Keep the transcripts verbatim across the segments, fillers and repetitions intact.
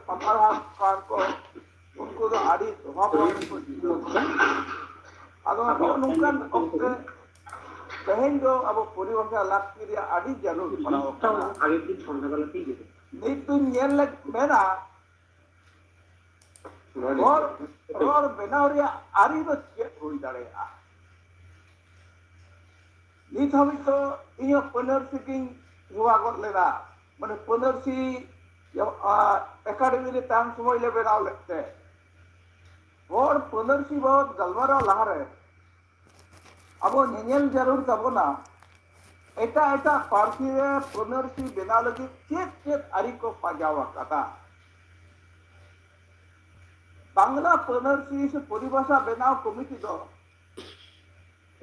ᱯᱟᱲᱦᱟᱣ ᱠᱟᱱ ᱠᱚ, ᱩᱱᱠᱩ ᱫᱚ ᱟᱹᱰᱤ ᱚᱵᱷᱟᱵ ᱨᱮ ᱠᱚ ᱡᱤᱭᱚᱱ ᱠᱟᱱᱟ᱾ ᱟᱫᱚ ᱱᱚᱜᱼᱚ ᱱᱚᱝᱠᱟᱱ ᱚᱠᱛᱮ ᱛᱮᱦᱮᱧ ᱫᱚ ᱟᱵᱚ ᱯᱚᱨᱤᱵᱷᱟᱥᱟ ᱞᱟᱹᱠᱛᱤ ᱨᱮᱭᱟᱜ ᱟᱹᱰᱤ ᱡᱟᱹᱨᱩᱲ ᱯᱟᱲᱟᱣ ᱠᱟᱱᱟ᱾ ᱱᱤᱛ ᱫᱚᱧ ᱧᱮᱞ ᱞᱮ ᱢᱮᱱᱟ, ᱨᱚᱲ, ᱨᱚᱲ ᱵᱮᱱᱟᱣ ᱨᱮᱭᱟᱜ ᱟᱹᱨᱤ ᱫᱚ ᱪᱮᱫ ᱦᱩᱭ ᱫᱟᱲᱮᱭᱟᱜᱼᱟ? ᱱᱤᱛ ᱦᱟᱹᱵᱤᱡ ᱫᱚ ᱤᱧ ᱦᱚᱸ ᱯᱟᱹᱱᱟᱹᱨᱥᱤ ᱜᱤᱧ ᱦᱮᱣᱟ ᱜᱚᱫ ᱞᱮᱱᱟ, ᱢᱟᱱᱮ ᱯᱟᱹᱱᱟᱹᱨᱥᱤ, ᱟ, ᱮᱠᱟᱰᱮᱢᱤ ᱨᱮ ᱛᱟᱦᱮᱱ ᱥᱚᱢᱚᱭ ᱞᱮ ᱵᱮᱱᱟᱣ ᱞᱮᱫ ᱛᱮ᱾ ᱦᱚᱲ ᱯᱟᱹᱱᱟᱹᱨᱥᱤ ᱵᱟᱵᱚᱫ ᱜᱟᱞᱢᱟᱨᱟᱣ ᱞᱟᱦᱟᱨᱮ ᱟᱵᱚ ᱧᱮᱧᱮᱞ ᱡᱟᱹᱨᱩᱲ ᱛᱟᱵᱚᱱᱟ, ᱮᱴᱟᱜ ᱮᱴᱟᱜ ᱯᱟᱹᱨᱥᱤ ᱨᱮ ᱯᱟᱹᱱᱟᱹᱨᱥᱤ ᱵᱮᱱᱟᱣ ᱞᱟᱹᱜᱤᱫ ᱪᱮᱫ ᱪᱮᱫ ᱟᱹᱨᱤ ᱠᱚ ᱯᱟᱸᱡᱟᱣ ᱟᱠᱟᱫᱟ᱾ ᱵᱟᱝᱞᱟ ᱯᱟᱹᱱᱟᱹᱨᱥᱤ ᱥᱮ ᱯᱚᱨᱤᱵᱷᱟᱥᱟ ᱵᱮᱱᱟᱣ ᱠᱚᱢᱤᱴᱤ ᱫᱚ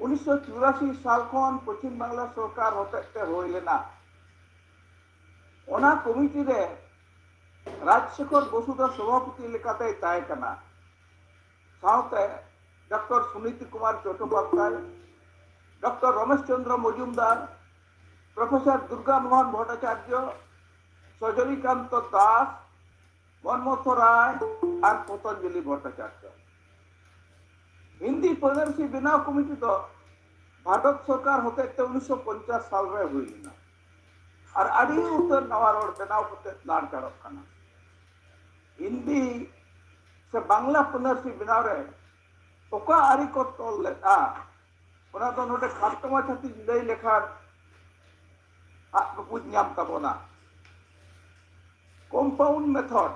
ᱩᱱᱤᱥᱥᱚ ᱪᱩᱨᱟᱥᱤ ᱥᱟᱞ ᱠᱷᱚᱱ ᱯᱚᱪᱷᱤᱢ ᱵᱟᱝᱞᱟ ᱥᱚᱨᱠᱟᱨ ᱦᱚᱛᱮᱡ ᱛᱮ ᱦᱩᱭ ᱞᱮᱱᱟ᱾ ᱚᱱᱟ ᱠᱚᱢᱤᱴᱤ ᱨᱮ ᱨᱟᱡᱽᱥᱮᱠᱷᱚᱨ ᱵᱚᱥᱩ ᱫᱚ ᱥᱚᱵᱷᱟᱯᱚᱛᱤ ᱞᱮᱠᱟᱛᱮᱭ ᱛᱟᱦᱮᱸ ᱠᱟᱱᱟ᱾ ᱥᱟᱶᱛᱮ ᱰᱚᱠᱴᱚᱨ ᱥᱩᱱᱤᱛᱤ ᱠᱩᱢᱟᱨ ᱪᱚᱴᱴᱳᱯᱟᱫᱽᱫᱷᱟᱭ, ᱰᱚᱠᱴᱚᱨ ᱨᱚᱢᱮᱥ ᱪᱚᱱᱫᱨᱚ ᱢᱚᱡᱩᱢᱫᱟᱨ, ᱯᱨᱚᱯᱷᱮᱥᱚᱨ ᱫᱩᱨᱜᱟ ᱢᱳᱦᱚᱱ ᱵᱷᱚᱴᱴᱟᱪᱟᱨᱡᱚ, ᱥᱚᱡᱚᱱᱤᱠᱟᱱᱛᱚ ᱫᱟᱥ, ᱢᱚᱱᱢᱚᱛᱷᱚ ᱨᱟᱭ ᱟᱨ ᱯᱚᱛᱚᱧᱡᱚᱞᱤ ᱵᱷᱚᱴᱴᱟᱪᱟᱨᱡᱚ᱾ ᱦᱤᱱᱫᱤ ᱯᱟᱹᱱᱟᱹᱨᱥᱤ ᱵᱮᱱᱟᱣ ᱠᱚᱢᱤᱴᱤ ᱫᱚ ᱵᱷᱟᱨᱚᱛ ᱥᱚᱨᱠᱟᱨ ᱦᱚᱛᱮᱡ ᱛᱮ ᱩᱱᱤᱥᱥᱚ ᱯᱚᱧᱪᱟᱥ ᱥᱟᱞ ᱨᱮ ᱦᱩᱭ ᱞᱮᱱᱟ ᱟᱨ ᱟᱹᱰᱤ ᱩᱛᱟᱹᱨ ᱱᱟᱣᱟ ᱨᱚᱲ ᱵᱮᱱᱟᱣ ᱠᱟᱛᱮ ᱞᱟᱲᱪᱟᱲᱚᱜ ᱠᱟᱱᱟ᱾ ᱦᱤᱱᱫᱤ ᱥᱮ ᱵᱟᱝᱞᱟ ᱯᱟᱹᱱᱟᱹᱨᱥᱤ ᱵᱮᱱᱟᱣ ᱨᱮ ᱚᱠᱟ ᱟᱹᱨᱤ ᱠᱚ ᱛᱚᱞ ᱞᱮᱫᱼᱟ, ᱚᱱᱟ ᱫᱚ ᱱᱚᱰᱮ ᱠᱷᱟᱴᱚ ᱢᱟᱪᱷᱟᱛᱤᱧ ᱞᱟᱹᱭ ᱞᱮᱠᱷᱟᱱ ᱟᱜ ᱠᱚ ᱵᱩᱡᱽ ᱧᱟᱢ ᱛᱟᱵᱚᱱᱟ᱾ ᱠᱚᱢᱯᱟᱣᱩᱱᱰ ᱢᱮᱛᱷᱚᱰ,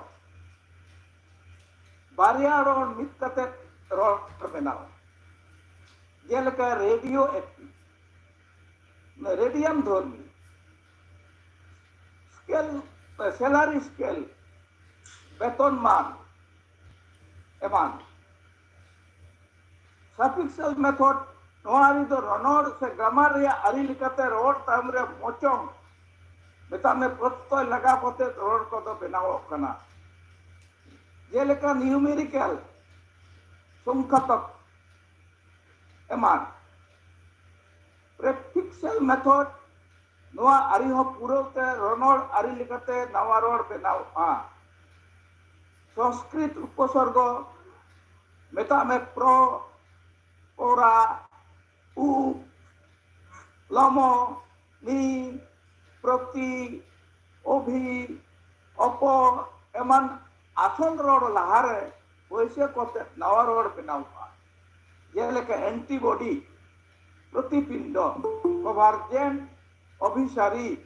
ᱵᱟᱨᱭᱟ ᱨᱚᱲ ᱢᱤᱫ ᱠᱟᱛᱮ ᱨᱚᱲ ᱵᱮᱱᱟᱣ, ᱡᱮᱞᱮᱠᱟ ᱨᱮᱰᱤᱭᱳ ᱮᱠᱴᱤᱵᱷ, ᱨᱮᱰᱤᱭᱟᱢ ᱫᱷᱚᱨᱢᱤ, ᱥᱠᱮᱞ, ᱥᱮᱞᱟᱨᱤ ᱥᱠᱮᱞ, ᱵᱮᱛᱚᱱ ᱢᱟᱱ ᱮᱢᱟᱱ᱾ ᱥᱟᱯᱷᱤᱠᱥᱟᱞ ᱢᱮᱛᱷᱚᱰ, ᱱᱚᱣᱟ ᱟᱹᱨᱤ ᱫᱚ ᱨᱚᱱᱚᱲ ᱥᱮ ᱜᱨᱟᱢᱟᱨ ᱨᱮᱭᱟᱜ ᱟᱹᱨᱤ ᱞᱮᱠᱟᱛᱮ ᱨᱚᱲ ᱛᱟᱭᱚᱢ ᱨᱮ ᱢᱚᱪᱚᱝ, ᱢᱮᱛᱟᱜ ᱢᱮ, ᱯᱨᱚᱛᱛᱚᱭ ᱞᱟᱜᱟᱣ ᱠᱟᱛᱮ ᱨᱚᱲ ᱠᱚᱫᱚ ᱵᱮᱱᱟᱣᱚᱜ ᱠᱟᱱᱟ᱾ ᱡᱮᱞᱮᱠᱟ ᱱᱤᱭᱩᱢᱮᱨᱤᱠᱮᱞ, ᱥᱚᱝᱠᱷᱟᱛᱚᱠ ᱮᱢᱟᱱ᱾ ᱯᱨᱮᱯᱷᱤᱠᱥᱟᱞ ᱢᱮᱛᱷᱚᱰ, ᱱᱚᱣᱟ ᱟᱹᱨᱤ ᱦᱚᱸ ᱯᱩᱨᱟᱹᱣ ᱛᱮ ᱨᱚᱱᱚᱲ ᱟᱹᱨᱤ ᱞᱮᱠᱟᱛᱮ ᱱᱟᱣᱟ ᱨᱚᱲ ᱵᱮᱱᱟᱣᱚᱜᱼᱟ᱾ ᱥᱚᱝᱥᱠᱨᱤᱛ ᱩᱯᱚᱥᱚᱨᱜᱚ, ᱢᱮᱛᱟᱜ ᱢᱮ ᱯᱨᱚ, ᱯᱚᱨᱟ, ᱩ, ᱞᱚᱢᱚ, ᱱᱤ, ᱯᱨᱚᱛᱤ, ᱚᱵᱷᱤ, ᱚᱯᱚ ᱮᱢᱟᱱ ᱟᱥᱚᱞ ᱨᱚᱲ ᱞᱟᱦᱟᱨᱮ ᱵᱟᱹᱭᱥᱟᱹ ᱠᱚᱛᱮ ᱱᱟᱣᱟ ᱨᱚᱲ ᱵᱮᱱᱟᱣᱚᱜᱼᱟ᱾ ᱡᱮᱞᱮᱠᱟ ᱮᱱᱴᱤᱵᱚᱰᱤ, ᱯᱨᱚᱛᱤᱯᱤᱱᱰᱚ, ᱠᱚᱵᱷᱟᱨᱡᱮᱱᱴ, ᱚᱵᱷᱤᱥᱟᱨᱤ,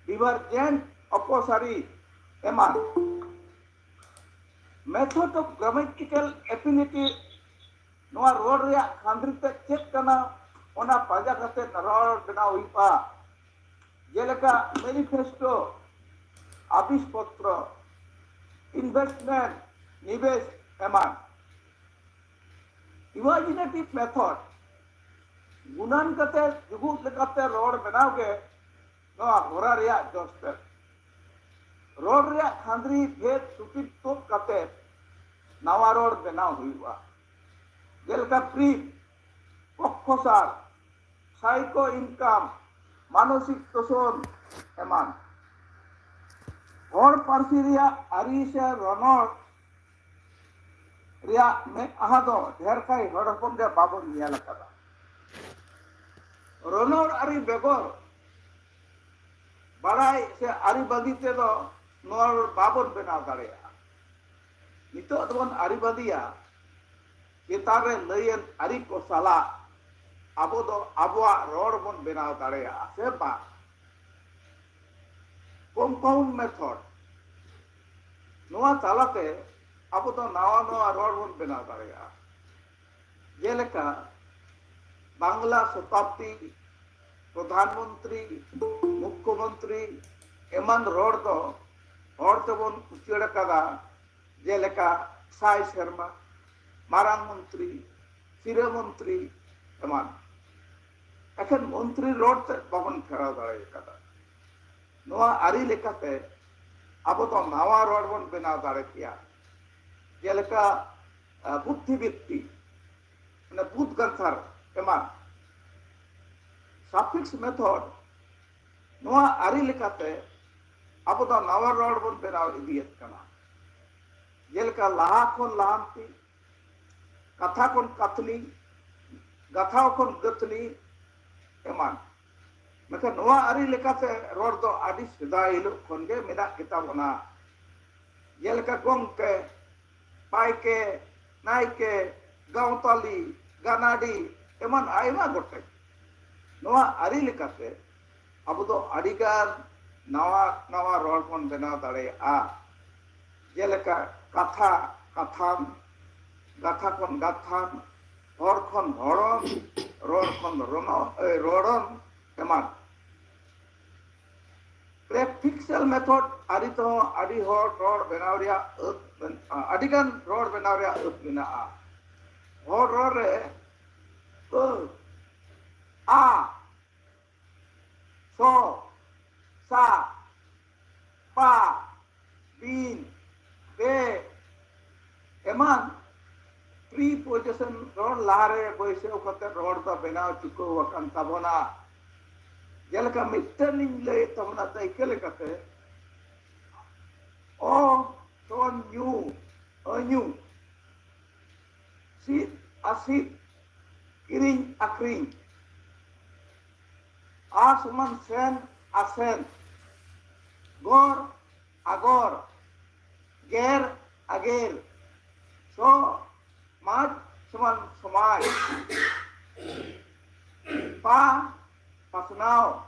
ᱰᱤᱵᱷᱟᱨᱡᱮᱱᱴ, ᱚᱯᱚᱥᱟᱨᱤ ᱮᱢᱟᱱ᱾ Method of grammatical affinity, ᱱᱚᱣᱟ ᱨᱚᱲ ᱨᱮᱭᱟᱜ ᱠᱷᱟᱸᱫᱽᱨᱤ ᱛᱮ ᱪᱮᱫ ᱠᱟᱱᱟ, ᱚᱱᱟ ᱯᱟᱸᱡᱟ ᱠᱟᱛᱮ ᱨᱚᱲ ᱵᱮᱱᱟᱣ ᱦᱩᱭᱩᱜᱼᱟ᱾ ᱡᱮᱞᱮᱠᱟ ᱢᱮᱱᱤᱯᱷᱮᱥᱴᱳ, ᱟᱵᱤᱥ ᱯᱚᱛᱨᱚ, ᱤᱱᱵᱷᱮᱥᱴᱢᱮᱱᱴ, ᱱᱤᱵᱮᱥ ᱮᱢᱟᱱ᱾ ᱤᱢᱟᱡᱤᱱᱮᱴᱤᱵᱷ ᱢᱮᱛᱷᱚᱰ, ᱜᱩᱱᱟᱱ ᱠᱟᱛᱮ ᱡᱩᱜᱩᱫ ᱞᱮᱠᱟᱛᱮ ᱨᱚᱲ ᱵᱮᱱᱟᱣ ᱜᱮ ᱱᱚᱣᱟ ᱦᱚᱨᱟ ᱨᱮᱭᱟᱜ ᱡᱚᱥ ᱛᱮᱫ᱾ ᱨᱚᱲ ᱨᱮᱭᱟᱜ ᱠᱷᱟᱸᱫᱽᱨᱤ ᱵᱷᱮᱫ ᱥᱩᱴᱤᱡ ᱛᱩᱫ ᱠᱟᱛᱮ ᱱᱟᱣᱟ ᱨᱚᱲ ᱵᱮᱱᱟᱣ ᱦᱩᱭᱩᱜᱼᱟ᱾ ᱡᱮᱞᱮᱠᱟ ᱵᱨᱤᱡᱽ, ᱯᱚᱠᱠᱷᱚᱥᱟᱨ, ᱥᱟᱭᱠᱳ ᱤᱱᱠᱟᱢ, ᱢᱟᱱᱚᱥᱤᱠ ᱛᱳᱥᱚᱱ ᱮᱢᱟᱱ᱾ ᱦᱚᱲ ᱯᱟᱹᱨᱥᱤ ᱨᱮᱭᱟᱜ ᱟᱹᱨᱤ ᱥᱮ ᱨᱚᱱᱚᱲ ᱨᱮᱭᱟᱜ ᱢᱮᱫᱦᱟ ᱫᱚ ᱰᱷᱮᱨ ᱠᱟᱭ ᱦᱚᱲ ᱦᱚᱯᱚᱱ ᱜᱮ ᱵᱟᱵᱚᱱ ᱧᱮᱞ ᱟᱠᱟᱫᱟ᱾ ᱨᱚᱱᱚᱲ ᱟᱹᱨᱤ ᱵᱮᱜᱚᱨ ᱵᱟᱲᱟᱭ ᱥᱮ ᱟᱹᱨᱤ ᱵᱟᱹᱜᱤ ᱛᱮᱫᱚ ᱱᱚᱣᱟ ᱵᱟᱵᱚᱱ ᱵᱮᱱᱟᱣ ᱫᱟᱲᱮᱭᱟᱜᱼᱟ᱾ ᱱᱤᱛᱚᱜ ᱫᱚᱵᱚᱱ ᱟᱹᱨᱤ ᱵᱟᱹᱜᱤᱭᱟ, ᱪᱮᱛᱟᱱ ᱨᱮ ᱞᱟᱹᱭᱮᱱ ᱟᱹᱨᱤ ᱠᱚ ᱥᱟᱞᱟᱜ ᱟᱵᱚ ᱫᱚ ᱟᱵᱚᱣᱟᱜ ᱨᱚᱲ ᱵᱚᱱ ᱵᱮᱱᱟᱣ ᱫᱟᱲᱮᱭᱟᱜᱼᱟ ᱥᱮ ᱵᱟᱝ? ᱠᱚᱢᱯᱟᱣᱩᱱᱰ ᱢᱮᱛᱷᱚᱰ, ᱱᱚᱣᱟ ᱛᱟᱞᱟᱛᱮ ᱟᱵᱚ ᱫᱚ ᱱᱟᱣᱟ ᱱᱟᱣᱟ ᱨᱚᱲ ᱵᱚᱱ ᱵᱮᱱᱟᱣ ᱫᱟᱲᱮᱭᱟᱜᱼᱟ᱾ ᱡᱮᱞᱮᱠᱟ ᱵᱟᱝᱞᱟ ᱥᱚᱛᱟᱵᱫᱤ, ᱯᱨᱚᱫᱷᱟᱱ ᱢᱚᱱᱛᱨᱤ, ᱢᱩᱠᱠᱷᱚ ᱢᱚᱱᱛᱨᱤ ᱮᱢᱟᱱ ᱨᱚᱲ ᱫᱚ ᱦᱚᱲ ᱛᱮᱵᱚᱱ ᱩᱪᱟᱹᱲ ᱟᱠᱟᱫᱟ, ᱡᱮᱞᱮᱠᱟ ᱥᱟᱭ ᱥᱮᱨᱢᱟ, ᱢᱟᱨᱟᱝ ᱢᱚᱱᱛᱨᱤ, ᱥᱤᱨᱟᱹ ᱢᱚᱱᱛᱨᱤ ᱮᱢᱟᱱ᱾ ᱮᱠᱷᱮᱱ ᱢᱚᱱᱛᱨᱤ ᱨᱚᱲ ᱛᱮ ᱵᱟᱵᱚᱱ ᱯᱷᱮᱨᱟᱣ ᱫᱟᱲᱮ ᱟᱠᱟᱫᱟ᱾ ᱱᱚᱣᱟ ᱟᱹᱨᱤ ᱞᱮᱠᱟᱛᱮ ᱟᱵᱚ ᱫᱚ ᱱᱟᱣᱟ ᱨᱚᱲ ᱵᱚᱱ ᱵᱮᱱᱟᱣ ᱫᱟᱲᱮ ᱠᱮᱭᱟ, ᱡᱮᱞᱮᱠᱟ ᱵᱩᱫᱽᱫᱷᱤ ᱵᱨᱤᱛᱛᱤ, ᱢᱟᱱᱮ ᱵᱩᱫᱽ ᱜᱟᱱᱛᱷᱟᱨ ᱮᱢᱟᱱ᱾ ᱥᱟᱯᱷᱤᱠᱥ ᱢᱮᱛᱷᱚᱰ, ᱱᱚᱣᱟ ᱟᱹᱨᱤ ᱞᱮᱠᱟᱛᱮ ᱟᱵᱚ ᱫᱚ ᱱᱟᱣᱟ ᱨᱚᱲ ᱵᱚᱱ ᱵᱮᱱᱟᱣ ᱤᱫᱤᱭᱮᱫ ᱠᱟᱱᱟ᱾ ᱡᱮᱞᱮᱠᱟ ᱞᱟᱦᱟ ᱠᱷᱚᱱ ᱞᱟᱦᱟᱱᱛᱤ, ᱠᱟᱛᱷᱟ ᱠᱷᱚᱱ ᱠᱟᱛᱷᱱᱤ, ᱜᱟᱛᱷᱟᱣ ᱠᱷᱚᱱ ᱜᱟᱹᱛᱷᱱᱤ ᱮᱢᱟᱱ᱾ ᱢᱮᱱᱠᱷᱟᱱ ᱱᱚᱣᱟ ᱟᱹᱨᱤ ᱞᱮᱠᱟᱛᱮ ᱨᱚᱲ ᱫᱚ ᱟᱹᱰᱤ ᱥᱮᱫᱟᱭ ᱦᱤᱞᱳᱜ ᱠᱷᱚᱱ ᱜᱮ ᱢᱮᱱᱟᱜ ᱜᱮᱛᱟ ᱵᱚᱱᱟ᱾ ᱡᱮᱞᱮᱠᱟ ᱜᱚᱢᱠᱮ, ᱯᱟᱭᱠᱮ, ᱱᱟᱭᱠᱮ, ᱜᱟᱶᱛᱟᱞᱤ, ᱜᱟᱱᱟᱰᱤ ᱮᱢᱟᱱ ᱟᱭᱢᱟ ᱜᱚᱴᱮᱡ᱾ ᱱᱚᱣᱟ ᱟᱹᱨᱤ ᱞᱮᱠᱟᱛᱮ ᱟᱵᱚ ᱫᱚ ᱟᱹᱰᱤᱜᱟᱱ ᱱᱟᱣᱟ ᱱᱟᱣᱟ ᱨᱚᱲ ᱵᱚᱱ ᱵᱮᱱᱟᱣ ᱫᱟᱲᱮᱭᱟᱜᱼᱟ᱾ ᱡᱮᱞᱮᱠᱟ ᱠᱟᱛᱷᱟ, ᱠᱟᱛᱷᱟᱱ, ᱜᱟᱛᱷᱟ ᱠᱷᱚᱱ ᱜᱟᱛᱷᱟᱱ, ᱦᱚᱲ ᱠᱷᱚᱱ ᱦᱚᱲᱚᱱ, ᱨᱚᱲ ᱠᱷᱚᱱ ᱨᱚᱱᱚ-, ᱮ, ᱨᱚᱲᱚᱱ ᱮᱢᱟᱱ᱾ Prefixal method ᱟᱹᱨᱤ ᱛᱮᱦᱚᱸ ᱟᱹᱰᱤ ᱦᱚᱲ ᱨᱚᱲ ᱵᱮᱱᱟᱣ ᱨᱮᱭᱟᱜ ᱟᱹᱛ ᱢᱮᱱᱟᱜᱼᱟ, ᱟᱹᱰᱤᱜᱟᱱ ᱨᱚᱲ ᱵᱮᱱᱟᱣ ᱨᱮᱭᱟᱜ ᱟᱹᱛ ᱢᱮᱱᱟᱜᱼᱟ᱾ ᱦᱚᱲ ᱨᱚᱲ ᱨᱮ ᱟᱹ, ᱟ, ᱥᱚ, ᱥᱟ, ᱯᱟ, ᱵᱤᱱ, ᱵᱮ ᱮᱢᱟᱱ preposition ᱨᱚᱲ ᱞᱟᱦᱟᱨᱮ ᱵᱟᱹᱭᱥᱟᱹᱣ ᱠᱟᱛᱮ ᱨᱚᱲ ᱫᱚ ᱵᱮᱱᱟᱣ ᱪᱩᱠᱟᱹᱣ ᱟᱠᱟᱱ ᱛᱟᱵᱚᱱᱟ᱾ ᱡᱮᱞᱮᱠᱟ ᱢᱤᱫᱴᱮᱱ ᱤᱧ ᱞᱟᱹᱭᱮᱫ ᱛᱟᱵᱚᱱᱟ ᱫᱟᱹᱭᱠᱟᱹ ᱞᱮᱠᱟᱛᱮ, ᱚ ᱥᱚ ᱧᱩ, ᱟᱹᱧᱩ, ᱥᱤᱫ ᱟᱥᱤᱫ, ᱠᱤᱨᱤᱧ ᱟᱠᱷᱨᱤᱧ, ᱟ ᱥᱚᱢᱟᱱ ᱥᱮᱱ, ᱟᱥᱮᱱ, ᱜᱚᱨ, ᱟᱜᱚᱨ, ᱜᱮᱨ, ᱟᱜᱮᱨ, ᱥᱚ, ᱢᱟᱡᱽ ᱥᱚᱢᱟᱱ ᱥᱚᱢᱟᱡᱽ, ᱯᱟ, ᱯᱟᱥᱱᱟᱣ,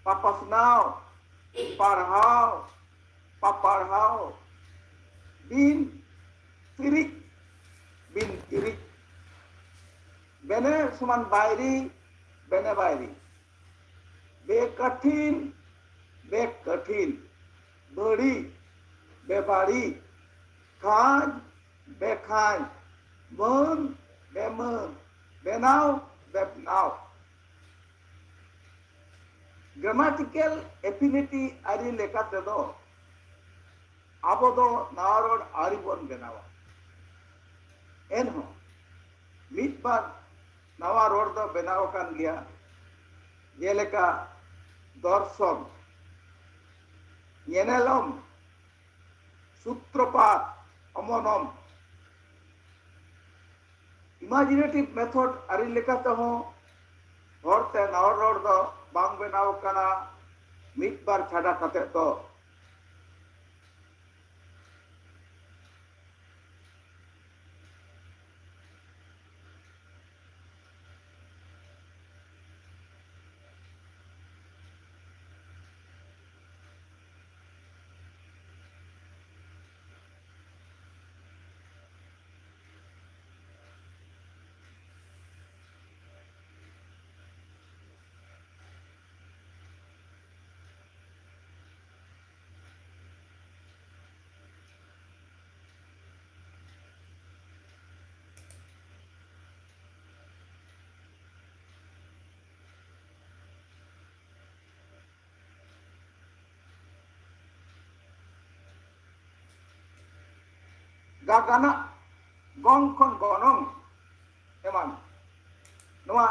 ᱯᱟᱯᱟᱥᱱᱟᱣ, ᱯᱟᱲᱦᱟᱣ, ᱯᱟᱯᱟᱲᱦᱟᱣ, ᱵᱤᱱ ᱛᱤᱨᱤᱡ, ᱵᱤᱱ ᱛᱤᱨᱤᱡ, ᱵᱮᱱᱮ ᱥᱚᱢᱟᱱ ᱵᱟᱭᱨᱤ, ᱵᱮᱱᱮ ᱵᱟᱭᱨᱤ, ᱵᱮᱠᱟᱴᱷᱤᱱ, ᱵᱮᱠᱟᱴᱷᱤᱱ, ᱵᱟᱹᱲᱤ, ᱵᱮᱵᱟᱹᱲᱤ, ᱠᱷᱟᱸᱡ, ᱵᱮᱠᱷᱟᱸᱡ, ᱢᱟᱹᱱ, ᱵᱮᱢᱟᱹᱱ, ᱵᱮᱱᱟᱣ, ᱵᱮᱵᱱᱟᱣ᱾ Grammatical affinity ᱟᱹᱨᱤ ᱞᱮᱠᱟ ᱛᱮᱫᱚ ᱟᱵᱚ ᱫᱚ ᱱᱟᱣᱟ ᱨᱚᱲ ᱟᱹᱣᱨᱤ ᱵᱚᱱ ᱵᱮᱱᱟᱣᱟ᱾ ᱮᱱᱦᱚᱸ ᱢᱤᱫ ᱵᱟᱨ ᱱᱟᱣᱟ ᱨᱚᱲ ᱫᱚ ᱵᱮᱱᱟᱣ ᱟᱠᱟᱱ ᱜᱮᱭᱟ, ᱡᱮᱞᱮᱠᱟ ᱫᱚᱨᱥᱚᱱ, ᱧᱮᱱᱮᱞᱚᱢ, ᱥᱩᱛᱨᱚᱯᱟᱛ, ᱚᱢᱚᱱᱚᱢ᱾ Imaginative method ᱟᱹᱨᱤ ᱞᱮᱠᱟ ᱛᱮᱦᱚᱸ ᱦᱚᱲᱛᱮ ᱱᱟᱣᱟ ᱨᱚᱲ ᱫᱚ ᱵᱟᱝ ᱵᱮᱱᱟᱣ ᱟᱠᱟᱱᱟ, ᱢᱤᱫ ᱵᱟᱨ ᱪᱷᱟᱰᱟ ᱠᱟᱛᱮ ᱫᱚ᱾ ᱜᱟᱜᱟᱱᱟᱜ ᱜᱚᱝ ᱠᱷᱚᱱ ᱜᱚᱱᱚᱝ ᱮᱢᱟᱱ᱾ ᱱᱚᱣᱟ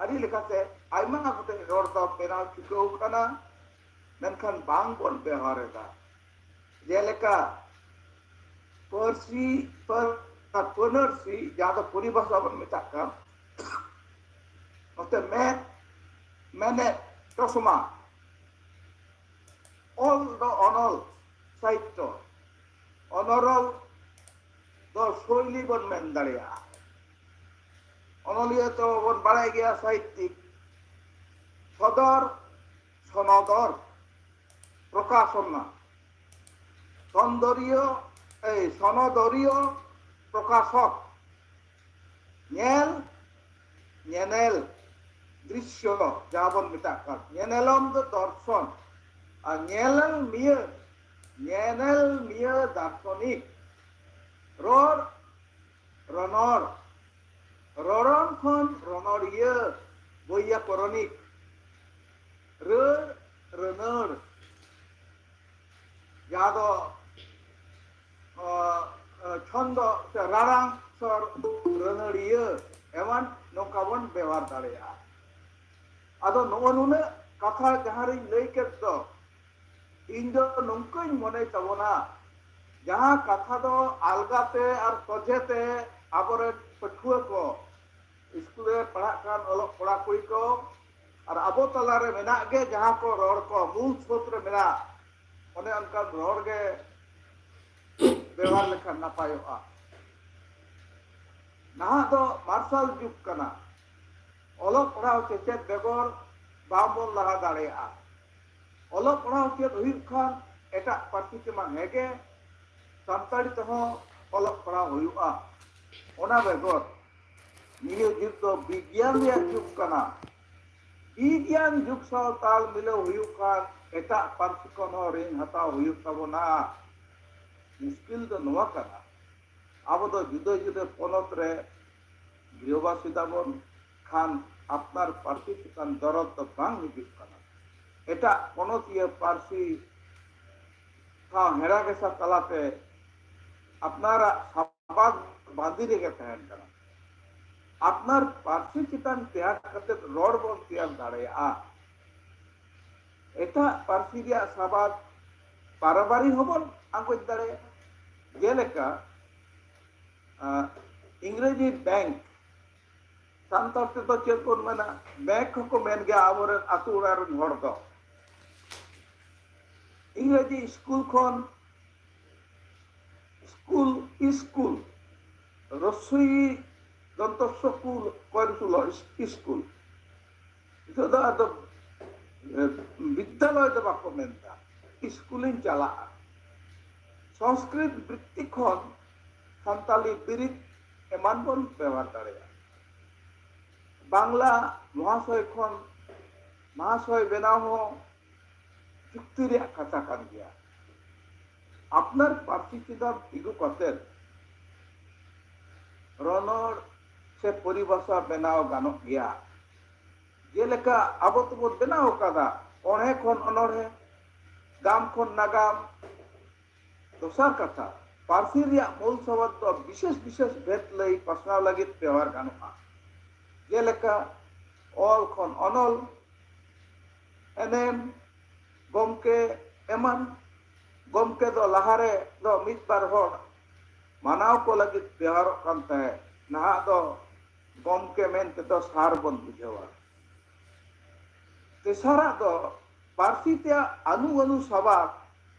ᱟᱹᱨᱤ ᱞᱮᱠᱟᱛᱮ ᱟᱭᱢᱟ ᱜᱚᱴᱮᱡ ᱨᱚᱲ ᱫᱚ ᱵᱮᱱᱟᱣ ᱪᱩᱠᱟᱹᱣ ᱠᱟᱱᱟ, ᱢᱮᱱᱠᱷᱟᱱ ᱵᱟᱝ ᱵᱚᱱ ᱵᱮᱣᱦᱟᱨ ᱮᱫᱟ᱾ ᱡᱮᱞᱮᱠᱟ ᱯᱟᱹᱨᱥᱤ, ᱯᱟᱹ-, ᱯᱟᱹᱱᱟᱹᱨᱥᱤ, ᱡᱟᱦᱟᱸ ᱫᱚ ᱯᱚᱨᱤᱵᱷᱟᱥᱟ ᱵᱚᱱ ᱢᱮᱛᱟᱜ ᱠᱟᱱ, ᱱᱚᱛᱮ ᱢᱮᱫ, ᱢᱮᱱᱮᱫ, ᱪᱚᱥᱢᱟ, ᱚᱞ ᱫᱚ ᱚᱱᱚᱞ ᱥᱟᱦᱤᱛᱛᱚ, ᱚᱱᱚᱨᱚᱞ ᱫᱚ ᱥᱳᱭᱞᱤ ᱵᱚᱱ ᱢᱮᱱ ᱫᱟᱲᱮᱭᱟᱜᱼᱟ᱾ ᱚᱱᱚᱞᱤᱭᱟᱹ ᱛᱚ ᱵᱚᱱ ᱵᱟᱲᱟᱭ ᱜᱮᱭᱟ, ᱥᱟᱦᱤᱛᱛᱤᱠ, ᱥᱚᱫᱚᱨ, ᱥᱚᱱᱚᱫᱚᱨ, ᱯᱨᱚᱠᱟᱥᱚᱱᱟ, ᱥᱚᱱᱫᱚᱨᱤᱭᱚ, ᱮᱭ, ᱥᱚᱱᱚᱫᱚᱨᱤᱭᱚ, ᱯᱨᱚᱠᱟᱥᱚᱠ, ᱧᱮᱞ, ᱧᱮᱱᱮᱞ, ᱫᱨᱤᱥᱭᱚ, ᱡᱟᱦᱟᱸ ᱵᱚᱱ ᱢᱮᱛᱟᱜ ᱠᱟᱱ, ᱧᱮᱱᱮᱞᱚᱢ ᱫᱚ ᱫᱚᱨᱥᱚᱱ, ᱟᱨ ᱧᱮᱱᱮᱞ ᱢᱤᱭᱟᱹ, ᱧᱮᱱᱮᱞ ᱢᱤᱭᱟᱹ ᱫᱟᱨᱥᱚᱱᱤᱠ, ᱨᱚᱲ, ᱨᱚᱱᱚᱲ, ᱨᱚᱲᱚᱱ ᱠᱷᱚᱱ ᱨᱚᱱᱚᱲᱤᱭᱟᱹ, ᱵᱳᱭᱭᱟᱠᱚᱨᱚᱱᱤᱠ, ᱨᱟᱹᱲ, ᱨᱟᱹᱱᱟᱹᱲ, ᱡᱟᱦᱟᱸ ᱫᱚ, ᱚ, ᱚ, ᱪᱷᱚᱱᱫᱚ ᱥᱮ ᱨᱟᱲᱟᱝ ᱥᱚᱨ, ᱨᱟᱹᱱᱟᱹᱲᱤᱭᱟᱹ ᱮᱢᱟᱱ ᱱᱚᱝᱠᱟ ᱵᱚᱱ ᱵᱮᱣᱦᱟᱨ ᱫᱟᱲᱮᱭᱟᱜᱼᱟ᱾ ᱟᱫᱚ ᱱᱚᱜᱼᱚ ᱱᱩᱱᱟᱹᱜ ᱠᱟᱛᱷᱟ ᱡᱟᱦᱟᱸ ᱨᱤᱧ ᱞᱟᱹᱭ ᱠᱮᱫ ᱫᱚ, ᱤᱧ ᱫᱚ ᱱᱚᱝᱠᱟᱧ ᱢᱚᱱᱮ ᱛᱟᱵᱚᱱᱟ, ᱡᱟᱦᱟᱸ ᱠᱟᱛᱷᱟ ᱫᱚ ᱟᱞᱜᱟᱛᱮ ᱟᱨ ᱥᱚᱡᱷᱮᱛᱮ ᱟᱵᱚᱨᱮᱱ ᱯᱟᱹᱴᱷᱩᱣᱟᱹ ᱠᱚ, ᱥᱠᱩᱞ ᱨᱮ ᱯᱟᱲᱦᱟᱜ ᱠᱟᱱ ᱚᱞᱚᱜ ᱠᱚᱲᱟ ᱠᱩᱲᱤ ᱠᱚ ᱟᱨ ᱟᱵᱚ ᱛᱟᱞᱟᱨᱮ ᱢᱮᱱᱟᱜ ᱜᱮ, ᱡᱟᱦᱟᱸ ᱠᱚ ᱨᱚᱲ ᱠᱚ ᱢᱩᱞ ᱥᱨᱳᱛ ᱨᱮ ᱢᱮᱱᱟᱜ, ᱚᱱᱮ ᱚᱱᱠᱟᱱ ᱨᱚᱲ ᱜᱮ ᱵᱮᱣᱦᱟᱨ ᱞᱮᱠᱷᱟᱱ ᱱᱟᱯᱟᱭᱚᱜᱼᱟ᱾ ᱱᱟᱦᱟᱜ ᱫᱚ ᱢᱟᱨᱥᱟᱞ ᱡᱩᱜᱽ ᱠᱟᱱᱟ᱾ ᱚᱞᱚᱜ ᱯᱟᱲᱦᱟᱣ ᱥᱮᱪᱮᱫ ᱵᱮᱜᱚᱨ ᱵᱟᱝᱵᱚᱱ ᱞᱟᱦᱟ ᱫᱟᱲᱮᱭᱟᱜᱼᱟ᱾ ᱚᱞᱚᱜ ᱯᱟᱲᱦᱟᱣ ᱪᱮᱫ ᱦᱩᱭᱩᱜ ᱠᱷᱟᱱ ᱮᱴᱟᱜ ᱯᱟᱹᱨᱥᱤ ᱛᱮᱢᱟ ᱦᱮᱸᱜᱮ, ᱥᱟᱱᱛᱟᱲᱤ ᱛᱮᱦᱚᱸ ᱚᱞᱚᱜ ᱯᱟᱲᱦᱟᱣ ᱦᱩᱭᱩᱜᱼᱟ᱾ ᱚᱱᱟ ᱵᱮᱜᱚᱨ ᱱᱤᱭᱟᱹ ᱡᱩᱜᱽ ᱫᱚ ᱵᱤᱜᱽᱭᱟᱱ ᱨᱮᱭᱟᱜ ᱡᱩᱜᱽ ᱠᱟᱱᱟ᱾ ᱵᱤᱜᱽᱭᱟᱱ ᱡᱩᱜᱽ ᱥᱟᱶ ᱛᱟᱞ ᱢᱤᱞᱟᱹᱣ ᱦᱩᱭᱩᱜ ᱠᱷᱟᱱ ᱮᱴᱟᱜ ᱯᱟᱹᱨᱥᱤ ᱠᱷᱚᱱ ᱦᱚᱸ ᱨᱤᱱ ᱦᱟᱛᱟᱣ ᱦᱩᱭᱩᱜ ᱛᱟᱵᱚᱱᱟ᱾ ᱢᱩᱥᱠᱤᱞ ᱫᱚ ᱱᱚᱣᱟ ᱠᱟᱱᱟ, ᱟᱵᱚ ᱫᱚ ᱡᱩᱫᱟᱹ ᱡᱩᱫᱟᱹ ᱯᱚᱱᱚᱛ ᱨᱮ ᱜᱤᱨᱟᱹᱵᱟᱹᱥᱤ ᱫᱟᱵᱚᱱ ᱠᱷᱟᱱ ᱟᱯᱱᱟᱨ ᱯᱟᱹᱨᱥᱤ ᱪᱮᱛᱟᱱ ᱫᱚᱨᱚᱫ ᱫᱚ ᱵᱟᱝ ᱦᱤᱡᱩᱜ ᱠᱟᱱᱟ᱾ ᱮᱴᱟᱜ ᱯᱚᱱᱚᱛᱤᱭᱟᱹ ᱯᱟᱹᱨᱥᱤ ᱥᱟᱶ ᱦᱮᱲᱟ ᱜᱷᱮᱥᱟ ᱛᱟᱞᱟᱛᱮ ᱟᱯᱱᱟᱨᱟᱜ ᱥᱟᱵᱟᱫ ᱵᱟᱸᱫᱤ ᱨᱮᱜᱮ ᱛᱟᱦᱮᱱ ᱠᱟᱱᱟ᱾ ᱟᱯᱱᱟᱨ ᱯᱟᱹᱨᱥᱤ ᱪᱮᱛᱟᱱ ᱛᱮᱭᱟᱨ ᱠᱟᱛᱮ ᱨᱚᱲ ᱵᱚᱱ ᱛᱮᱭᱟᱨ ᱫᱟᱲᱮᱭᱟᱜᱼᱟ᱾ ᱮᱴᱟᱜ ᱯᱟᱹᱨᱥᱤ ᱨᱮᱭᱟᱜ ᱥᱟᱵᱟᱫ ᱵᱟᱨᱟᱵᱟᱨᱤ ᱦᱚᱸᱵᱚᱱ ᱟᱸᱜᱚᱪ ᱫᱟᱲᱮᱭᱟᱜᱼᱟ᱾ ᱡᱮᱞᱮᱠᱟ, ᱟᱸ, ᱤᱝᱨᱮᱡᱤ ᱵᱮᱝᱠ, ᱥᱟᱱᱛᱟᱲ ᱛᱮᱫᱚ ᱪᱮᱫ ᱵᱚᱱ ᱢᱮᱱᱟ? ᱵᱮᱝᱠ ᱦᱚᱸᱠᱚ ᱢᱮᱱ ᱜᱮᱭᱟ ᱟᱵᱚᱨᱮᱱ ᱟᱹᱛᱩ ᱚᱲᱟᱜ ᱨᱮᱱ ᱦᱚᱲ ᱫᱚ᱾ ᱤᱝᱨᱮᱡᱤ ᱥᱠᱩᱞ ᱠᱷᱚᱱ ᱥᱠᱩᱞ, ᱤᱥᱠᱩᱞ, ᱨᱚᱥᱩᱭ ᱫᱚᱱᱛᱚᱥᱥᱚ ᱠᱩᱞ, ᱠᱚᱭᱨᱩᱥᱩᱞᱚ, ᱤᱥ-, ᱤᱥᱠᱩᱞ᱾ ᱱᱤᱛᱚᱜ ᱫᱚ ᱟᱫᱚ, ᱮ, ᱵᱤᱫᱽᱫᱟᱞᱚᱭ ᱫᱚ ᱵᱟᱠᱚ ᱢᱮᱱᱫᱟ, ᱤᱥᱠᱩᱞᱤᱧ ᱪᱟᱞᱟᱜᱼᱟ᱾ ᱥᱚᱝᱥᱠᱨᱤᱛ ᱵᱨᱤᱛᱛᱤ ᱠᱷᱚᱱ ᱥᱟᱱᱛᱟᱞᱤ ᱵᱤᱨᱤᱫ ᱮᱢᱟᱱ ᱵᱚᱱ ᱵᱮᱣᱦᱟᱨ ᱫᱟᱲᱮᱭᱟᱜᱼᱟ᱾ ᱵᱟᱝᱞᱟ ᱢᱚᱦᱟᱥᱚᱭ ᱠᱷᱚᱱ ᱢᱚᱦᱟᱥᱚᱭ ᱵᱮᱱᱟᱣ ᱦᱚᱸ ᱡᱩᱠᱛᱤ ᱨᱮᱭᱟᱜ ᱠᱟᱛᱷᱟ ᱠᱟᱱ ᱜᱮᱭᱟ᱾ ᱟᱯᱱᱟᱨ ᱯᱟᱹᱨᱥᱤ ᱪᱮᱛᱟᱱ ᱛᱤᱸᱜᱩ ᱠᱟᱛᱮ ᱨᱚᱱᱚᱲ ᱥᱮ ᱯᱚᱨᱤᱵᱷᱟᱥᱟ ᱵᱮᱱᱟᱣ ᱜᱟᱱᱚᱜ ᱜᱮᱭᱟ᱾ ᱡᱮᱞᱮᱠᱟ ᱟᱵᱚ ᱛᱮᱵᱚᱱ ᱵᱮᱱᱟᱣ ᱟᱠᱟᱫᱟ, ᱚᱬᱦᱮ ᱠᱷᱚᱱ ᱚᱱᱚᱬᱦᱮ, ᱜᱟᱢ ᱠᱷᱚᱱ ᱱᱟᱜᱟᱢ᱾ ᱫᱚᱥᱟᱨ ᱠᱟᱛᱷᱟ, ᱯᱟᱹᱨᱥᱤ ᱨᱮᱭᱟᱜ ᱢᱩᱞ ᱥᱟᱵᱟᱫ ᱫᱚ ᱵᱤᱥᱮᱥ ᱵᱤᱥᱮᱥ ᱵᱷᱮᱫ ᱞᱟᱹᱭ ᱯᱟᱥᱱᱟᱣ ᱞᱟᱹᱜᱤᱫ ᱵᱮᱣᱦᱟᱨ ᱜᱟᱱᱚᱜᱼᱟ᱾ ᱡᱮᱞᱮᱠᱟ ᱚᱞ ᱠᱷᱚᱱ ᱚᱱᱚᱞ, ᱮᱱᱮᱢ, ᱜᱚᱢᱠᱮ ᱮᱢᱟᱱ᱾ ᱜᱚᱢᱠᱮ ᱫᱚ ᱞᱟᱦᱟᱨᱮ ᱫᱚ ᱢᱤᱫ ᱵᱟᱨ ᱦᱚᱲ ᱢᱟᱱᱟᱣ ᱠᱚ ᱞᱟᱹᱜᱤᱫ ᱵᱮᱣᱦᱟᱨᱚᱜ ᱠᱟᱱ ᱛᱟᱦᱮᱸᱫ, ᱱᱟᱦᱟᱜ ᱫᱚ ᱜᱚᱢᱠᱮ ᱢᱮᱱ ᱛᱮᱫᱚ ᱥᱟᱨ ᱵᱚᱱ ᱵᱩᱡᱷᱟᱹᱣᱟ᱾ ᱛᱮᱥᱟᱨᱟᱜ ᱫᱚ ᱯᱟᱹᱨᱥᱤ ᱛᱮᱭᱟᱜ ᱟᱹᱱᱩ ᱟᱹᱱᱩ ᱥᱟᱵᱟᱫ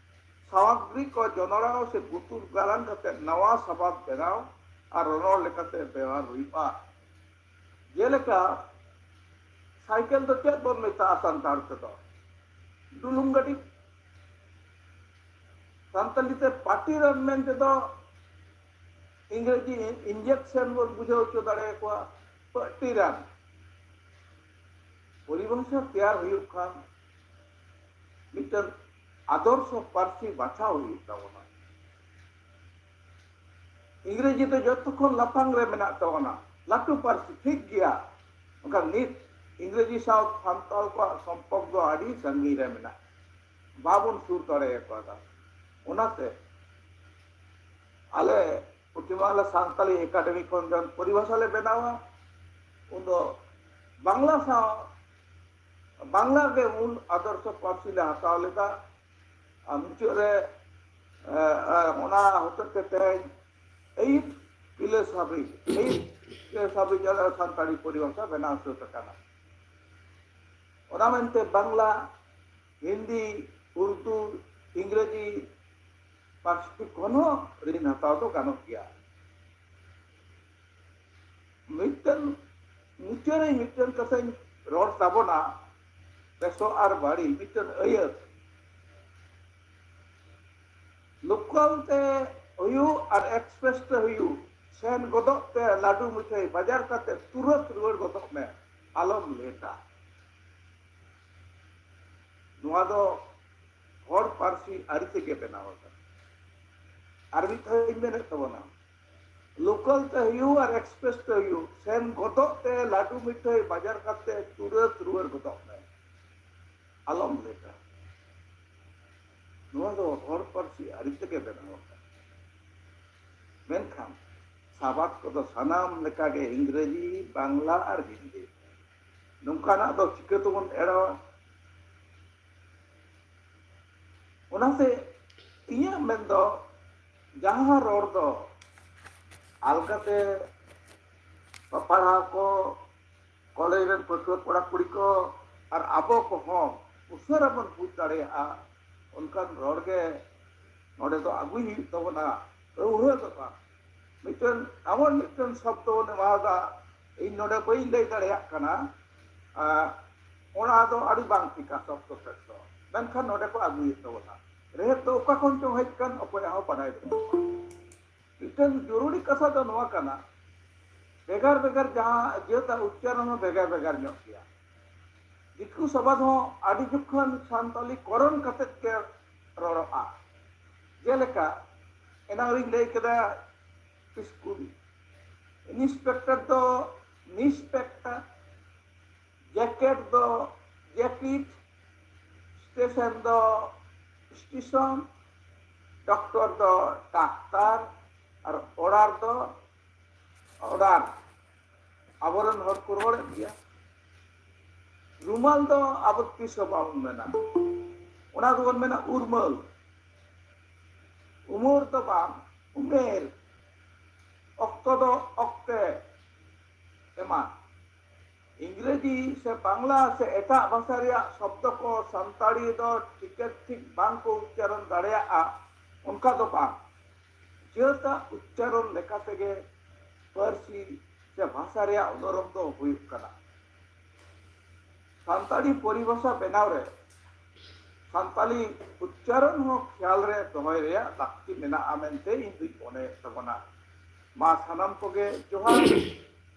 ᱥᱟᱢᱟᱜᱽᱨᱤ ᱠᱚ ᱡᱚᱱᱚᱲᱟᱣ ᱥᱮ ᱜᱩᱛᱩᱨ ᱜᱟᱞᱟᱝ ᱠᱟᱛᱮ ᱱᱟᱣᱟ ᱥᱟᱵᱟᱫ ᱵᱮᱱᱟᱣ ᱟᱨ ᱨᱚᱱᱚᱲ ᱞᱮᱠᱟᱛᱮ ᱵᱮᱣᱦᱟᱨ ᱦᱩᱭᱩᱜᱼᱟ᱾ ᱡᱮᱞᱮᱠᱟ ᱥᱟᱭᱠᱮᱞ ᱫᱚ ᱪᱮᱫ ᱵᱚᱱ ᱢᱮᱛᱟᱜᱼᱟ ᱥᱟᱱᱛᱟᱲ ᱛᱮᱫᱚ? ᱰᱩᱞᱩᱝ ᱜᱟᱹᱰᱤ᱾ ᱥᱟᱱᱛᱟᱲᱤ ᱛᱮ ᱯᱟᱴᱤ ᱨᱟᱱ ᱢᱮᱱ ᱛᱮᱫᱚ ᱤᱝᱨᱮᱡᱤ ᱤᱧᱡᱮᱠᱥᱚᱱ ᱵᱚᱱ ᱵᱩᱡᱷᱟᱹᱣ ᱦᱚᱪᱚ ᱫᱟᱲᱮᱭᱟᱠᱚᱣᱟ, ᱯᱟᱴᱤ ᱨᱟᱱ᱾ ᱯᱚᱨᱤᱵᱷᱟᱥᱟ ᱛᱮᱭᱟᱨ ᱦᱩᱭᱩᱜ ᱠᱷᱟᱱ ᱢᱤᱫᱴᱟᱝ ᱟᱫᱚᱨᱥᱚ ᱯᱟᱹᱨᱥᱤ ᱵᱟᱪᱷᱟᱣ ᱦᱩᱭᱩᱜ ᱛᱟᱵᱚᱱᱟ᱾ ᱤᱝᱨᱮᱡᱤ ᱫᱚ ᱡᱚᱛᱚ ᱠᱷᱚᱱ ᱞᱟᱯᱷᱟᱝ ᱨᱮ ᱢᱮᱱᱟᱜ ᱛᱟᱵᱚᱱᱟ, ᱞᱟᱹᱴᱩ ᱯᱟᱹᱨᱥᱤ, ᱴᱷᱤᱠ ᱜᱮᱭᱟ᱾ ᱢᱮᱱᱠᱷᱟᱱ ᱱᱤᱛ ᱤᱝᱨᱮᱡᱤ ᱥᱟᱶ ᱥᱟᱱᱛᱟᱲ ᱠᱚᱣᱟᱜ ᱥᱚᱢᱯᱚᱨᱠ ᱫᱚ ᱟᱹᱰᱤ ᱥᱟᱺᱜᱤᱧ ᱨᱮ ᱢᱮᱱᱟᱜᱼᱟ, ᱵᱟᱵᱚᱱ ᱥᱩᱨ ᱫᱟᱲᱮᱭᱟᱠᱚᱣᱟ᱾ ᱚᱱᱟᱛᱮ ᱟᱞᱮ ᱯᱚᱪᱷᱤᱢ ᱵᱟᱝᱞᱟ ᱥᱟᱱᱛᱟᱲᱤ ᱮᱠᱟᱰᱮᱢᱤ ᱠᱷᱚᱱ ᱡᱚᱠᱷᱚᱱ ᱯᱚᱨᱤᱵᱷᱟᱥᱟ ᱞᱮ ᱵᱮᱱᱟᱣᱟ, ᱩᱱᱫᱚ ᱵᱟᱝᱞᱟ ᱥᱟᱶ, ᱵᱟᱝᱞᱟ ᱜᱮ ᱩᱱ ᱟᱫᱚᱨᱥᱚ ᱯᱟᱹᱨᱥᱤ ᱞᱮ ᱦᱟᱛᱟᱣ ᱞᱮᱫᱟ᱾ ᱟᱨ ᱢᱩᱪᱟᱹᱫ ᱨᱮ, ᱮ, ᱮ, ᱚᱱᱟ ᱦᱚᱛᱮᱡ ᱛᱮ ᱛᱮᱦᱮᱧ ᱮᱭᱤᱴ ᱠᱞᱟᱥ ᱦᱟᱹᱵᱤᱡ, ᱮᱭᱤᱴ ᱠᱞᱟᱥ ᱦᱟᱹᱵᱤᱡ ᱟᱞᱮ ᱥᱟᱱᱛᱟᱲᱤ ᱯᱚᱨᱤᱵᱷᱟᱥᱟ ᱵᱮᱱᱟᱣ ᱥᱟᱹᱛ ᱟᱠᱟᱱᱟ᱾ ᱚᱱᱟ ᱢᱮᱱᱛᱮ ᱵᱟᱝᱞᱟ, ᱦᱤᱱᱫᱤ, ᱩᱨᱫᱩ, ᱤᱝᱨᱮᱡᱤ ᱯᱟᱹᱨᱥᱤ ᱠᱷᱚᱱ ᱦᱚᱸ ᱨᱤᱱ ᱦᱟᱛᱟᱣ ᱫᱚ ᱜᱟᱱᱚᱜ ᱜᱮᱭᱟ᱾ ᱢᱤᱫᱴᱮᱱ ᱢᱩᱪᱟᱹᱫ ᱨᱮ ᱢᱤᱫᱴᱮᱱ ᱠᱟᱛᱷᱟᱧ ᱨᱚᱲ ᱛᱟᱵᱚᱱᱟ, ᱵᱮᱥᱚᱜ ᱟᱨ ᱵᱟᱹᱲᱤᱡ ᱢᱤᱫᱴᱮᱱ ᱟᱹᱭᱟᱹᱛ᱾ ᱞᱳᱠᱟᱞ ᱛᱮ ᱦᱩᱭᱩᱜ ᱟᱨ ᱮᱠᱥᱯᱨᱮᱥ ᱛᱮ ᱦᱩᱭᱩᱜ, ᱥᱮᱱ ᱜᱚᱫᱚᱜ ᱛᱮ ᱞᱟᱹᱰᱩ ᱢᱤᱴᱷᱟᱹᱭ ᱵᱟᱡᱟᱨ ᱠᱟᱛᱮ ᱛᱩᱨᱟᱹᱛ ᱨᱩᱣᱟᱹᱲ ᱜᱚᱫᱚᱜ ᱢᱮ, ᱟᱞᱚᱢ ᱞᱮᱴᱟ᱾ ᱱᱚᱣᱟ ᱫᱚ ᱦᱚᱲ ᱯᱟᱹᱨᱥᱤ ᱟᱹᱨᱤ ᱛᱮᱜᱮ ᱵᱮᱱᱟᱣ ᱟᱠᱟᱱᱟ᱾ ᱟᱨ ᱢᱤᱫ ᱫᱷᱟᱣ ᱤᱧ ᱢᱮᱱᱮᱫ ᱛᱟᱵᱚᱱᱟ, ᱞᱳᱠᱟᱞ ᱛᱮ ᱦᱩᱭᱩᱜ ᱟᱨ ᱮᱠᱥᱯᱨᱮᱥ ᱛᱮ ᱦᱩᱭᱩᱜ, ᱥᱮᱱ ᱜᱚᱫᱚᱜ ᱛᱮ ᱞᱟᱹᱰᱩ ᱢᱤᱴᱷᱟᱹᱭ ᱵᱟᱡᱟᱨ ᱠᱟᱛᱮ ᱛᱩᱨᱟᱹᱛ ᱨᱩᱣᱟᱹᱲ ᱜᱚᱫᱚᱜ ᱢᱮ, ᱟᱞᱚᱢ ᱞᱮᱴᱟ᱾ ᱱᱚᱣᱟ ᱫᱚ ᱦᱚᱲ ᱯᱟᱹᱨᱥᱤ ᱟᱹᱨᱤ ᱛᱮᱜᱮ ᱵᱮᱱᱟᱣ ᱟᱠᱟᱱᱟ᱾ ᱢᱮᱱᱠᱷᱟᱱ ᱥᱟᱵᱟᱫ ᱠᱚᱫᱚ ᱥᱟᱱᱟᱢ ᱞᱮᱠᱟᱜᱮ ᱤᱝᱨᱮᱡᱤ, ᱵᱟᱝᱞᱟ ᱟᱨ ᱦᱤᱱᱫᱤ᱾ ᱱᱚᱝᱠᱟᱱᱟᱜ ᱫᱚ ᱪᱤᱠᱟᱹ ᱛᱮᱵᱚᱱ ᱮᱲᱟᱣᱟ? ᱚᱱᱟᱛᱮ ᱤᱧᱟᱹᱜ ᱢᱮᱱ ᱫᱚ, ᱡᱟᱦᱟᱸ ᱨᱚᱲ ᱫᱚ ᱟᱞᱜᱟᱛᱮ ᱯᱟᱲᱦᱟᱣ ᱠᱚ, ᱠᱚᱞᱮᱡᱽ ᱨᱮᱱ ᱯᱟᱹᱴᱷᱩᱣᱟᱹ ᱠᱚᱲᱟ ᱠᱩᱲᱤ ᱠᱚ ᱟᱨ ᱟᱵᱚ ᱠᱚᱦᱚᱸ ᱩᱥᱟᱹᱨᱟ ᱵᱚᱱ ᱵᱩᱡᱽ ᱫᱟᱲᱮᱭᱟᱜᱼᱟ, ᱚᱱᱠᱟᱱ ᱨᱚᱲ ᱜᱮ ᱱᱚᱰᱮ ᱫᱚ ᱟᱹᱜᱩᱭ ᱦᱩᱭᱩᱜ ᱛᱟᱵᱚᱱᱟ᱾ ᱟᱹᱣᱦᱟᱹ ᱫᱚ ᱵᱟᱝ, ᱢᱤᱫᱴᱮᱱ ᱮᱢᱚᱱ ᱢᱤᱫᱴᱮᱱ ᱥᱚᱵᱫᱚ ᱵᱚᱱ ᱮᱢᱟᱣᱟᱫᱟ, ᱤᱧ ᱱᱚᱰᱮ ᱵᱟᱹᱧ ᱞᱟᱹᱭ ᱫᱟᱲᱮᱭᱟᱜ ᱠᱟᱱᱟ, ᱟᱨ ᱚᱱᱟ ᱫᱚ ᱟᱹᱰᱤ ᱵᱟᱝ ᱴᱷᱤᱠᱟ ᱥᱚᱵᱫᱚ ᱥᱮᱫ ᱫᱚ, ᱢᱮᱱᱠᱷᱟᱱ ᱱᱚᱰᱮ ᱠᱚ ᱟᱹᱜᱩᱭᱮᱫ ᱛᱟᱵᱚᱱᱟ᱾ ᱨᱮᱦᱮᱫ ᱫᱚ ᱚᱠᱟ ᱠᱷᱚᱱ ᱪᱚᱝ ᱦᱮᱡ ᱟᱠᱟᱱ, ᱚᱠᱚᱭᱟᱜ ᱦᱚᱸ ᱵᱟᱰᱟᱭ ᱵᱟᱹᱱᱩᱜᱼᱟ᱾ ᱢᱤᱫᱴᱮᱱ ᱡᱚᱨᱩᱨᱤ ᱠᱟᱛᱷᱟ ᱫᱚ ᱱᱚᱣᱟ ᱠᱟᱱᱟ, ᱵᱷᱮᱜᱟᱨ ᱵᱷᱮᱜᱟᱨ ᱡᱟᱦᱟᱸ ᱡᱟᱹᱛᱟᱜ ᱩᱪᱪᱟᱨᱚᱱ ᱦᱚᱸ ᱵᱷᱮᱜᱟᱨ ᱵᱷᱮᱜᱟᱨ ᱧᱚᱜ ᱜᱮᱭᱟ᱾ ᱫᱤᱠᱩ ᱥᱟᱵᱟᱫ ᱦᱚᱸ ᱟᱹᱰᱤ ᱡᱚᱠᱷᱚᱱ ᱥᱟᱱᱛᱟᱞᱤ ᱠᱚᱨᱚᱱ ᱠᱟᱛᱮᱫ ᱜᱮ ᱨᱚᱲᱚᱜᱼᱟ᱾ ᱡᱮᱞᱮᱠᱟ ᱮᱱᱟᱝ ᱨᱤᱧ ᱞᱟᱹᱭ ᱠᱮᱫᱟ ᱥᱠᱩᱞ, ᱤᱱᱥᱯᱮᱠᱴᱚᱨ ᱫᱚ ᱱᱤᱥᱯᱮᱠᱴᱚᱨ, ᱡᱮᱠᱮᱴ ᱫᱚ ᱡᱮᱠᱤᱴ, ᱥᱴᱮᱥᱚᱱ ᱫᱚ ᱥᱴᱮᱥᱚᱱ, ᱰᱚᱠᱴᱚᱨ ᱫᱚ ᱰᱟᱠᱛᱟᱨ, ᱟᱨ ᱚᱰᱟᱨ ᱫᱚ ᱚᱰᱟᱨ᱾ ᱟᱵᱚᱨᱮᱱ ᱦᱚᱲ ᱠᱚ ᱨᱚᱲᱮᱫ ᱜᱮᱭᱟ᱾ ᱨᱩᱢᱟᱞ ᱫᱚ ᱟᱵᱚ ᱛᱤᱥ ᱦᱚᱸ ᱵᱟᱵᱚᱱ ᱢᱮᱱᱟ, ᱚᱱᱟ ᱫᱚᱵᱚᱱ ᱢᱮᱱᱟ ᱩᱨᱢᱟᱹᱞ᱾ ᱩᱢᱮᱨ ᱫᱚ ᱵᱟᱝ, ᱩᱢᱮᱨ᱾ ᱚᱠᱛᱚ ᱫᱚ ᱚᱠᱛᱮ ᱮᱢᱟᱱ᱾ ᱤᱝᱨᱮᱡᱤ ᱥᱮ ᱵᱟᱝᱞᱟ ᱥᱮ ᱮᱴᱟᱜ ᱵᱷᱟᱥᱟ ᱨᱮᱭᱟᱜ ᱥᱚᱵᱫᱚ ᱠᱚ ᱥᱟᱱᱛᱟᱲᱤ ᱫᱚ ᱴᱷᱤᱠᱮ ᱴᱷᱤᱠ ᱵᱟᱝ ᱠᱚ ᱩᱪᱪᱟᱨᱚᱱ ᱫᱟᱲᱮᱭᱟᱜᱼᱟ, ᱚᱱᱠᱟ ᱫᱚ ᱵᱟᱝ᱾ ᱡᱟᱹᱛᱟᱜ ᱩᱪᱪᱟᱨᱚᱱ ᱞᱮᱠᱟ ᱛᱮᱜᱮ ᱯᱟᱹᱨᱥᱤ ᱥᱮ ᱵᱷᱟᱥᱟ ᱨᱮᱭᱟᱜ ᱩᱱᱩᱨᱩᱢ ᱫᱚ ᱦᱩᱭᱩᱜ ᱠᱟᱱᱟ᱾ ᱥᱟᱱᱛᱟᱲᱤ ᱯᱚᱨᱤᱵᱷᱟᱥᱟ ᱵᱮᱱᱟᱣ ᱨᱮ ᱥᱟᱱᱛᱟᱲᱤ ᱩᱪᱪᱟᱨᱚᱱ ᱦᱚᱸ ᱠᱷᱮᱭᱟᱞ ᱨᱮ ᱫᱚᱦᱚᱭ ᱨᱮᱭᱟᱜ ᱞᱟᱹᱠᱛᱤ ᱢᱮᱱᱟᱜᱼᱟ ᱢᱮᱱᱛᱮ ᱤᱧ ᱫᱩᱧ ᱢᱚᱱᱮᱭᱮᱫ ᱛᱟᱵᱚᱱᱟ᱾ ᱢᱟ ᱥᱟᱱᱟᱢ ᱠᱚᱜᱮ ᱡᱚᱦᱟᱨ᱾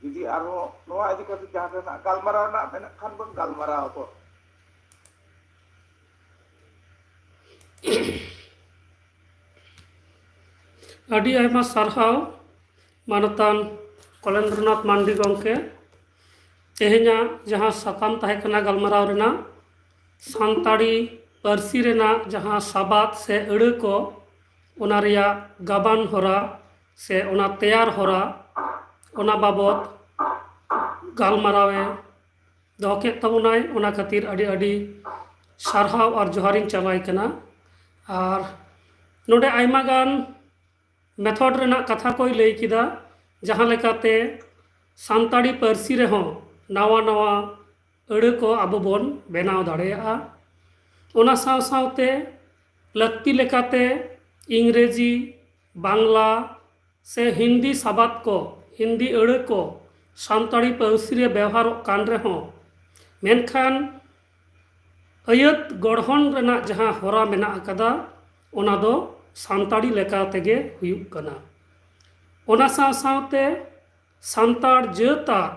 ᱡᱩᱫᱤ ᱟᱨᱦᱚᱸ ᱱᱚᱣᱟ ᱤᱫᱤ ᱠᱟᱛᱮ ᱡᱟᱦᱟᱸ ᱨᱮᱱᱟᱜ ᱜᱟᱞᱢᱟᱨᱟᱣ ᱨᱮᱱᱟᱜ ᱢᱮᱱᱟᱜ ᱠᱷᱟᱱ ᱵᱚᱱ ᱜᱟᱞᱢᱟᱨᱟᱣ ᱟᱵᱚ᱾ ᱟᱹᱰᱤ ᱟᱭᱢᱟ ᱥᱟᱨᱦᱟᱣ ᱢᱟᱱᱚᱛᱟᱱ ᱠᱚᱞᱮᱱᱫᱨᱚᱱᱟᱛᱷ ᱢᱟᱱᱰᱤ ᱜᱚᱢᱠᱮ᱾ ᱛᱮᱦᱮᱧᱟᱜ ᱡᱟᱦᱟᱸ ᱥᱟᱛᱟᱢ ᱛᱟᱦᱮᱸ ᱠᱟᱱᱟ ᱜᱟᱞᱢᱟᱨᱟᱣ ᱨᱮᱱᱟᱜ, ᱥᱟᱱᱛᱟᱲᱤ ᱯᱟᱹᱨᱥᱤ ᱨᱮᱱᱟᱜ ᱡᱟᱦᱟᱸ ᱥᱟᱵᱟᱫ ᱥᱮ ᱟᱹᱲᱟᱹ ᱠᱚ, ᱚᱱᱟ ᱨᱮᱭᱟᱜ ᱜᱟᱵᱟᱱ ᱦᱚᱨᱟ ᱥᱮ ᱚᱱᱟ ᱛᱮᱭᱟᱨ ᱦᱚᱨᱟ, ᱚᱱᱟ ᱵᱟᱵᱚᱛ ᱜᱟᱞᱢᱟᱨᱟᱣᱮ ᱫᱚᱦᱚ ᱠᱮᱫ ᱛᱟᱵᱚᱱᱟᱭ᱾ ᱚᱱᱟ ᱠᱷᱟᱹᱛᱤᱨ ᱟᱹᱰᱤ ᱟᱹᱰᱤ ᱥᱟᱨᱦᱟᱣ ᱟᱨ ᱡᱚᱦᱟᱨᱤᱧ ᱪᱟᱞᱟᱭ ᱠᱟᱱᱟ᱾ ᱟᱨ ᱱᱚᱰᱮ ᱟᱭᱢᱟ ᱜᱟᱱ ᱢᱮᱛᱷᱚᱰ ᱨᱮᱱᱟᱜ ᱠᱟᱛᱷᱟ ᱠᱚᱭ ᱞᱟᱹᱭ ᱠᱮᱫᱟ, ᱡᱟᱦᱟᱸ ᱞᱮᱠᱟᱛᱮ ᱥᱟᱱᱛᱟᱲᱤ ᱯᱟᱹᱨᱥᱤ ᱨᱮᱦᱚᱸ ᱱᱟᱣᱟ ᱱᱟᱣᱟ ᱟᱹᱲᱟᱹ ᱠᱚ ᱟᱵᱚ ᱵᱚᱱ ᱵᱮᱱᱟᱣ ᱫᱟᱲᱮᱭᱟᱜᱼᱟ᱾ ᱚᱱᱟ ᱥᱟᱶ ᱥᱟᱶᱛᱮ ᱞᱟᱹᱠᱛᱤ ᱞᱮᱠᱟᱛᱮ ᱤᱝᱨᱮᱡᱤ, ᱵᱟᱝᱞᱟ ᱥᱮ ᱦᱤᱱᱫᱤ ᱥᱟᱵᱟᱫ ᱠᱚ, ᱦᱤᱱᱫᱤ ᱟᱹᱲᱟᱹ ᱠᱚ ᱥᱟᱱᱛᱟᱲᱤ ᱯᱟᱹᱨᱥᱤ ᱨᱮ ᱵᱮᱣᱦᱟᱨᱚᱜ ᱠᱟᱱ ᱨᱮᱦᱚᱸ, ᱢᱮᱱᱠᱷᱟᱱ ᱟᱹᱭᱟᱹᱛ ᱜᱚᱲᱦᱚᱱ ᱨᱮᱱᱟᱜ ᱡᱟᱦᱟᱸ ᱦᱚᱨᱟ ᱢᱮᱱᱟᱜ ᱟᱠᱟᱫᱟ, ᱚᱱᱟ ᱫᱚ ᱥᱟᱱᱛᱟᱲᱤ ᱞᱮᱠᱟ ᱛᱮᱜᱮ ᱦᱩᱭᱩᱜ ᱠᱟᱱᱟ᱾ ᱚᱱᱟ ᱥᱟᱶ ᱥᱟᱶᱛᱮ ᱥᱟᱱᱛᱟᱲ ᱡᱟᱹᱛᱟᱜ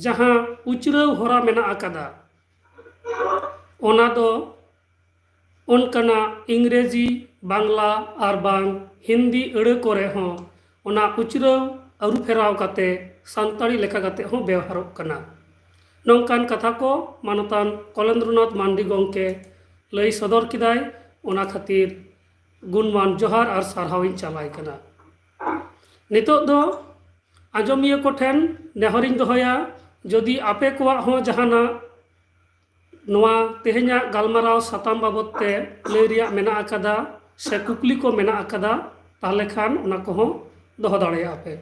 ᱡᱟᱦᱟᱸ ᱩᱪᱨᱟᱹᱣ ᱦᱚᱨᱟ ᱢᱮᱱᱟᱜ ᱟᱠᱟᱫᱟ, ᱚᱱᱟ ᱫᱚ ᱚᱱᱠᱟᱱᱟᱜ ᱤᱝᱨᱮᱡᱤ, ᱵᱟᱝᱞᱟ ᱟᱨ ᱵᱟᱝ ᱦᱤᱱᱫᱤ ᱟᱹᱲᱟᱹ ᱠᱚᱨᱮ ᱦᱚᱸ ᱚᱱᱟ ᱩᱪᱨᱟᱹᱣ ᱟᱹᱨᱩ ᱯᱷᱮᱨᱟᱣ ᱠᱟᱛᱮ ᱥᱟᱱᱛᱟᱲᱤ ᱞᱮᱠᱟ ᱠᱟᱛᱮ ᱦᱚᱸ ᱵᱮᱣᱦᱟᱨᱚᱜ ᱠᱟᱱᱟ᱾ ᱱᱚᱝᱠᱟᱱ ᱠᱟᱛᱷᱟ ᱠᱚ ᱢᱟᱱᱚᱛᱟᱱ ᱠᱚᱞᱮᱱᱫᱨᱚᱱᱟᱛᱷ ᱢᱟᱱᱰᱤ ᱜᱚᱢᱠᱮ ᱞᱟᱹᱭ ᱥᱚᱫᱚᱨ ᱠᱮᱫᱟᱭ᱾ ᱚᱱᱟ ᱠᱷᱟᱹᱛᱤᱨ ᱜᱩᱱᱢᱟᱱ ᱡᱚᱦᱟᱨ ᱟᱨ ᱥᱟᱨᱦᱟᱣ ᱤᱧ ᱪᱟᱞᱟᱭ ᱠᱟᱱᱟ᱾ ᱱᱤᱛᱚᱜ ᱫᱚ ᱟᱸᱡᱚᱢᱤᱭᱟᱹ ᱠᱚᱴᱷᱮᱱ ᱱᱮᱦᱚᱨᱤᱧ ᱫᱚᱦᱚᱭᱟ, ᱡᱩᱫᱤ ᱟᱯᱮ ᱠᱚᱣᱟᱜ ᱦᱚᱸ ᱡᱟᱦᱟᱱᱟᱜ ᱱᱚᱣᱟ ᱛᱮᱦᱮᱧᱟᱜ ᱜᱟᱞᱢᱟᱨᱟᱣ ᱥᱟᱛᱟᱢ ᱵᱟᱵᱚᱫ ᱛᱮ ᱞᱟᱹᱭ ᱨᱮᱭᱟᱜ ᱢᱮᱱᱟᱜ ᱟᱠᱟᱫᱟ ᱥᱮ ᱠᱩᱠᱞᱤ ᱠᱚ ᱢᱮᱱᱟᱜ ᱟᱠᱟᱫᱟ, ᱛᱟᱦᱚᱞᱮ ᱠᱷᱟᱱ ᱚᱱᱟ ᱠᱚᱦᱚᱸ ᱫᱚᱦᱚ ᱫᱟᱲᱮᱭᱟᱜᱼᱟ ᱯᱮ᱾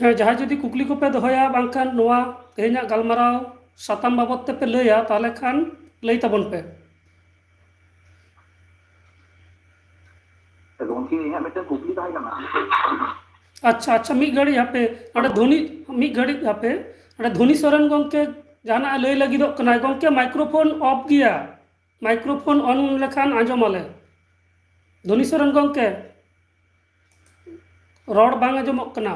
ᱦᱮᱸ, ᱡᱟᱦᱟᱸᱭ ᱡᱩᱫᱤ ᱠᱩᱠᱞᱤ ᱠᱚᱯᱮ ᱫᱚᱦᱚᱭᱟ, ᱵᱟᱝᱠᱷᱟᱱ ᱱᱚᱣᱟ ᱛᱮᱦᱮᱧᱟᱜ ᱜᱟᱞᱢᱟᱨᱟᱣ ᱥᱟᱛᱟᱢ ᱵᱟᱵᱚᱫ ᱛᱮᱯᱮ ᱞᱟᱹᱭᱟ, ᱛᱟᱦᱚᱞᱮ ᱠᱷᱟᱱ ᱞᱟᱹᱭ ᱛᱟᱵᱚᱱ ᱯᱮ᱾ ᱜᱚᱢᱠᱮ, ᱤᱧᱟᱹᱜ ᱢᱤᱫᱴᱮᱱ ᱠᱩᱠᱞᱤ ᱛᱟᱦᱮᱸ ᱠᱟᱱᱟ᱾ ᱟᱪᱪᱷᱟ, ᱟᱪᱪᱷᱟ, ᱢᱤᱫ ᱜᱷᱟᱹᱲᱤᱡ ᱦᱟᱯᱮ, ᱚᱸᱰᱮ ᱫᱷᱚᱱᱤ, ᱢᱤᱫ ᱜᱷᱟᱹᱲᱤᱡ ᱦᱟᱯᱮ, ᱚᱸᱰᱮ ᱫᱷᱚᱱᱤ ᱥᱚᱨᱮᱱ ᱜᱚᱢᱠᱮ ᱡᱟᱦᱟᱱᱟᱜ ᱮ ᱞᱟᱹᱭ ᱞᱟᱹᱜᱤᱫᱚᱜ ᱠᱟᱱᱟᱭ᱾ ᱜᱚᱢᱠᱮ, ᱢᱟᱭᱠᱨᱳᱯᱷᱳᱱ ᱚᱯᱷ ᱜᱮᱭᱟ, ᱢᱟᱭᱠᱨᱳᱯᱷᱳᱱ ᱚᱱ ᱞᱮᱠᱷᱟᱱ ᱟᱸᱡᱚᱢ ᱟᱞᱮ᱾ ᱫᱷᱚᱱᱤ ᱥᱚᱨᱮᱱ ᱜᱚᱢᱠᱮ, ᱨᱚᱲ ᱵᱟᱝ ᱟᱸᱡᱚᱢᱚᱜ ᱠᱟᱱᱟ᱾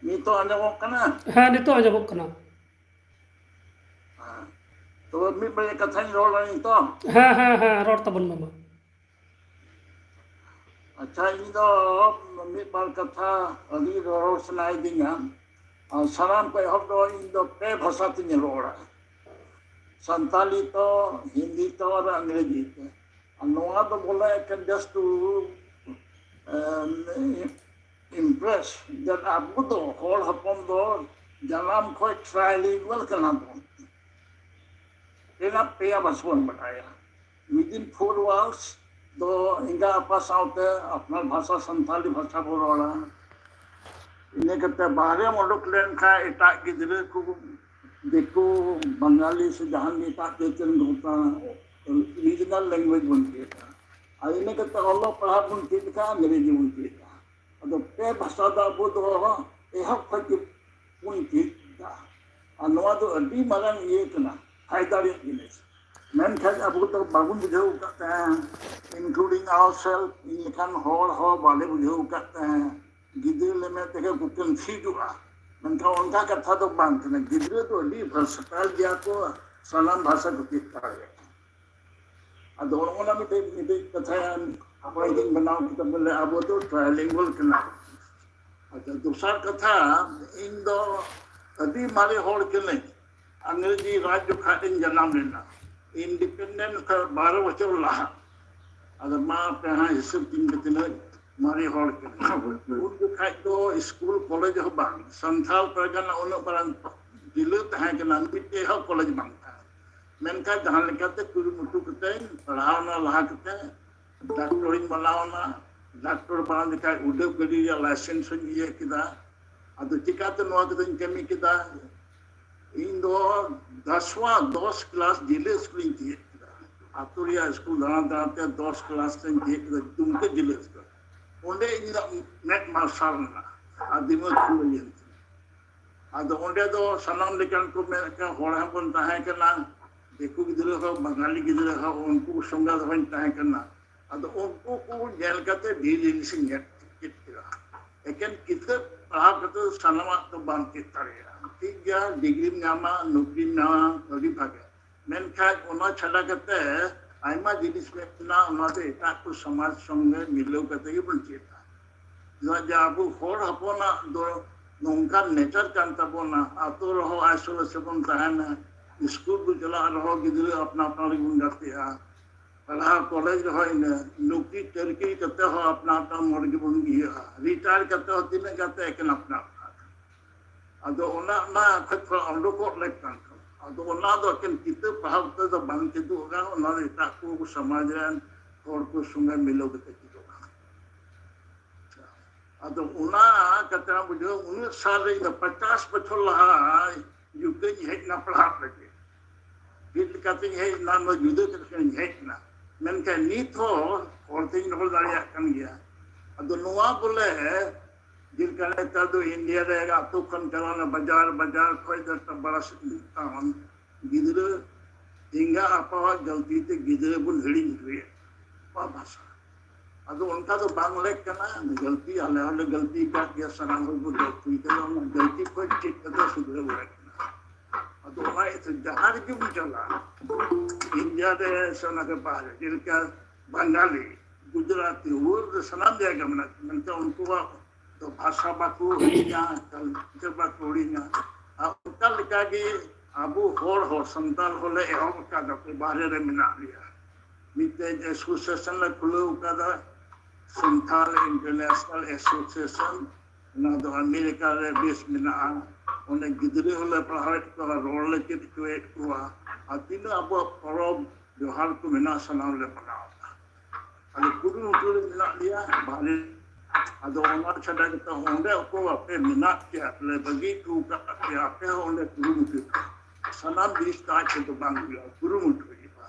ᱱᱤᱛᱚᱜ ᱟᱸᱡᱚᱢᱚᱜ ᱠᱟᱱᱟ? ᱦᱮᱸ, ᱱᱤᱛᱚᱜ ᱟᱸᱡᱚᱢᱚᱜ ᱠᱟᱱᱟ᱾ ᱛᱚᱵᱮ ᱢᱤᱫ ᱵᱟᱨᱭᱟ ᱠᱟᱛᱷᱟᱧ ᱨᱚᱲᱟ ᱱᱤᱛᱚᱜ᱾ ᱦᱮᱸ, ᱦᱮᱸ, ᱦᱮᱸ, ᱨᱚᱲ ᱛᱟᱵᱚᱱ ᱢᱮ ᱢᱟ᱾ ᱟᱪᱪᱷᱟ, ᱤᱧ ᱫᱚ ᱢᱤᱫ ᱵᱟᱨ ᱠᱟᱛᱷᱟ ᱟᱹᱰᱤ ᱨᱚᱲ ᱥᱟᱱᱟᱭᱤᱫᱤᱧᱟ᱾ ᱟᱨ ᱥᱟᱱᱟᱢ ᱠᱷᱚᱱ ᱮᱦᱚᱵ ᱫᱚ ᱤᱧ ᱫᱚ ᱯᱮ ᱵᱷᱟᱥᱟ ᱛᱤᱧ ᱨᱚᱲᱟ, ᱥᱟᱱᱛᱟᱞᱤ ᱛᱚ, ᱦᱤᱱᱫᱤ ᱛᱚ ᱟᱨ ᱤᱝᱨᱮᱡᱤ ᱛᱮ᱾ ᱟᱨ ᱱᱚᱣᱟ ᱫᱚ ᱵᱚᱞᱮ ᱮᱠᱮᱱ just to, M, impress that ᱟᱵᱚ ᱫᱚ ᱦᱚᱲ ᱦᱚᱯᱚᱱ ᱫᱚ ᱡᱟᱱᱟᱢ ᱠᱷᱚᱱ trilingual ᱠᱟᱱᱟ ᱵᱚᱱ᱾ ᱯᱮᱭᱟ ᱯᱮᱭᱟ ᱵᱷᱟᱥᱟ ᱵᱚᱱ ᱵᱟᱰᱟᱭᱟ᱾ Within four walls ᱫᱚ ᱮᱸᱜᱟ ᱟᱯᱟ ᱥᱟᱶᱛᱮ ᱟᱯᱱᱟᱨ ᱵᱷᱟᱥᱟ ᱥᱟᱱᱛᱟᱲᱤ ᱵᱷᱟᱥᱟ ᱵᱚ ᱨᱚᱲᱟ᱾ ᱤᱱᱟᱹ ᱠᱟᱛᱮ ᱵᱟᱦᱨᱮᱢ ᱩᱰᱩᱠ ᱞᱮᱱᱠᱷᱟᱱ ᱮᱴᱟᱜ ᱜᱤᱫᱽᱨᱟᱹ ᱠᱚ, ᱫᱤᱠᱩ, ᱵᱟᱝᱜᱟᱞᱤ ᱥᱮ ᱡᱟᱦᱟᱱ ᱮᱴᱟᱜ ᱡᱟᱹᱛ ᱨᱮᱱ ᱠᱚ ᱢᱮᱛᱟᱜᱼᱟ, regional language ᱵᱚᱱ ᱪᱮᱫᱟ᱾ ᱟᱨ ᱤᱱᱟᱹ ᱠᱟᱛᱮ ᱚᱞᱚᱜ ᱯᱟᱲᱦᱟᱜ ᱵᱚᱱ ᱪᱮᱫ ᱞᱮᱠᱷᱟᱱ ᱤᱝᱨᱮᱡᱤ ᱵᱚᱱ ᱪᱮᱫᱟ᱾ ᱟᱫᱚ ᱯᱮ ᱵᱷᱟᱥᱟ ᱫᱚ ᱟᱵᱚ ᱫᱚ ᱮᱦᱚᱵ ᱠᱷᱚᱱ ᱜᱮ ᱵᱚᱱ ᱪᱮᱫ ᱮᱫᱟ᱾ ᱟᱨ ᱱᱚᱣᱟ ᱫᱚ ᱟᱹᱰᱤ ᱢᱟᱨᱟᱝ ᱤᱭᱟᱹ ᱠᱟᱱᱟ, ᱯᱷᱟᱭᱫᱟ ᱨᱮᱭᱟᱜ ᱡᱤᱱᱤᱥ᱾ ᱢᱮᱱᱠᱷᱟᱱ ᱟᱵᱚ ᱫᱚ ᱵᱟᱵᱚᱱ ᱵᱩᱡᱷᱟᱹᱣ ᱟᱠᱟᱫ ᱛᱟᱦᱮᱸ, including ourselves, ᱤᱧ ᱞᱮᱠᱟᱱ ᱦᱚᱲ ᱦᱚᱸ ᱵᱟᱞᱮ ᱵᱩᱡᱷᱟᱹᱣ ᱟᱠᱟᱫ ᱛᱟᱦᱮᱸ᱾ ᱜᱤᱫᱽᱨᱟᱹ ᱞᱮ ᱢᱮᱱ ᱛᱮᱜᱮ ᱠᱚ confuse ᱚᱜᱼᱟ, ᱢᱮᱱᱠᱷᱟᱱ ᱚᱱᱠᱟ ᱠᱟᱛᱷᱟ ᱫᱚ ᱵᱟᱝ ᱠᱟᱱᱟ᱾ ᱜᱤᱫᱽᱨᱟᱹ ᱫᱚ ᱟᱹᱰᱤ versatile ᱜᱮᱭᱟ ᱠᱚ, ᱥᱟᱱᱟᱢ ᱵᱷᱟᱥᱟ ᱠᱚ ᱪᱮᱫ ᱫᱟᱲᱮᱭᱟᱜᱼᱟ᱾ ᱟᱫᱚ ᱚᱱᱟ ᱢᱤᱫᱴᱮᱡ, ᱢᱤᱫᱴᱮᱡ ᱠᱟᱛᱷᱟ point ᱤᱧ ᱵᱮᱱᱟᱣ ᱠᱮᱫᱟ, ᱵᱚᱞᱮ ᱟᱵᱚ ᱫᱚ trilingual ᱠᱟᱱᱟ᱾ ᱟᱪᱪᱷᱟ, ᱫᱚᱥᱟᱨ ᱠᱟᱛᱷᱟ, ᱤᱧ ᱫᱚ ᱟᱹᱰᱤ ᱢᱟᱨᱮ ᱦᱚᱲ ᱠᱟᱹᱱᱟᱹᱧ᱾ ᱤᱝᱨᱮᱡᱤ ᱨᱟᱡᱽ ᱡᱚᱠᱷᱟᱡ ᱤᱧ ᱡᱟᱱᱟᱢ ᱞᱮᱱᱟ, independent ᱠᱷᱚᱱ ᱵᱟᱨᱚ ᱵᱚᱪᱷᱚᱨ ᱞᱟᱦᱟ᱾ ᱟᱫᱚ ᱢᱟ ᱟᱯᱮ ᱦᱚᱸ ᱦᱤᱥᱟᱹᱵ ᱛᱤᱧ ᱯᱮ ᱛᱤᱱᱟᱹᱜ ᱢᱟᱨᱮ ᱦᱚᱲ ᱠᱟᱹᱱᱟᱹᱧ᱾ ᱩᱱ ᱡᱚᱠᱷᱟᱡ ᱫᱚ ᱥᱠᱩᱞ ᱠᱚᱞᱮᱡᱽ ᱦᱚᱸ ᱵᱟᱝ, ᱥᱟᱱᱛᱟᱲ ᱯᱟᱨᱜᱟᱱᱟ ᱩᱱᱟᱹᱜ ᱢᱟᱨᱟᱝ ᱡᱤᱞᱟᱹ ᱛᱟᱦᱮᱸ ᱠᱟᱱᱟ, ᱢᱤᱫᱴᱮᱡ ᱦᱚᱸ ᱠᱚᱞᱮᱡᱽ ᱵᱟᱝ ᱛᱟᱦᱮᱸ᱾ ᱢᱮᱱᱠᱷᱟᱱ ᱡᱟᱦᱟᱸ ᱞᱮᱠᱟᱛᱮ ᱠᱩᱨᱩᱢᱩᱴᱩ ᱠᱟᱛᱮᱧ ᱯᱟᱲᱦᱟᱣᱱᱟ, ᱞᱟᱦᱟ ᱠᱟᱛᱮ ᱰᱟᱠᱛᱚᱨᱤᱧ ᱵᱮᱱᱟᱣᱱᱟ᱾ ᱰᱟᱠᱛᱚᱨ ᱵᱮᱱᱟᱣ ᱡᱚᱠᱷᱟᱡ ᱩᱰᱟᱹᱣ ᱜᱟᱹᱰᱤ ᱨᱮᱭᱟᱜ license ᱦᱚᱸᱧ ᱤᱭᱟᱹ ᱠᱮᱫᱟ᱾ ᱟᱫᱚ ᱪᱤᱠᱟᱛᱮ ᱱᱚᱣᱟ ᱠᱚᱫᱚᱧ ᱠᱟᱹᱢᱤ ᱠᱮᱫᱟ? ᱤᱧ ᱫᱚ ᱫᱚᱥᱣᱟ, ᱫᱚᱥ ᱠᱞᱟᱥ ᱡᱤᱞᱟᱹ ᱥᱠᱩᱞᱤᱧ ᱛᱤᱭᱟᱹᱜ ᱠᱮᱫᱟ᱾ ᱟᱹᱛᱩ ᱨᱮᱭᱟᱜ ᱥᱠᱩᱞ ᱫᱟᱬᱟ ᱫᱟᱬᱟ ᱛᱮ ᱫᱚᱥ ᱠᱞᱟᱥ ᱨᱮᱧ ᱛᱤᱭᱟᱹᱜ ᱠᱮᱫᱟ, ᱫᱩᱢᱠᱟᱹ ᱡᱤᱞᱟᱹ ᱥᱠᱩᱞ᱾ ᱚᱸᱰᱮ ᱤᱧᱟᱹᱜ ᱢᱮᱫ ᱢᱟᱨᱥᱟᱞ ᱮᱱᱟ ᱟᱨ ᱫᱤᱢᱟᱹᱜ ᱠᱷᱩᱞᱟᱹᱭᱮᱱ ᱛᱤᱧᱟ᱾ ᱟᱫᱚ ᱚᱸᱰᱮ ᱫᱚ ᱥᱟᱱᱟᱢ ᱞᱮᱠᱟᱱ ᱠᱚ ᱢᱮᱱ ᱠᱮᱫ, ᱦᱚᱲ ᱦᱚᱸᱵᱚᱱ ᱛᱟᱦᱮᱸ ᱠᱟᱱᱟ, ᱫᱤᱠᱩ ᱜᱤᱫᱽᱨᱟᱹ ᱦᱚᱸ, ᱵᱟᱝᱜᱟᱞᱤ ᱜᱤᱫᱽᱨᱟᱹ ᱦᱚᱸ, ᱩᱱᱠᱩ ᱥᱚᱸᱜᱮ ᱨᱮᱦᱚᱸᱧ ᱛᱟᱦᱮᱸ ᱠᱟᱱᱟ᱾ ᱟᱫᱚ ᱩᱱᱠᱩ ᱠᱚ ᱧᱮᱞ ᱠᱟᱛᱮ ᱰᱷᱮᱨ ᱡᱤᱱᱤᱥᱤᱧ ᱧᱮᱞ ᱪᱮᱫ ᱠᱮᱫᱟ᱾ ᱮᱠᱮᱱ ᱠᱤᱛᱟᱹᱵ ᱯᱟᱲᱦᱟᱣ ᱠᱟᱛᱮ ᱥᱟᱱᱟᱢᱟᱜ ᱫᱚ ᱵᱟᱢ ᱪᱮᱫ ᱫᱟᱲᱮᱭᱟᱜᱼᱟ᱾ ᱴᱷᱤᱠ ᱜᱮᱭᱟ, ᱰᱤᱜᱽᱨᱤᱢ ᱧᱟᱢᱟ, ᱱᱚᱠᱨᱤᱢ ᱧᱟᱢᱟ, ᱟᱹᱰᱤ ᱵᱷᱟᱜᱮ᱾ ᱢᱮᱱᱠᱷᱟᱱ ᱚᱱᱟ ᱪᱷᱟᱰᱟ ᱠᱟᱛᱮ ᱟᱭᱢᱟ ᱡᱤᱱᱤᱥ ᱢᱮᱱᱟᱜᱼᱟ, ᱚᱱᱟ ᱫᱚ ᱮᱴᱟᱜ ᱠᱚ ᱥᱚᱢᱟᱡᱽ ᱥᱚᱸᱜᱮ ᱢᱤᱞᱟᱹᱣ ᱠᱟᱛᱮ ᱜᱮᱵᱚᱱ ᱪᱮᱫᱟ᱾ ᱪᱮᱫᱟᱜ ᱡᱮ ᱟᱵᱚ ᱦᱚᱲ ᱦᱚᱯᱚᱱᱟᱜ ᱫᱚ ᱱᱚᱝᱠᱟᱱ ᱱᱮᱪᱟᱨ ᱠᱟᱱ ᱛᱟᱵᱚᱱᱟ, ᱟᱛᱳ ᱨᱮᱦᱚᱸ ᱟᱭᱥᱳᱞᱮᱥᱚᱱ ᱵᱚᱱ ᱛᱟᱦᱮᱱᱟ, ᱥᱠᱩᱞ ᱵᱚ ᱪᱟᱞᱟᱜ ᱨᱮᱦᱚᱸ ᱜᱤᱫᱽᱨᱟᱹ ᱟᱯᱱᱟ ᱟᱯᱱᱟ ᱨᱮᱜᱮ ᱵᱚᱱ ᱜᱟᱛᱮᱜᱼᱟ, ᱯᱟᱲᱦᱟᱣ ᱠᱚᱞᱮᱡᱽ ᱨᱮᱦᱚᱸ ᱤᱱᱟᱹ, ᱱᱩᱠᱨᱤ ᱪᱟᱹᱠᱨᱤ ᱠᱟᱛᱮ ᱦᱚᱸ ᱟᱯᱱᱟ ᱟᱯᱱᱟ ᱢᱚᱱ ᱜᱮᱵᱚᱱ ᱤᱭᱟᱹᱜᱼᱟ, ᱨᱤᱴᱟᱭᱟᱨ ᱠᱟᱛᱮ ᱦᱚᱸ ᱛᱤᱱᱟᱹᱜ ᱜᱟᱛᱮ ᱮᱠᱮᱱ ᱟᱯᱱᱟ ᱟᱯᱱᱟ᱾ ᱟᱫᱚ ᱚᱱᱟ, ᱚᱱᱟ ᱠᱷᱚᱡ ᱛᱷᱚᱲᱟ ᱚᱰᱚᱠᱚᱜ ᱞᱮᱠ ᱠᱟᱱ ᱛᱟᱵᱚᱱᱟ᱾ ᱟᱫᱚ ᱚᱱᱟ ᱫᱚ ᱮᱠᱮᱱ ᱠᱤᱛᱟᱹᱵ ᱯᱟᱲᱦᱟᱣ ᱠᱟᱛᱮ ᱫᱚ ᱵᱟᱝ ᱪᱮᱫᱚᱜ ᱠᱟᱱᱟ, ᱚᱱᱟ ᱫᱚ ᱮᱴᱟᱜ ᱠᱚ ᱥᱚᱢᱟᱡᱽ ᱨᱮᱱ ᱦᱚᱲ ᱠᱚ ᱥᱚᱸᱜᱮ ᱢᱤᱞᱟᱹᱣ ᱠᱟᱛᱮ ᱪᱮᱫᱚᱜ ᱠᱟᱱᱟ᱾ ᱟᱫᱚ ᱚᱱᱟ ᱠᱟᱛᱷᱟ ᱵᱩᱡᱷᱟᱹᱣ, ᱩᱱᱟᱹᱜ ᱥᱟᱞ ᱨᱮ ᱤᱧ ᱫᱚ ᱯᱚᱪᱟᱥ ᱵᱚᱪᱷᱚᱨ ᱞᱟᱦᱟ ᱭᱩᱠᱮᱧ ᱦᱮᱡ ᱮᱱᱟ ᱯᱟᱲᱦᱟᱜ ᱞᱟᱹᱜᱤᱫ᱾ ᱪᱮᱫ ᱞᱮᱠᱟᱛᱤᱧ ᱦᱮᱡ ᱮᱱᱟ, ᱱᱚᱣᱟ ᱡᱩᱫᱟᱹ ᱠᱟᱛᱮ ᱤᱧ ᱦᱮᱡ ᱮᱱᱟ, ᱢᱮᱱᱠᱷᱟᱱ ᱱᱤᱛ ᱦᱚᱸ ᱦᱚᱲ ᱛᱤᱧ ᱨᱚᱲ ᱫᱟᱲᱮᱭᱟᱜ ᱠᱟᱱ ᱜᱮᱭᱟ᱾ ᱟᱫᱚ ᱱᱚᱣᱟ ᱵᱚᱞᱮ ᱡᱮᱞᱮᱠᱟ ᱱᱮᱛᱟᱨ ᱫᱚ ᱤᱱᱰᱤᱭᱟ ᱨᱮ ᱟᱹᱛᱩ ᱠᱷᱚᱱ ᱪᱟᱞᱟᱣ ᱞᱮᱱᱟ ᱵᱟᱡᱟᱨ, ᱵᱟᱡᱟᱨ ᱠᱷᱚᱱ ᱫᱚ ᱵᱟᱨᱚ ᱥᱤᱧ ᱛᱟᱵᱚᱱ ᱜᱤᱫᱽᱨᱟᱹ ᱮᱸᱜᱟ ᱟᱯᱟᱣᱟᱜ ᱜᱟᱹᱞᱛᱤ ᱛᱮ ᱜᱤᱫᱽᱨᱟᱹ ᱵᱚᱱ ᱦᱤᱲᱤᱧ ᱦᱚᱴᱚᱭᱮᱫ ᱠᱚᱣᱟ ᱵᱷᱟᱥᱟ᱾ ᱟᱫᱚ ᱚᱱᱠᱟ ᱫᱚ ᱵᱟᱝ ᱞᱮᱠ ᱠᱟᱱᱟ, ᱜᱟᱹᱞᱛᱤ ᱟᱞᱮ ᱦᱚᱸᱞᱮ ᱜᱟᱹᱞᱛᱤ ᱟᱠᱟᱫ ᱜᱮᱭᱟ, ᱥᱟᱱᱟᱢ ᱦᱚᱲ ᱵᱚᱱ ᱜᱟᱹᱞᱛᱤ ᱠᱟᱱᱟ, ᱚᱱᱟ ᱜᱟᱹᱞᱛᱤ ᱠᱷᱚᱱ ᱪᱮᱫ ᱠᱟᱛᱮ ᱥᱩᱫᱷᱨᱟᱹᱣ ᱫᱟᱲᱮᱭᱟᱜ ᱠᱟᱱᱟ᱾ ᱟᱫᱚ ᱚᱱᱟ ᱤᱭᱟᱹᱛᱮ ᱡᱟᱦᱟᱸ ᱨᱮᱜᱮ ᱵᱚᱱ ᱪᱟᱞᱟᱜᱼᱟ, ᱤᱱᱰᱤᱭᱟ ᱨᱮ ᱥᱮ ᱚᱱᱟ ᱠᱚ ᱵᱟᱦᱨᱮ, ᱡᱮᱞᱮᱠᱟ ᱵᱟᱝᱜᱟᱞᱤ, ᱜᱩᱡᱽᱨᱟᱴᱤ, ᱣᱟᱨᱞᱰ ᱨᱮ ᱥᱟᱱᱟᱢ ᱡᱟᱭᱜᱟ ᱢᱮᱱᱟᱜ ᱠᱚᱣᱟ, ᱢᱮᱱᱠᱷᱟᱱ ᱩᱱᱠᱩᱣᱟᱜ ᱫᱚ ᱵᱷᱟᱥᱟ ᱵᱟᱠᱚ ᱦᱤᱲᱤᱧᱟ, ᱠᱟᱞᱪᱟᱨ ᱵᱟᱠᱚ ᱦᱤᱲᱤᱧᱟ᱾ ᱟᱨ ᱚᱱᱠᱟ ᱞᱮᱠᱟᱜᱮ ᱟᱵᱚ ᱦᱚᱲ ᱦᱚᱸ, ᱥᱟᱱᱛᱟᱲ ᱦᱚᱸᱞᱮ ᱮᱦᱚᱵ ᱟᱠᱟᱫᱟ, ᱵᱟᱦᱨᱮ ᱨᱮ ᱢᱮᱱᱟᱜ ᱞᱮᱭᱟ᱾ ᱢᱤᱫᱴᱮᱡ ᱮᱥᱳᱥᱤᱭᱮᱥᱚᱱ ᱞᱮ ᱠᱷᱩᱞᱟᱹᱣ ᱟᱠᱟᱫᱟ, ᱥᱟᱱᱛᱟᱲ ᱤᱱᱴᱟᱨᱱᱮᱥᱱᱟᱞ ᱮᱥᱳᱥᱤᱭᱮᱥᱚᱱ᱾ ᱚᱱᱟ ᱫᱚ ᱟᱢᱮᱨᱤᱠᱟ ᱨᱮ ᱵᱮᱥ ᱢᱮᱱᱟᱜᱼᱟ᱾ ᱚᱸᱰᱮ ᱜᱤᱫᱽᱨᱟᱹ ᱦᱚᱸᱞᱮ ᱯᱟᱲᱦᱟᱣᱮᱫ ᱠᱚᱣᱟ, ᱨᱚᱲ ᱞᱮ ᱪᱮᱫ ᱦᱚᱪᱚᱭᱮᱫ ᱠᱚᱣᱟ, ᱟᱨ ᱛᱤᱱᱟᱹᱜ ᱟᱵᱚᱣᱟᱜ ᱯᱚᱨᱚᱵᱽ ᱡᱚᱦᱟᱨ ᱠᱚ ᱢᱮᱱᱟᱜᱼᱟ, ᱥᱟᱱᱟᱢ ᱞᱮ ᱢᱟᱱᱟᱣ ᱮᱫᱟ᱾ ᱟᱫᱚ ᱠᱩᱨᱩᱢᱩᱴᱩ ᱨᱮ ᱢᱮᱱᱟᱜ ᱞᱮᱭᱟ ᱵᱟᱦᱨᱮ᱾ ᱟᱫᱚ ᱚᱱᱟ ᱪᱷᱟᱰᱟ ᱠᱟᱛᱮ ᱚᱸᱰᱮ ᱚᱠᱚᱭ ᱟᱯᱮ ᱢᱮᱱᱟᱜ ᱯᱮᱭᱟ, ᱞᱮ ᱵᱟᱹᱜᱤ ᱦᱚᱴᱚ ᱟᱠᱟᱫ ᱯᱮᱭᱟ, ᱟᱯᱮ ᱦᱚᱸ ᱚᱸᱰᱮ ᱠᱩᱨᱩᱢᱩᱴᱩ ᱯᱮ᱾ ᱥᱟᱱᱟᱢ ᱡᱤᱱᱤᱥ ᱫᱚ ᱟᱡ ᱛᱮᱫᱚ ᱵᱟᱝ ᱦᱩᱭᱩᱜᱼᱟ, ᱠᱩᱨᱩᱢᱩᱴᱩ ᱦᱩᱭᱩᱜᱼᱟ᱾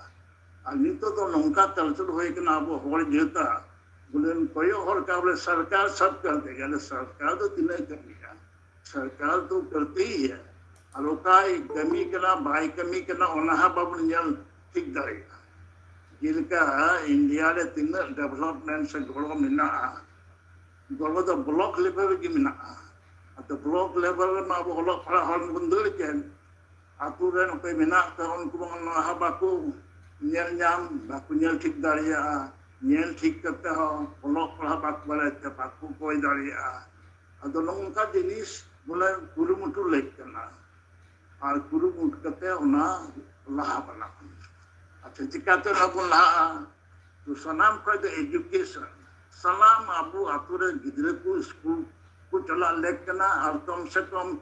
ᱟᱨ ᱱᱤᱛᱚᱜ ᱫᱚ ᱱᱚᱝᱠᱟ ᱠᱟᱞᱪᱟᱨ ᱦᱩᱭ ᱠᱟᱱᱟ ᱟᱵᱚ ᱦᱚᱲ ᱡᱟᱹᱛᱟᱜ, ᱵᱚᱞᱮ ᱠᱚᱭᱚᱜ ᱦᱚᱨ ᱠᱟ ᱵᱚᱞᱮ ᱥᱚᱨᱠᱟᱨ ᱥᱟᱵ ᱠᱟᱨ ᱫᱮᱜᱟ, ᱥᱚᱨᱠᱟᱨ ᱫᱚ ᱛᱤᱱᱟᱹᱜ ᱮ ᱠᱟᱹᱢᱤᱭᱟ? ᱥᱚᱨᱠᱟᱨ ᱫᱚ ᱠᱟᱨᱛᱮ ᱦᱤ ᱦᱟᱭ᱾ ᱟᱨ ᱚᱠᱟᱭ ᱠᱟᱹᱢᱤ ᱠᱟᱱᱟ, ᱵᱟᱭ ᱠᱟᱹᱢᱤ ᱠᱟᱱᱟ, ᱚᱱᱟ ᱦᱚᱸ ᱵᱟᱵᱚᱱ ᱧᱮᱞ ᱴᱷᱤᱠ ᱫᱟᱲᱮᱭᱟᱜᱼᱟ᱾ ᱡᱮᱞᱮᱠᱟ ᱤᱱᱰᱤᱭᱟ ᱨᱮ ᱛᱤᱱᱟᱹᱜ ᱰᱮᱵᱷᱞᱚᱯᱢᱮᱱᱴ ᱥᱮ ᱜᱚᱲᱚ ᱢᱮᱱᱟᱜᱼᱟ, ᱜᱚᱲᱚ ᱫᱚ ᱵᱞᱚᱠ ᱞᱮᱵᱮᱞ ᱨᱮᱜᱮ ᱢᱮᱱᱟᱜᱼᱟ᱾ ᱟᱫᱚ ᱵᱞᱚᱠ ᱞᱮᱵᱮᱞ ᱨᱮᱢᱟ ᱟᱵᱚ ᱚᱞᱚᱜ ᱯᱟᱲᱦᱟᱜ ᱦᱚᱲ ᱵᱚᱱ ᱫᱟᱹᱲ ᱠᱮᱫ, ᱟᱛᱳ ᱨᱮᱱ ᱚᱠᱚᱭ ᱢᱮᱱᱟᱜ ᱠᱚᱣᱟ ᱩᱱᱠᱩ ᱢᱟ ᱚᱱᱟ ᱦᱚᱸ ᱵᱟᱠᱚ ᱧᱮᱞ ᱧᱟᱢ ᱵᱟᱠᱚ ᱧᱮᱞ ᱴᱷᱤᱠ ᱫᱟᱲᱮᱭᱟᱜᱼᱟ, ᱧᱮᱞ ᱴᱷᱤᱠ ᱠᱟᱛᱮ ᱦᱚᱸ ᱚᱞᱚᱜ ᱯᱟᱲᱦᱟᱜ ᱵᱟᱠᱚ ᱵᱟᱲᱟᱭ ᱛᱮ ᱵᱟᱠᱚ ᱠᱚᱭ ᱫᱟᱲᱮᱭᱟᱜᱼᱟ᱾ ᱟᱫᱚ ᱱᱚᱝᱠᱟ ᱡᱤᱱᱤᱥ ᱵᱚᱞᱮ ᱠᱩᱨᱩᱢᱩᱴᱩ ᱞᱮᱠ ᱠᱟᱱᱟ, ᱟᱨ ᱠᱩᱨᱩᱢᱩᱴᱩ ᱠᱟᱛᱮ ᱚᱱᱟ ᱞᱟᱦᱟ ᱵᱟᱲᱟᱜ ᱠᱟᱱᱟ᱾ ᱟᱪᱪᱷᱟ, ᱪᱤᱠᱟᱛᱮ ᱚᱱᱟ ᱵᱚᱱ ᱞᱟᱦᱟᱜᱼᱟ? ᱛᱚ ᱥᱟᱱᱟᱢ ᱠᱷᱚᱡ ᱫᱚ education᱾ ᱥᱟᱱᱟᱢ ᱟᱵᱚ ᱟᱛᱳ ᱨᱮ ᱜᱤᱫᱽᱨᱟᱹ ᱠᱚ ᱥᱠᱩᱞ ᱠᱚ ᱪᱟᱞᱟᱜ ᱞᱮᱠ ᱠᱟᱱᱟ, ᱟᱨ ᱠᱚᱢ ᱥᱮ ᱠᱚᱢ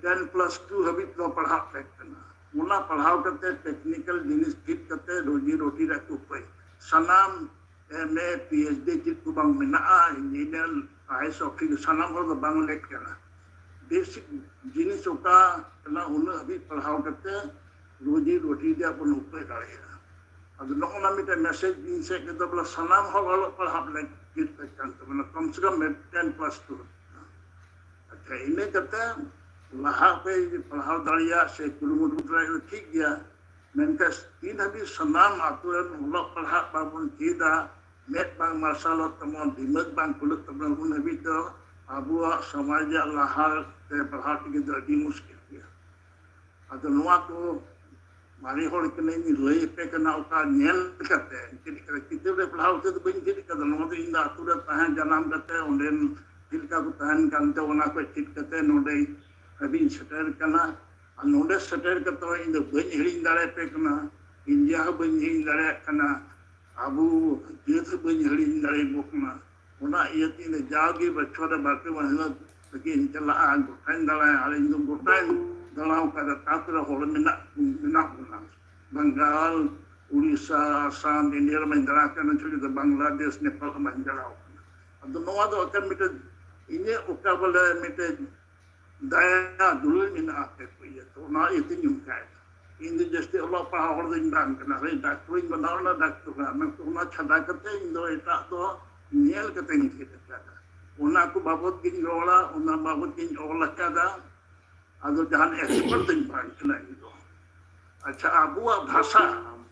ᱴᱮᱱ ᱯᱞᱟᱥ ᱴᱩ ᱦᱟᱹᱵᱤᱡ ᱫᱚ ᱯᱟᱲᱦᱟᱜ ᱞᱮᱠ ᱠᱟᱱᱟ᱾ ᱚᱱᱟ ᱯᱟᱲᱦᱟᱣ ᱠᱟᱛᱮ ᱴᱮᱠᱱᱤᱠᱮᱞ ᱡᱤᱱᱤᱥ ᱪᱮᱫ ᱠᱟᱛᱮ ᱨᱩᱡᱤ ᱨᱩᱴᱤ ᱨᱮᱭᱟᱜ ᱠᱚ ᱩᱯᱟᱹᱭ᱾ ᱥᱟᱱᱟᱢ ᱮᱢ ᱮ, ᱯᱤ ᱮᱭᱤᱪ ᱰᱤ ᱪᱮᱫ ᱠᱚ ᱵᱟᱝ ᱢᱮᱱᱟᱜᱼᱟ, ᱤᱧᱡᱤᱱᱤᱭᱟᱨ, ᱟᱭ ᱮᱥ ᱚᱯᱷᱤᱥ, ᱥᱟᱱᱟᱢ ᱦᱚᱲ ᱫᱚ ᱵᱟᱝ ᱞᱮᱠ ᱠᱟᱱᱟ᱾ ᱵᱮᱥᱤᱠ ᱡᱤᱱᱤᱥ ᱚᱠᱟ ᱠᱟᱱᱟ, ᱩᱱᱟᱹᱜ ᱦᱟᱹᱵᱤᱡ ᱯᱟᱲᱦᱟᱣ ᱠᱟᱛᱮ ᱨᱩᱡᱤ ᱨᱩᱴᱤ ᱨᱮᱭᱟᱜ ᱵᱚᱱ ᱩᱯᱟᱹᱭ ᱫᱟᱲᱮᱭᱟᱜᱼᱟ᱾ ᱟᱫᱚ ᱱᱚᱜᱼᱚ ᱱᱟ ᱢᱤᱫᱴᱮᱱ ᱢᱮᱥᱮᱡᱽ ᱤᱧ ᱥᱮᱫ ᱠᱷᱚᱱ ᱫᱚ ᱵᱚᱞᱮ ᱥᱟᱱᱟᱢ ᱦᱚᱲ ᱚᱞᱚᱜ ᱯᱟᱲᱦᱟᱜ ᱞᱟᱹᱜᱤᱫ ᱠᱟᱱ ᱛᱟᱵᱚᱱᱟ, ᱠᱚᱢ ᱥᱮ ᱠᱚᱢ ᱴᱮᱱ ᱯᱞᱟᱥ ᱴᱩ᱾ ᱟᱪᱪᱷᱟ, ᱤᱱᱟᱹ ᱠᱟᱛᱮ ᱞᱟᱦᱟ ᱯᱮ ᱯᱟᱲᱦᱟᱣ ᱫᱟᱲᱮᱭᱟᱜ ᱥᱮ ᱠᱩᱨᱩᱢᱩᱴᱩ ᱫᱟᱲᱮᱭᱟᱜ ᱴᱷᱤᱠ ᱜᱮᱭᱟ, ᱢᱮᱱᱠᱷᱟᱱ ᱛᱤᱱ ᱦᱟᱹᱵᱤᱡ ᱥᱟᱱᱟᱢ ᱟᱛᱳ ᱨᱮᱱ ᱚᱞᱚᱜ ᱯᱟᱲᱦᱟᱜ ᱵᱟᱵᱚᱱ ᱪᱮᱫᱟ, ᱢᱮᱫ ᱵᱟᱝ ᱢᱟᱨᱥᱟᱞᱚᱜ ᱛᱟᱵᱚᱱ, ᱫᱤᱢᱟᱹᱜ ᱵᱟᱝ ᱠᱷᱩᱞᱟᱹᱜ ᱛᱟᱵᱚᱱ, ᱩᱱ ᱦᱟᱹᱵᱤᱡ ᱫᱚ ᱟᱵᱚᱣᱟᱜ ᱥᱚᱢᱟᱡᱽ ᱨᱮᱭᱟᱜ ᱞᱟᱦᱟ ᱛᱮ ᱯᱟᱲᱦᱟᱣ ᱞᱟᱹᱜᱤᱫ ᱫᱚ ᱟᱹᱰᱤ ᱢᱩᱥᱠᱤᱞ ᱜᱮᱭᱟ᱾ ᱟᱫᱚ ᱱᱚᱣᱟ ᱠᱚ ᱢᱟᱨᱮ ᱦᱚᱲ ᱠᱟᱹᱱᱟᱹᱧ, ᱞᱟᱹᱭ ᱟᱯᱮ ᱠᱟᱱᱟ ᱚᱠᱟ ᱧᱮᱞ ᱠᱟᱛᱮ, ᱪᱮᱫ ᱞᱮᱠᱟ ᱠᱤᱛᱟᱹᱵ ᱨᱮ ᱯᱟᱲᱦᱟᱣ ᱠᱟᱛᱮ ᱫᱚ ᱵᱟᱹᱧ ᱪᱮᱫ ᱠᱟᱫᱟ᱾ ᱱᱚᱣᱟ ᱫᱚ ᱤᱧ ᱫᱚ ᱟᱛᱳ ᱨᱮ ᱛᱟᱦᱮᱸ ᱡᱟᱱᱟᱢ ᱠᱟᱛᱮ ᱚᱸᱰᱮᱱ ᱪᱮᱫ ᱞᱮᱠᱟ ᱠᱚ ᱛᱟᱦᱮᱱ ᱠᱟᱱ ᱛᱮ ᱚᱱᱟ ᱠᱷᱚᱡ ᱪᱮᱫ ᱠᱟᱛᱮ ᱱᱚᱰᱮ ᱦᱟᱹᱵᱤᱡ ᱤᱧ ᱥᱮᱴᱮᱨ ᱠᱟᱱᱟ᱾ ᱟᱨ ᱱᱚᱰᱮ ᱥᱮᱴᱮᱨ ᱠᱟᱛᱮ ᱦᱚᱸ ᱤᱧ ᱫᱚ ᱵᱟᱹᱧ ᱦᱤᱲᱤᱧ ᱫᱟᱲᱮᱭᱟᱯᱮ ᱠᱟᱱᱟ, ᱤᱧ ᱡᱟᱦᱟᱸ ᱵᱟᱹᱧ ᱦᱤᱲᱤᱧ ᱫᱟᱲᱮᱭᱟᱜ ᱠᱟᱱᱟ, ᱟᱵᱚ ᱡᱟᱹᱛ ᱦᱚᱸ ᱵᱟᱹᱧ ᱦᱤᱲᱤᱧ ᱫᱟᱲᱮᱭᱟᱠᱚ ᱠᱟᱱᱟ᱾ ᱚᱱᱟ ᱤᱭᱟᱹᱛᱮ ᱤᱧ ᱫᱚ ᱡᱟᱣᱜᱮ ᱵᱚᱪᱷᱚᱨ ᱨᱮ ᱵᱟᱨ ᱯᱮ ᱢᱟᱹᱦᱱᱟᱹ ᱞᱟᱹᱜᱤᱫ ᱤᱧ ᱪᱟᱞᱟᱜᱼᱟ, ᱜᱚᱴᱟᱧ ᱫᱟᱬᱟᱭᱟ᱾ ᱟᱨ ᱤᱧ ᱫᱚ ᱜᱚᱴᱟᱧ ᱫᱟᱬᱟ ᱟᱠᱟᱫᱟ, ᱚᱠᱟ ᱠᱚᱨᱮ ᱦᱚᱲ ᱢᱮᱱᱟᱜ ᱢᱮᱱᱟᱜ ᱵᱚᱱᱟ᱾ ᱵᱟᱝᱜᱟᱞ, ᱩᱲᱤᱥᱥᱟ, ᱟᱥᱟᱢ, ᱤᱱᱰᱤᱭᱟ ᱨᱮᱢᱟᱧ ᱫᱟᱬᱟ ᱟᱠᱟᱱᱟ, ᱪᱷᱩᱴᱤ ᱫᱚ ᱵᱟᱝᱞᱟᱫᱮᱥ, ᱱᱮᱯᱟᱞ ᱦᱚᱸ ᱵᱟᱹᱧ ᱫᱟᱬᱟ ᱟᱠᱟᱱᱟ᱾ ᱟᱫᱚ ᱱᱚᱣᱟ ᱫᱚ ᱮᱠᱮᱱ ᱢᱤᱫᱴᱮᱡ ᱤᱧᱟᱹᱜ ᱚᱠᱟ ᱵᱚᱞᱮ ᱢᱤᱫᱴᱮᱡ ᱫᱟᱭᱟ ᱫᱩᱞᱟᱹᱲ ᱢᱮᱱᱟᱜᱼᱟ ᱟᱯᱮ ᱠᱚ ᱤᱭᱟᱹ ᱛᱮ, ᱚᱱᱟ ᱤᱭᱟᱹᱛᱮᱧ ᱚᱱᱠᱟᱭᱮᱫᱟ᱾ ᱤᱧ ᱫᱚ ᱡᱟᱹᱥᱛᱤ ᱚᱞᱚᱜ ᱯᱟᱲᱦᱟᱣ ᱦᱚᱲ ᱫᱚᱧ ᱵᱟᱝ ᱠᱟᱱᱟ, ᱦᱳᱭ, ᱰᱟᱠᱛᱚᱨᱤᱧ ᱵᱮᱱᱟᱣ ᱮᱱᱟ, ᱰᱟᱠᱛᱚᱨ ᱠᱟᱱᱟ, ᱢᱮᱱᱠᱷᱟᱱ ᱚᱱᱟ ᱪᱷᱟᱰᱟ ᱠᱟᱛᱮ ᱤᱧ ᱫᱚ ᱮᱴᱟᱜ ᱫᱚ ᱧᱮᱞ ᱠᱟᱛᱮᱧ ᱪᱮᱫ ᱟᱠᱟᱫᱟ᱾ ᱚᱱᱟ ᱠᱚ ᱵᱟᱵᱚᱛ ᱜᱤᱧ ᱨᱚᱲᱟ, ᱚᱱᱟ ᱵᱟᱵᱚᱛ ᱜᱤᱧ ᱚᱞ ᱟᱠᱟᱫᱟ᱾ ᱟᱫᱚ ᱡᱟᱦᱟᱱ ᱮᱠᱥᱯᱟᱨᱴ ᱫᱚᱧ ᱵᱟᱝ ᱠᱟᱱᱟ ᱤᱧ ᱫᱚ᱾ ᱟᱪᱪᱷᱟ, ᱟᱵᱚᱣᱟᱜ ᱵᱷᱟᱥᱟ,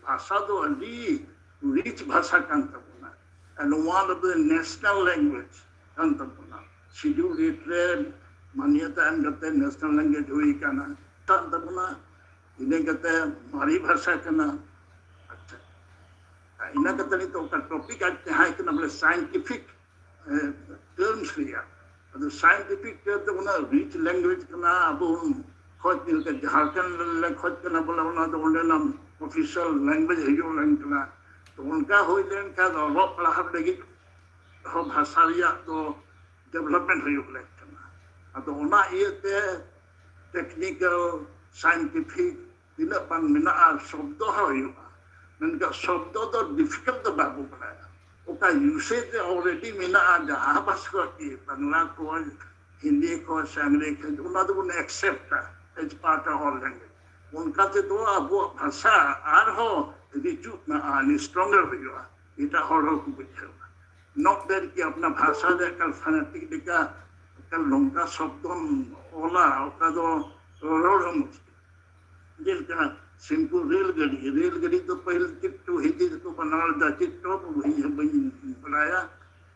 ᱵᱷᱟᱥᱟ ᱫᱚ ᱟᱹᱰᱤ ᱨᱤᱪ ᱵᱷᱟᱥᱟ ᱠᱟᱱ ᱛᱟᱵᱚᱱᱟ, and one of the national language ᱠᱟᱱ ᱛᱟᱵᱚᱱᱟ᱾ ᱥᱤᱰᱩᱞ ᱨᱮᱴ ᱨᱮ ᱢᱟᱱᱭᱚᱛᱟ ᱮᱢ ᱠᱟᱛᱮ ᱱᱮᱥᱱᱟᱞ ᱞᱮᱝᱜᱩᱭᱮᱡᱽ ᱦᱩᱭ ᱟᱠᱟᱱᱟ, ᱠᱟᱱ ᱛᱟᱵᱚᱱᱟ᱾ ᱤᱱᱟᱹ ᱠᱟᱛᱮ ᱢᱟᱨᱮ ᱵᱷᱟᱥᱟ ᱠᱟᱱᱟ, ᱤᱱᱟᱹ ᱠᱟᱛᱮ ᱱᱤᱛᱚᱜ ᱚᱠᱟ ᱴᱚᱯᱤᱠ ᱟᱡ ᱛᱟᱦᱮᱸ ᱠᱟᱱᱟ ᱵᱚᱞᱮ ᱥᱟᱭᱮᱱᱴᱤᱯᱷᱤᱠ ᱴᱟᱨᱢᱥ ᱨᱮᱭᱟᱜ, ᱟᱫᱚ ᱥᱟᱭᱮᱱᱴᱤᱯᱷᱤᱠ ᱴᱟᱨᱢ ᱫᱚ ᱚᱱᱟ ᱨᱤᱪ ᱞᱮᱝᱜᱩᱭᱮᱡᱽ ᱠᱟᱱᱟ᱾ ᱟᱵᱚ ᱵᱚᱱ ᱠᱷᱚᱡᱽ ᱞᱮᱠᱟ ᱡᱷᱟᱲᱠᱷᱚᱸᱰ ᱞᱮ ᱠᱷᱚᱡᱽ ᱠᱟᱱᱟ ᱵᱚᱞᱮ ᱚᱱᱟ ᱫᱚ ᱚᱸᱰᱮᱱᱟᱜ ᱚᱯᱷᱤᱥᱤᱭᱟᱞ ᱞᱮᱝᱜᱩᱭᱮᱡᱽ ᱦᱩᱭᱩᱜ ᱞᱮᱱ ᱠᱟᱱᱟ᱾ ᱛᱚ ᱚᱱᱠᱟ ᱦᱩᱭ ᱞᱮᱱᱠᱷᱟᱱ ᱫᱚ ᱚᱞᱚᱜ ᱯᱟᱲᱦᱟᱣ ᱞᱟᱹᱜᱤᱫ ᱦᱚᱸ ᱵᱷᱟᱥᱟ ᱨᱮᱭᱟᱜ ᱫᱚ ᱰᱮᱵᱷᱞᱚᱯᱢᱮᱱᱴ ᱦᱩᱭᱩᱜ ᱞᱮᱱ ᱠᱟᱱᱟ᱾ ᱟᱫᱚ ᱚᱱᱟ ᱤᱭᱟᱹᱛᱮ ᱴᱮᱠᱱᱤᱠᱮᱞ, ᱥᱟᱭᱮᱱᱴᱤᱯᱷᱤᱠ ᱛᱤᱱᱟᱹᱜ ᱵᱟᱝ ᱢᱮᱱᱟᱜᱼᱟ, ᱥᱚᱵᱫᱚ ᱦᱚᱸ ᱦᱩᱭᱩᱜᱼᱟ᱾ ᱢᱮᱱᱠᱷᱟᱱ ᱥᱚᱵᱫᱚ ᱫᱚ ᱰᱤᱯᱷᱤᱠᱟᱞᱴ ᱫᱚ ᱵᱟᱵᱚ ᱵᱟᱲᱟᱭᱟ᱾ ᱚᱠᱟ ᱤᱭᱩᱥᱮᱡᱽ ᱨᱮ ᱚᱞᱨᱮᱰᱤ ᱢᱮᱱᱟᱜᱼᱟ, ᱡᱟᱦᱟᱸ ᱵᱷᱟᱥᱟ ᱠᱷᱚᱱ ᱜᱮ, ᱵᱟᱝᱞᱟ ᱠᱷᱚᱱ, ᱦᱤᱱᱫᱤ ᱠᱷᱚᱱ ᱥᱮ ᱟᱝᱨᱮᱡᱤ ᱠᱷᱚᱱ, ᱚᱱᱟ ᱫᱚᱵᱚᱱ ᱮᱠᱥᱮᱯᱴᱟ ᱮᱡ ᱯᱟᱨᱴ ᱚᱯᱷ ᱟᱣᱟᱨ ᱞᱮᱝᱜᱩᱭᱮᱡᱽ᱾ ᱚᱱᱠᱟ ᱛᱮᱫᱚ ᱟᱵᱚᱣᱟᱜ ᱵᱷᱟᱥᱟ ᱟᱨᱦᱚᱸ ᱨᱤᱪᱩᱜ ᱢᱟ, ᱥᱴᱨᱚᱝᱜᱟᱨ ᱦᱩᱭᱩᱜᱼᱟ, ᱮᱴᱟᱜ ᱦᱚᱲ ᱦᱚᱸᱠᱚ ᱵᱩᱡᱷᱟᱹᱣᱟ᱾ ᱱᱚᱴ ᱫᱮᱴ ᱠᱤ ᱟᱯᱱᱟ ᱵᱷᱟᱥᱟ ᱨᱮ ᱮᱠᱟᱞ ᱯᱷᱟᱱᱮᱴᱤᱠ ᱞᱮᱠᱟ ᱮᱠᱟᱞ ᱱᱚᱝᱠᱟ ᱥᱚᱵᱫᱚᱢ ᱚᱞᱟ, ᱚᱠᱟ ᱫᱚ ᱨᱚᱲ ᱦᱚᱸ ᱢᱩᱥᱠᱤᱞ᱾ ᱡᱮᱞᱮᱠᱟ ᱥᱤᱢᱯᱩᱞ ᱨᱮᱞ ᱜᱟᱹᱰᱤ, ᱨᱮᱞ ᱜᱟᱹᱰᱤ ᱫᱚ ᱯᱟᱹᱦᱤᱞ ᱪᱮᱫ ᱪᱚ ᱦᱤᱱᱫᱤ ᱛᱮᱠᱚ ᱵᱟᱱᱟᱣ ᱞᱮᱫᱟ, ᱪᱮᱫ ᱪᱚ ᱤᱧ ᱦᱚᱸ ᱵᱟᱹᱧ ᱵᱟᱲᱟᱭᱟ᱾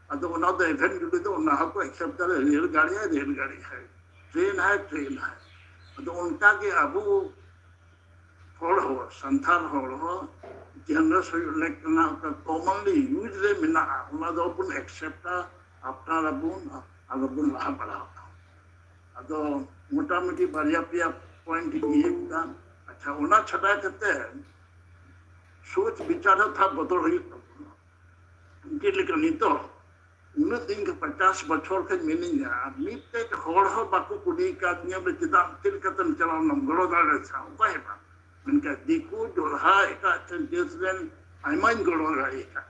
ᱟᱫᱚ ᱚᱱᱟ ᱫᱚ ᱮᱵᱷᱮᱱ ᱡᱩᱜᱮ ᱫᱚ ᱚᱱᱟ ᱦᱚᱸᱠᱚ ᱮᱠᱥᱮᱯᱴ ᱫᱟ, ᱨᱮᱞ ᱜᱟᱹᱰᱤ ᱦᱟᱭ, ᱨᱮᱞ ᱜᱟᱹᱰᱤ ᱦᱟᱭ, ᱴᱨᱮᱱ ᱦᱟᱭ, ᱴᱨᱮᱱ ᱦᱟᱭ᱾ ᱟᱫᱚ ᱚᱱᱠᱟ ᱜᱮ ᱟᱵᱚ ᱦᱚᱲ ᱦᱚᱸ, ᱥᱟᱱᱛᱟᱲ ᱦᱚᱲ ᱦᱚᱸ ᱡᱮᱱᱟᱨᱮᱥ ᱦᱩᱭᱩᱜ ᱞᱮᱠ ᱠᱟᱱᱟ, ᱚᱠᱟ ᱠᱚᱢᱚᱱᱞᱤ ᱭᱩᱡᱽ ᱨᱮ ᱢᱮᱱᱟᱜᱼᱟ, ᱚᱱᱟ ᱫᱚ ᱵᱚᱱ ᱮᱠᱥᱮᱯᱴᱟ, ᱟᱯᱱᱟᱨᱟᱵᱚᱱ, ᱟᱫᱚ ᱵᱚᱱ ᱞᱟᱦᱟ ᱵᱟᱲᱟᱣ ᱟᱠᱟᱱᱟ᱾ ᱟᱫᱚ ᱢᱚᱴᱟᱢᱩᱴᱤ ᱵᱟᱨᱭᱟ ᱯᱮᱭᱟ ᱯᱚᱭᱮᱱᱴ ᱤᱧ ᱤᱭᱟᱹ ᱠᱮᱫᱟ᱾ ᱟᱪᱪᱷᱟ, ᱚᱱᱟ ᱪᱷᱟᱰᱟ ᱠᱟᱛᱮ ᱥᱳᱪ ᱵᱤᱪᱟᱨ ᱦᱚᱸ ᱛᱷᱟ ᱵᱚᱫᱚᱞ ᱦᱩᱭᱩᱜ ᱛᱟᱵᱚᱱᱟ᱾ ᱪᱮᱫ ᱞᱮᱠᱟ ᱱᱤᱛᱚᱜ ᱩᱱᱟᱹᱜ ᱫᱤᱱ ᱠᱷᱚᱱ, ᱯᱚᱪᱟᱥ ᱵᱚᱪᱷᱚᱨ ᱠᱷᱚᱱ ᱢᱤᱱᱟᱹᱧᱟ, ᱟᱨ ᱢᱤᱫᱴᱮᱡ ᱦᱚᱲ ᱦᱚᱸ ᱵᱟᱠᱚ ᱠᱩᱞᱤ ᱟᱠᱟᱫᱤᱧᱟ ᱵᱚᱞᱮ ᱪᱮᱫᱟᱜ, ᱪᱮᱫ ᱞᱮᱠᱟᱛᱮᱢ ᱪᱟᱞᱟᱣ ᱞᱮᱱᱟᱢ, ᱜᱚᱲᱚ ᱫᱟᱲᱮ ᱥᱟᱶ, ᱚᱠᱚᱭ ᱦᱚᱸ ᱵᱟᱝ᱾ ᱢᱮᱱᱠᱷᱟᱱ ᱫᱤᱠᱩ, ᱡᱚᱞᱦᱟ, ᱮᱴᱟᱜ ᱡᱟᱹᱛ ᱨᱮᱱ ᱟᱭᱢᱟᱧ ᱜᱚᱲᱚ ᱫᱟᱲᱮ ᱟᱠᱟᱫ᱾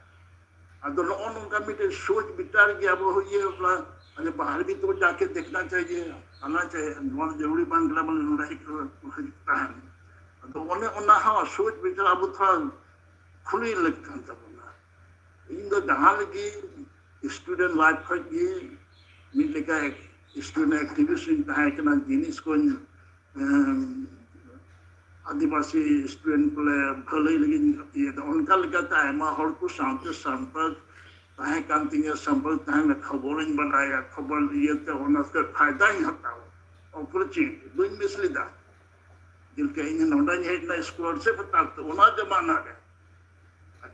ᱟᱫᱚ ᱱᱚᱜᱼᱚ ᱱᱚᱝᱠᱟ ᱢᱤᱫᱴᱮᱡ ᱥᱳᱪ ᱵᱤᱪᱟᱨ ᱜᱮ ᱟᱵᱚ ᱤᱭᱟᱹ ᱵᱚᱞᱟ, ᱟᱫᱚ ᱵᱟᱦᱨᱮ ᱵᱷᱤᱛᱚᱨ ᱡᱟᱠᱮ ᱫᱮᱠᱷᱱᱟ ᱪᱟᱦᱤᱭᱮ, ᱟᱱᱟ ᱪᱟᱦᱤᱭᱮ, ᱱᱚᱣᱟ ᱡᱟᱹᱨᱩᱲᱤ ᱵᱟᱝ ᱠᱟᱱᱟ ᱵᱚᱞᱮ ᱱᱚᱰᱮ ᱦᱮᱡ ᱠᱟᱛᱮ ᱛᱟᱦᱮᱱ᱾ ᱟᱫᱚ ᱚᱱᱮ ᱚᱱᱟ ᱦᱚᱸ ᱥᱳᱪ ᱵᱤᱪᱟᱨ ᱟᱵᱚ ᱛᱷᱚᱲᱟ ᱠᱷᱩᱞᱤ ᱞᱟᱹᱠ ᱠᱟᱱ ᱛᱟᱵᱚᱱᱟ᱾ ᱤᱧ ᱫᱚ ᱡᱟᱦᱟᱸ ᱨᱮᱜᱮ ᱥᱴᱩᱰᱮᱱᱴ ᱞᱟᱭᱤᱯᱷ ᱠᱷᱚᱱ ᱜᱮ ᱢᱤᱫ ᱞᱮᱠᱟ ᱥᱴᱩᱰᱮᱱᱴ ᱮᱠᱴᱤᱵᱷᱤᱥᱴ ᱤᱧ ᱛᱟᱦᱮᱸ ᱠᱟᱱᱟ, ᱡᱤᱱᱤᱥ ᱠᱚᱧ, ᱮᱢ, ᱟᱹᱫᱤᱵᱟᱹᱥᱤ ᱥᱴᱩᱰᱮᱱᱴ ᱠᱚᱞᱮ ᱵᱷᱟᱹᱞᱟᱹᱭ ᱞᱟᱹᱜᱤᱫ ᱤᱧ ᱤᱭᱟᱹ ᱫᱚ, ᱚᱱᱠᱟ ᱞᱮᱠᱟᱛᱮ ᱟᱭᱢᱟ ᱦᱚᱲ ᱠᱚ ᱥᱟᱶᱛᱮ ᱥᱚᱢᱯᱚᱨᱠ ᱛᱟᱦᱮᱸ ᱠᱟᱱ ᱛᱤᱧᱟᱹ, ᱥᱚᱢᱯᱚᱨᱠ ᱛᱟᱦᱮᱸ ᱞᱮᱱ ᱠᱷᱚᱵᱚᱨᱤᱧ ᱵᱟᱰᱟᱭᱟ, ᱠᱷᱚᱵᱚᱨ ᱤᱭᱟᱹᱛᱮ ᱚᱱᱟ ᱛᱮ ᱯᱷᱟᱭᱫᱟᱧ ᱦᱟᱛᱟᱣᱟ, ᱚᱯᱚᱨᱪᱩᱱᱤᱴᱤ ᱵᱟᱹᱧ ᱢᱤᱥ ᱞᱮᱫᱟ᱾ ᱡᱮᱞᱮᱠᱟ ᱤᱧ ᱱᱚᱰᱮᱧ ᱦᱮᱡ ᱮᱱᱟ ᱥᱠᱚᱞᱟᱨᱥᱤᱯ ᱦᱟᱛᱟᱣ ᱛᱮ, ᱚᱱᱟ ᱡᱚᱢᱟᱱᱟ ᱨᱮ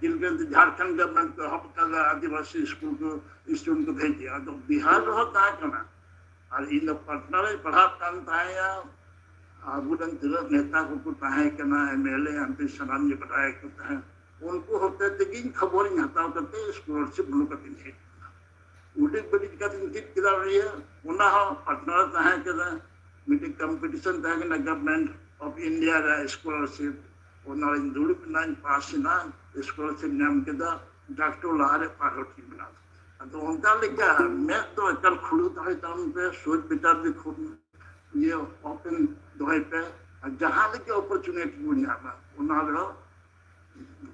ᱡᱮᱞᱮᱠᱟ ᱡᱷᱟᱲᱠᱷᱚᱸᱰ ᱜᱚᱵᱷᱚᱨᱱᱢᱮᱱᱴ ᱠᱚ ᱮᱦᱚᱵ ᱟᱠᱟᱫᱟ, ᱟᱹᱫᱤᱵᱟᱹᱥᱤ ᱥᱠᱩᱞ ᱠᱚ ᱥᱴᱩᱰᱮᱱᱴ ᱠᱚ ᱵᱷᱮᱡᱟ᱾ ᱟᱫᱚ ᱵᱤᱦᱟᱨ ᱨᱮᱦᱚᱸ ᱛᱟᱦᱮᱸ ᱠᱟᱱᱟ, ᱟᱨ ᱤᱧ ᱫᱚ ᱯᱟᱴᱱᱟ ᱨᱮᱧ ᱯᱟᱲᱦᱟᱜ ᱠᱟᱱ ᱛᱟᱦᱮᱸᱫᱼᱟ᱾ ᱟᱵᱚᱨᱮᱱ ᱛᱤᱱᱟᱹᱜ ᱱᱮᱛᱟ ᱠᱚᱠᱚ ᱛᱟᱦᱮᱸ ᱠᱟᱱᱟ, M L A, M P, ᱥᱟᱱᱟᱢ ᱜᱮ ᱵᱟᱰᱟᱭ ᱠᱚ ᱛᱟᱦᱮᱸᱫ᱾ ᱩᱱᱠᱩ ᱦᱚᱛᱮ ᱛᱮᱜᱮᱧ ᱠᱷᱚᱵᱚᱨᱤᱧ ᱦᱟᱛᱟᱣ ᱠᱟᱛᱮ ᱥᱠᱚᱞᱟᱨᱥᱤᱯ ᱞᱩ ᱠᱟᱛᱮᱧ ᱦᱮᱡ ᱮᱱᱟ᱾ ᱩᱰᱤ ᱵᱟᱹᱲᱤᱡ ᱠᱟᱛᱮᱧ ᱪᱮᱫ ᱠᱮᱫᱟ ᱤᱭᱟᱹ, ᱚᱱᱟ ᱦᱚᱸ ᱯᱟᱴᱱᱟ ᱨᱮ ᱛᱟᱦᱮᱸ ᱠᱟᱱᱟ, ᱢᱤᱫᱴᱮᱱ ᱠᱚᱢᱯᱤᱴᱤᱥᱚᱱ ᱛᱟᱦᱮᱸ ᱠᱟᱱᱟ ᱜᱚᱵᱷᱚᱨᱱᱢᱮᱱᱴ ᱚᱯᱷ ᱤᱱᱰᱤᱭᱟ ᱨᱮ ᱥᱠᱚᱞᱟᱨᱥᱤᱯ, ᱚᱱᱟ ᱨᱤᱧ ᱫᱩᱲᱩᱵ ᱮᱱᱟᱧ, ᱯᱟᱥ ᱮᱱᱟ, ᱥᱠᱚᱞᱟᱨᱥᱤᱯ ᱧᱟᱢ ᱠᱮᱫᱟ, ᱰᱟᱠᱴᱚᱨ ᱞᱟᱦᱟᱨᱮ ᱯᱟᱨᱚᱴ ᱤᱧ ᱵᱮᱱᱟᱣ᱾ ᱟᱫᱚ ᱚᱱᱠᱟ ᱞᱮᱠᱟ ᱢᱮᱫ ᱫᱚ ᱮᱠᱟᱞ ᱠᱷᱩᱞᱟᱹᱣ ᱫᱚᱦᱚᱭ ᱛᱟᱵᱚᱱ ᱯᱮ, ᱥᱳᱪ ᱵᱤᱪᱟᱨ ᱫᱚ ᱠᱷᱩᱵ ᱤᱭᱟᱹ ᱳᱯᱮᱱ ᱫᱚᱦᱚᱭ ᱯᱮ, ᱟᱨ ᱡᱟᱦᱟᱸ ᱞᱮᱠᱟ ᱚᱯᱚᱨᱪᱩᱱᱤᱴᱤ ᱵᱚᱱ ᱧᱟᱢᱟ ᱚᱱᱟ ᱫᱚ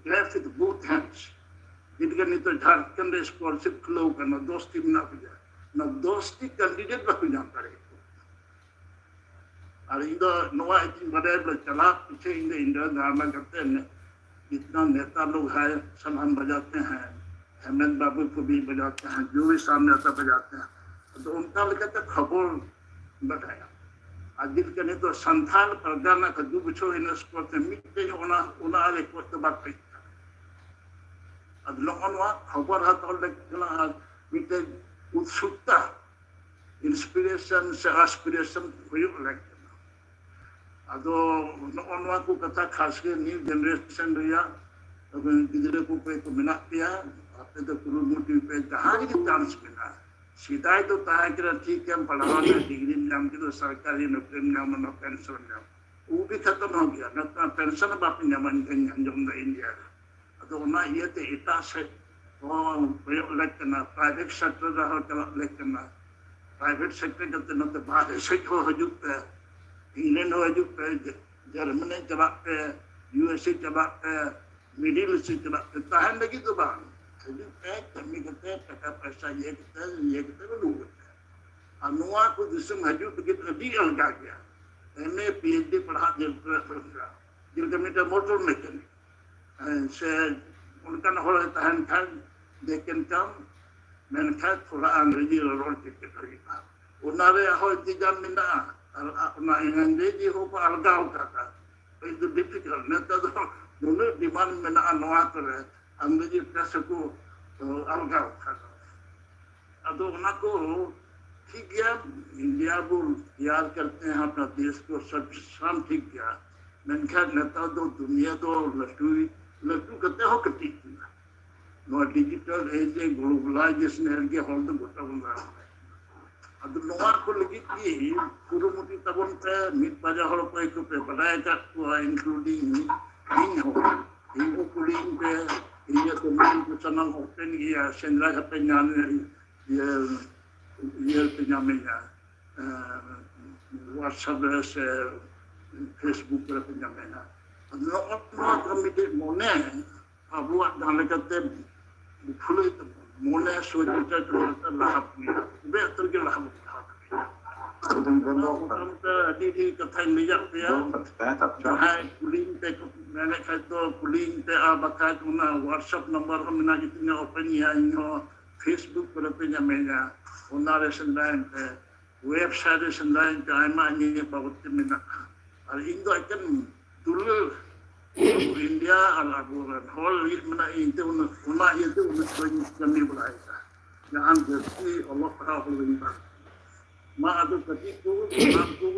grab with both hands᱾ ᱡᱮᱞᱮᱠᱟ ᱱᱤᱛᱚᱜ ᱡᱷᱟᱲᱠᱷᱚᱸᱰ ᱨᱮ ᱥᱠᱚᱞᱟᱨᱥᱤᱯ ᱠᱷᱩᱞᱟᱹᱣ ᱠᱟᱱᱟ, ᱫᱚᱥ ᱴᱤ ᱢᱮᱱᱟᱜ ᱯᱮᱭᱟ, ᱚᱱᱟ ᱫᱚᱥ ᱴᱤ ᱠᱮᱱᱰᱤᱰᱮᱴ ᱵᱟᱠᱚ ᱧᱟᱢ ᱫᱟᱲᱮᱭᱟᱜ ᱠᱟᱱᱟ᱾ ᱟᱨ ᱤᱧ ᱫᱚ ᱱᱚᱣᱟ ᱤᱧ ᱵᱟᱰᱟᱭᱟ ᱵᱚᱞᱮ ᱪᱟᱞᱟᱜ ᱯᱤᱪᱷᱮ ᱤᱧ ᱫᱚ ᱤᱱᱰᱤᱭᱟ ᱫᱟᱬᱟ ᱠᱟᱛᱮ ᱡᱤᱛᱱᱟ ᱱᱮᱛᱟ ᱞᱳᱜ ᱦᱟᱭ ᱥᱟᱱᱟᱢ ᱵᱟᱡᱟᱛᱮ ᱦᱮᱸ, ᱦᱮᱢᱮᱱ ᱵᱟᱵᱩ ᱠᱚ ᱵᱤ ᱵᱟᱡᱟᱛᱮ ᱦᱮᱸ, ᱡᱩ ᱵᱤ ᱥᱟᱢ ᱱᱮᱛᱟ ᱵᱟᱡᱟᱛᱮ ᱦᱮᱸ᱾ ᱟᱫᱚ ᱚᱱᱠᱟ ᱞᱮᱠᱟᱛᱮ ᱠᱷᱚᱵᱚᱨ ᱵᱟᱰᱟᱭᱟ᱾ ᱟᱨ ᱡᱮᱞᱮᱠᱟ ᱱᱤᱛᱚᱜ ᱥᱟᱱᱛᱷᱟᱞ ᱯᱟᱨᱜᱟᱱᱟ ᱠᱚ ᱫᱩ ᱵᱚᱪᱷᱚᱨ ᱦᱩᱭᱱᱟ ᱥᱠᱚᱞ ᱛᱮ ᱢᱤᱫᱴᱮᱡ ᱚᱱᱟ, ᱚᱱᱟ ᱨᱮᱠᱚᱨᱰ ᱫᱚ ᱵᱟᱠᱚ ᱦᱮᱡ ᱠᱟᱱᱟ᱾ ᱟᱫᱚ ᱱᱚᱜᱼᱚ ᱱᱚᱣᱟ ᱠᱷᱚᱵᱚᱨ ᱦᱟᱛᱟᱣ ᱞᱟᱹᱜᱤᱫ ᱠᱟᱱᱟ ᱟᱨ ᱢᱤᱫᱴᱮᱡ ᱩᱛᱥᱩᱠᱛᱟ, ᱤᱱᱥᱯᱤᱨᱮᱥᱚᱱ ᱥᱮ ᱟᱥᱯᱤᱨᱮᱥᱚᱱ ᱦᱩᱭᱩᱜ ᱞᱟᱹᱜᱤᱫ ᱠᱟᱱᱟ᱾ ᱟᱫᱚ ᱱᱚᱜᱼᱚ ᱱᱚᱣᱟ ᱠᱚ ᱠᱟᱛᱷᱟ ᱠᱷᱟᱥ ᱜᱮ ᱱᱤᱭᱩ ᱡᱮᱱᱟᱨᱮᱥᱚᱱ ᱨᱮᱭᱟᱜ ᱜᱤᱫᱽᱨᱟᱹ ᱠᱚ ᱚᱠᱚᱭ ᱠᱚ ᱢᱮᱱᱟᱜ ᱯᱮᱭᱟ, ᱟᱯᱮ ᱫᱚ ᱠᱩᱨᱩᱢᱩᱴᱩᱭ ᱯᱮ, ᱡᱟᱦᱟᱸ ᱨᱮᱜᱮ ᱪᱟᱱᱥ ᱢᱮᱱᱟᱜᱼᱟ᱾ ᱥᱮᱫᱟᱭ ᱫᱚ ᱛᱟᱦᱮᱸ ᱠᱟᱱᱟ ᱴᱷᱤᱠ ᱜᱮᱭᱟᱢ ᱯᱟᱲᱦᱟᱣ ᱮᱱᱟ, ᱰᱤᱜᱽᱨᱤᱢ ᱧᱟᱢ ᱠᱮᱫᱟ, ᱥᱚᱨᱠᱟᱨᱤ ᱱᱚᱠᱨᱤᱢ ᱧᱟᱢ ᱚᱱᱟ ᱯᱮᱱᱥᱚᱱ ᱧᱟᱢ, ᱩᱵᱤ ᱠᱷᱟᱛᱚᱢ ᱦᱚᱸ ᱜᱮᱭᱟ, ᱱᱮᱛᱟᱨ ᱯᱮᱱᱥᱚᱱ ᱦᱚᱸ ᱵᱟᱯᱮ ᱧᱟᱢᱟ ᱤᱧ ᱟᱸᱡᱚᱢ ᱮᱫᱟ ᱤᱱᱰᱤᱭᱟ ᱨᱮ᱾ ᱟᱫᱚ ᱚᱱᱟ ᱤᱭᱟᱹᱛᱮ ᱮᱴᱟᱜ ᱥᱮᱫ ᱦᱚᱸ ᱠᱚᱭᱚᱜ ᱞᱮᱠ ᱠᱟᱱᱟ, ᱯᱨᱟᱭᱵᱷᱮᱴ ᱥᱮᱠᱴᱚᱨ ᱨᱮᱦᱚᱸ ᱪᱟᱞᱟᱜ ᱞᱮᱠ ᱠᱟᱱᱟ᱾ ᱯᱨᱟᱭᱵᱷᱮᱴ ᱥᱮᱠᱴᱚᱨ ᱠᱟᱛᱮ ᱱᱚᱛᱮ ᱵᱟᱦᱨᱮ ᱥᱮᱫ ᱦᱚᱸ ᱦᱤᱡᱩᱜ ᱯᱮ, ᱤᱝᱞᱮᱱᱰ ᱦᱚᱸ ᱦᱤᱡᱩᱜ ᱯᱮ, ᱡᱟᱨᱢᱟᱱᱤ ᱪᱟᱞᱟᱜ ᱯᱮ, ᱤᱭᱩ ᱮᱥ ᱮ ᱪᱟᱞᱟᱜ ᱯᱮ, ᱢᱤᱰᱤᱞ ᱤᱥᱴ ᱪᱟᱞᱟᱜ ᱯᱮ, ᱛᱟᱦᱮᱱ ᱞᱟᱹᱜᱤᱫ ᱫᱚ ᱵᱟᱝ, ᱦᱤᱡᱩᱜ ᱯᱮ, ᱠᱟᱹᱢᱤ ᱠᱟᱛᱮ ᱴᱟᱠᱟ ᱯᱚᱭᱥᱟ ᱤᱭᱟᱹ ᱠᱟᱛᱮ, ᱤᱭᱟᱹ ᱠᱟᱛᱮ ᱨᱩᱣᱟᱹᱲ ᱯᱮ᱾ ᱟᱨ ᱱᱚᱣᱟ ᱠᱚ ᱫᱤᱥᱚᱢ ᱦᱤᱡᱩᱜ ᱞᱟᱹᱜᱤᱫ ᱟᱹᱰᱤ ᱟᱞᱜᱟ ᱜᱮᱭᱟ᱾ ᱮᱢ ᱮ, ᱯᱤ ᱮᱭᱤᱪ ᱰᱤ ᱯᱟᱲᱦᱟᱜ ᱡᱟᱹᱨᱩᱲ ᱠᱟᱱᱟ᱾ ᱡᱮᱞᱮᱠᱟ ᱢᱤᱫᱴᱮᱱ ᱢᱚᱴᱚᱨ ᱢᱮᱠᱟᱱᱤᱠ, ᱦᱮᱸ, ᱥᱮ ᱚᱱᱠᱟᱱ ᱦᱚᱲ ᱮ ᱛᱟᱦᱮᱱ ᱠᱷᱟᱱ, they can come, ᱢᱮᱱᱠᱷᱟᱱ ᱛᱷᱚᱲᱟ ᱟᱝᱨᱮᱡᱤ ᱨᱚᱨᱚᱲ ᱪᱮᱫ ᱦᱩᱭᱩᱜᱼᱟ᱾ ᱚᱱᱟ ᱨᱮᱭᱟᱜ ᱦᱚᱸ ᱤᱱᱛᱤᱡᱟᱢ ᱢᱮᱱᱟᱜᱼᱟ, ᱟᱨ ᱚᱱᱟ ᱟᱝᱨᱮᱡᱤ ᱦᱚᱸᱠᱚ ᱟᱞᱜᱟᱣ ᱠᱟᱫᱟ᱾ It's difficult. ᱱᱮᱛᱟᱨ ᱫᱚ ᱱᱩᱱᱟᱹᱜ ᱰᱤᱢᱟᱱᱰ ᱢᱮᱱᱟᱜᱼᱟ ᱱᱚᱣᱟ ᱠᱚᱨᱮ, ᱟᱢ ᱞᱟᱹᱜᱤᱫ ᱯᱮᱥᱮ ᱠᱚ ᱟᱞᱜᱟᱣ ᱠᱷᱟᱱ᱾ ᱟᱫᱚ ᱚᱱᱟ ᱠᱚ ᱴᱷᱤᱠ ᱜᱮᱭᱟ, ᱤᱱᱰᱤᱭᱟ ᱵᱚᱱ ᱛᱮᱭᱟᱨ ᱠᱟᱛᱮ ᱟᱯᱱᱟ ᱫᱮᱥ ᱠᱚ ᱥᱟᱱᱟᱢ ᱴᱷᱤᱠ ᱜᱮᱭᱟ, ᱢᱮᱱᱠᱷᱟᱱ ᱱᱮᱛᱟᱨ ᱫᱚ ᱫᱩᱱᱤᱭᱟᱹ ᱫᱚ ᱞᱟᱹᱴᱩ ᱞᱟᱹᱴᱩ ᱠᱟᱛᱮ ᱦᱚᱸ ᱠᱟᱹᱴᱤᱡ ᱠᱟᱱᱟ᱾ ᱱᱚᱣᱟ ᱰᱤᱡᱤᱴᱟᱞ ᱮᱡ ᱨᱮ ᱜᱞᱳᱵᱟᱞᱟᱭᱡᱮᱥᱚᱱ ᱨᱮᱜᱮ ᱦᱚᱲ ᱫᱚ ᱜᱚᱴᱟ ᱵᱚᱱ ᱫᱟᱬᱟᱱ ᱠᱟᱱᱟ᱾ ᱟᱫᱚ ᱱᱚᱣᱟ ᱠᱚ ᱞᱟᱹᱜᱤᱫ ᱜᱮ ᱠᱩᱨᱩᱢᱩᱴᱩ ᱛᱟᱵᱚᱱ ᱯᱮ, ᱢᱤᱫ ᱵᱟᱨᱭᱟ ᱦᱚᱲ ᱚᱠᱚᱭ ᱠᱚᱯᱮ ᱵᱟᱰᱟᱭ ᱟᱠᱟᱫ ᱠᱚᱣᱟ, ᱤᱱᱠᱞᱩᱰᱤᱝ ᱤᱧ ᱦᱚᱸ, ᱤᱧ ᱦᱚᱸ ᱠᱩᱞᱤᱧ ᱯᱮ, ᱤᱧᱟᱹᱜ ᱫᱚ ᱢᱮᱱ ᱠᱚ ᱥᱟᱱᱟᱢ ᱳᱯᱮᱱ ᱜᱮᱭᱟ, ᱥᱮᱸᱫᱽᱨᱟ ᱠᱟᱛᱮ ᱧᱟᱢ ᱤᱭᱟᱹ ᱤᱭᱟᱹ ᱯᱮ ᱧᱟᱢᱤᱧᱟ, ᱣᱟᱴᱥᱮᱯ ᱨᱮ ᱥᱮ ᱯᱷᱮᱥᱵᱩᱠ ᱨᱮ ᱯᱮ ᱧᱟᱢᱤᱧᱟ᱾ ᱟᱫᱚ ᱱᱚᱜᱼᱚ ᱱᱚᱣᱟ ᱠᱚ ᱢᱤᱫᱴᱮᱡ ᱢᱚᱱᱮ ᱟᱵᱚᱣᱟᱜ ᱡᱟᱦᱟᱸ ᱞᱮᱠᱟᱛᱮ ᱯᱷᱩᱞᱟᱹᱜ ᱛᱟᱵᱚᱱ, ᱢᱚᱱᱮ ᱥᱚᱡᱽ ᱵᱤᱪᱟᱨ ᱠᱟᱛᱮ ᱞᱟᱦᱟ ᱵᱚᱱ ᱤᱫᱤᱭᱟ, ᱛᱚᱵᱮ ᱩᱛᱟᱹᱨ ᱜᱮ ᱞᱟᱦᱟ ᱵᱚᱱ ᱞᱟᱦᱟ ᱫᱟᱲᱮᱭᱟᱜᱼᱟ᱾ ᱢᱚᱴᱟᱢᱩᱴᱤ ᱟᱹᱰᱤ ᱰᱷᱮᱨ ᱠᱟᱛᱷᱟᱧ ᱞᱟᱹᱭᱟᱫ ᱯᱮᱭᱟ᱾ ᱡᱟᱦᱟᱸᱭ ᱠᱩᱞᱤᱧ ᱯᱮ ᱢᱮᱱᱮᱫ ᱠᱷᱟᱡ ᱫᱚ ᱠᱩᱞᱤᱧ ᱯᱮ, ᱟᱨ ᱵᱟᱠᱷᱟᱡ ᱚᱱᱟ ᱣᱟᱴᱥᱮᱯ ᱱᱟᱢᱵᱟᱨ ᱦᱚᱸ ᱢᱮᱱᱟᱜ ᱜᱮᱛᱤᱧᱟ, ᱳᱯᱮᱱ ᱜᱮᱭᱟ, ᱤᱧ ᱦᱚᱸ ᱯᱷᱮᱥᱵᱩᱠ ᱠᱚᱨᱮ ᱯᱮ ᱧᱟᱢᱮᱧᱟ, ᱚᱱᱟ ᱨᱮ ᱥᱮᱸᱫᱽᱨᱟᱭᱮᱱ ᱯᱮ, ᱣᱮᱵᱥᱟᱭᱤᱴ ᱨᱮ ᱥᱮᱸᱫᱽᱨᱟᱭᱮᱱ ᱯᱮ, ᱟᱭᱢᱟ ᱤᱧᱟᱹᱜ ᱵᱟᱵᱚᱫ ᱛᱮ ᱢᱮᱱᱟᱜᱼᱟ᱾ ᱟᱨ ᱤᱧ ᱫᱚ ᱮᱠᱮᱱ ᱫᱩᱞᱟᱹᱲ ᱟᱵᱚ ᱤᱱᱰᱤᱭᱟ ᱟᱨ ᱟᱵᱚᱨᱮᱱ ᱦᱚᱲ ᱞᱟᱹᱜᱤᱫ ᱢᱮᱱᱟᱜ ᱤᱧ ᱛᱮ ᱩᱱᱟᱹᱜ, ᱚᱱᱟ ᱤᱭᱟᱹᱛᱮ ᱩᱱᱟᱹᱜ ᱫᱚᱧ ᱠᱟᱹᱢᱤ ᱵᱟᱲᱟᱭᱮᱫᱟ᱾ ᱡᱟᱦᱟᱱ ᱡᱟᱹᱥᱛᱤ ᱚᱞᱚᱜ ᱯᱟᱲᱦᱟᱣ ᱦᱚᱸ ᱵᱟᱹᱧ ᱯᱟᱲᱦᱟᱣ᱾ ᱢᱟ ᱟᱫᱚ ᱠᱟᱹᱴᱤᱡ ᱠᱚ ᱥᱟᱱᱟᱢ ᱠᱚ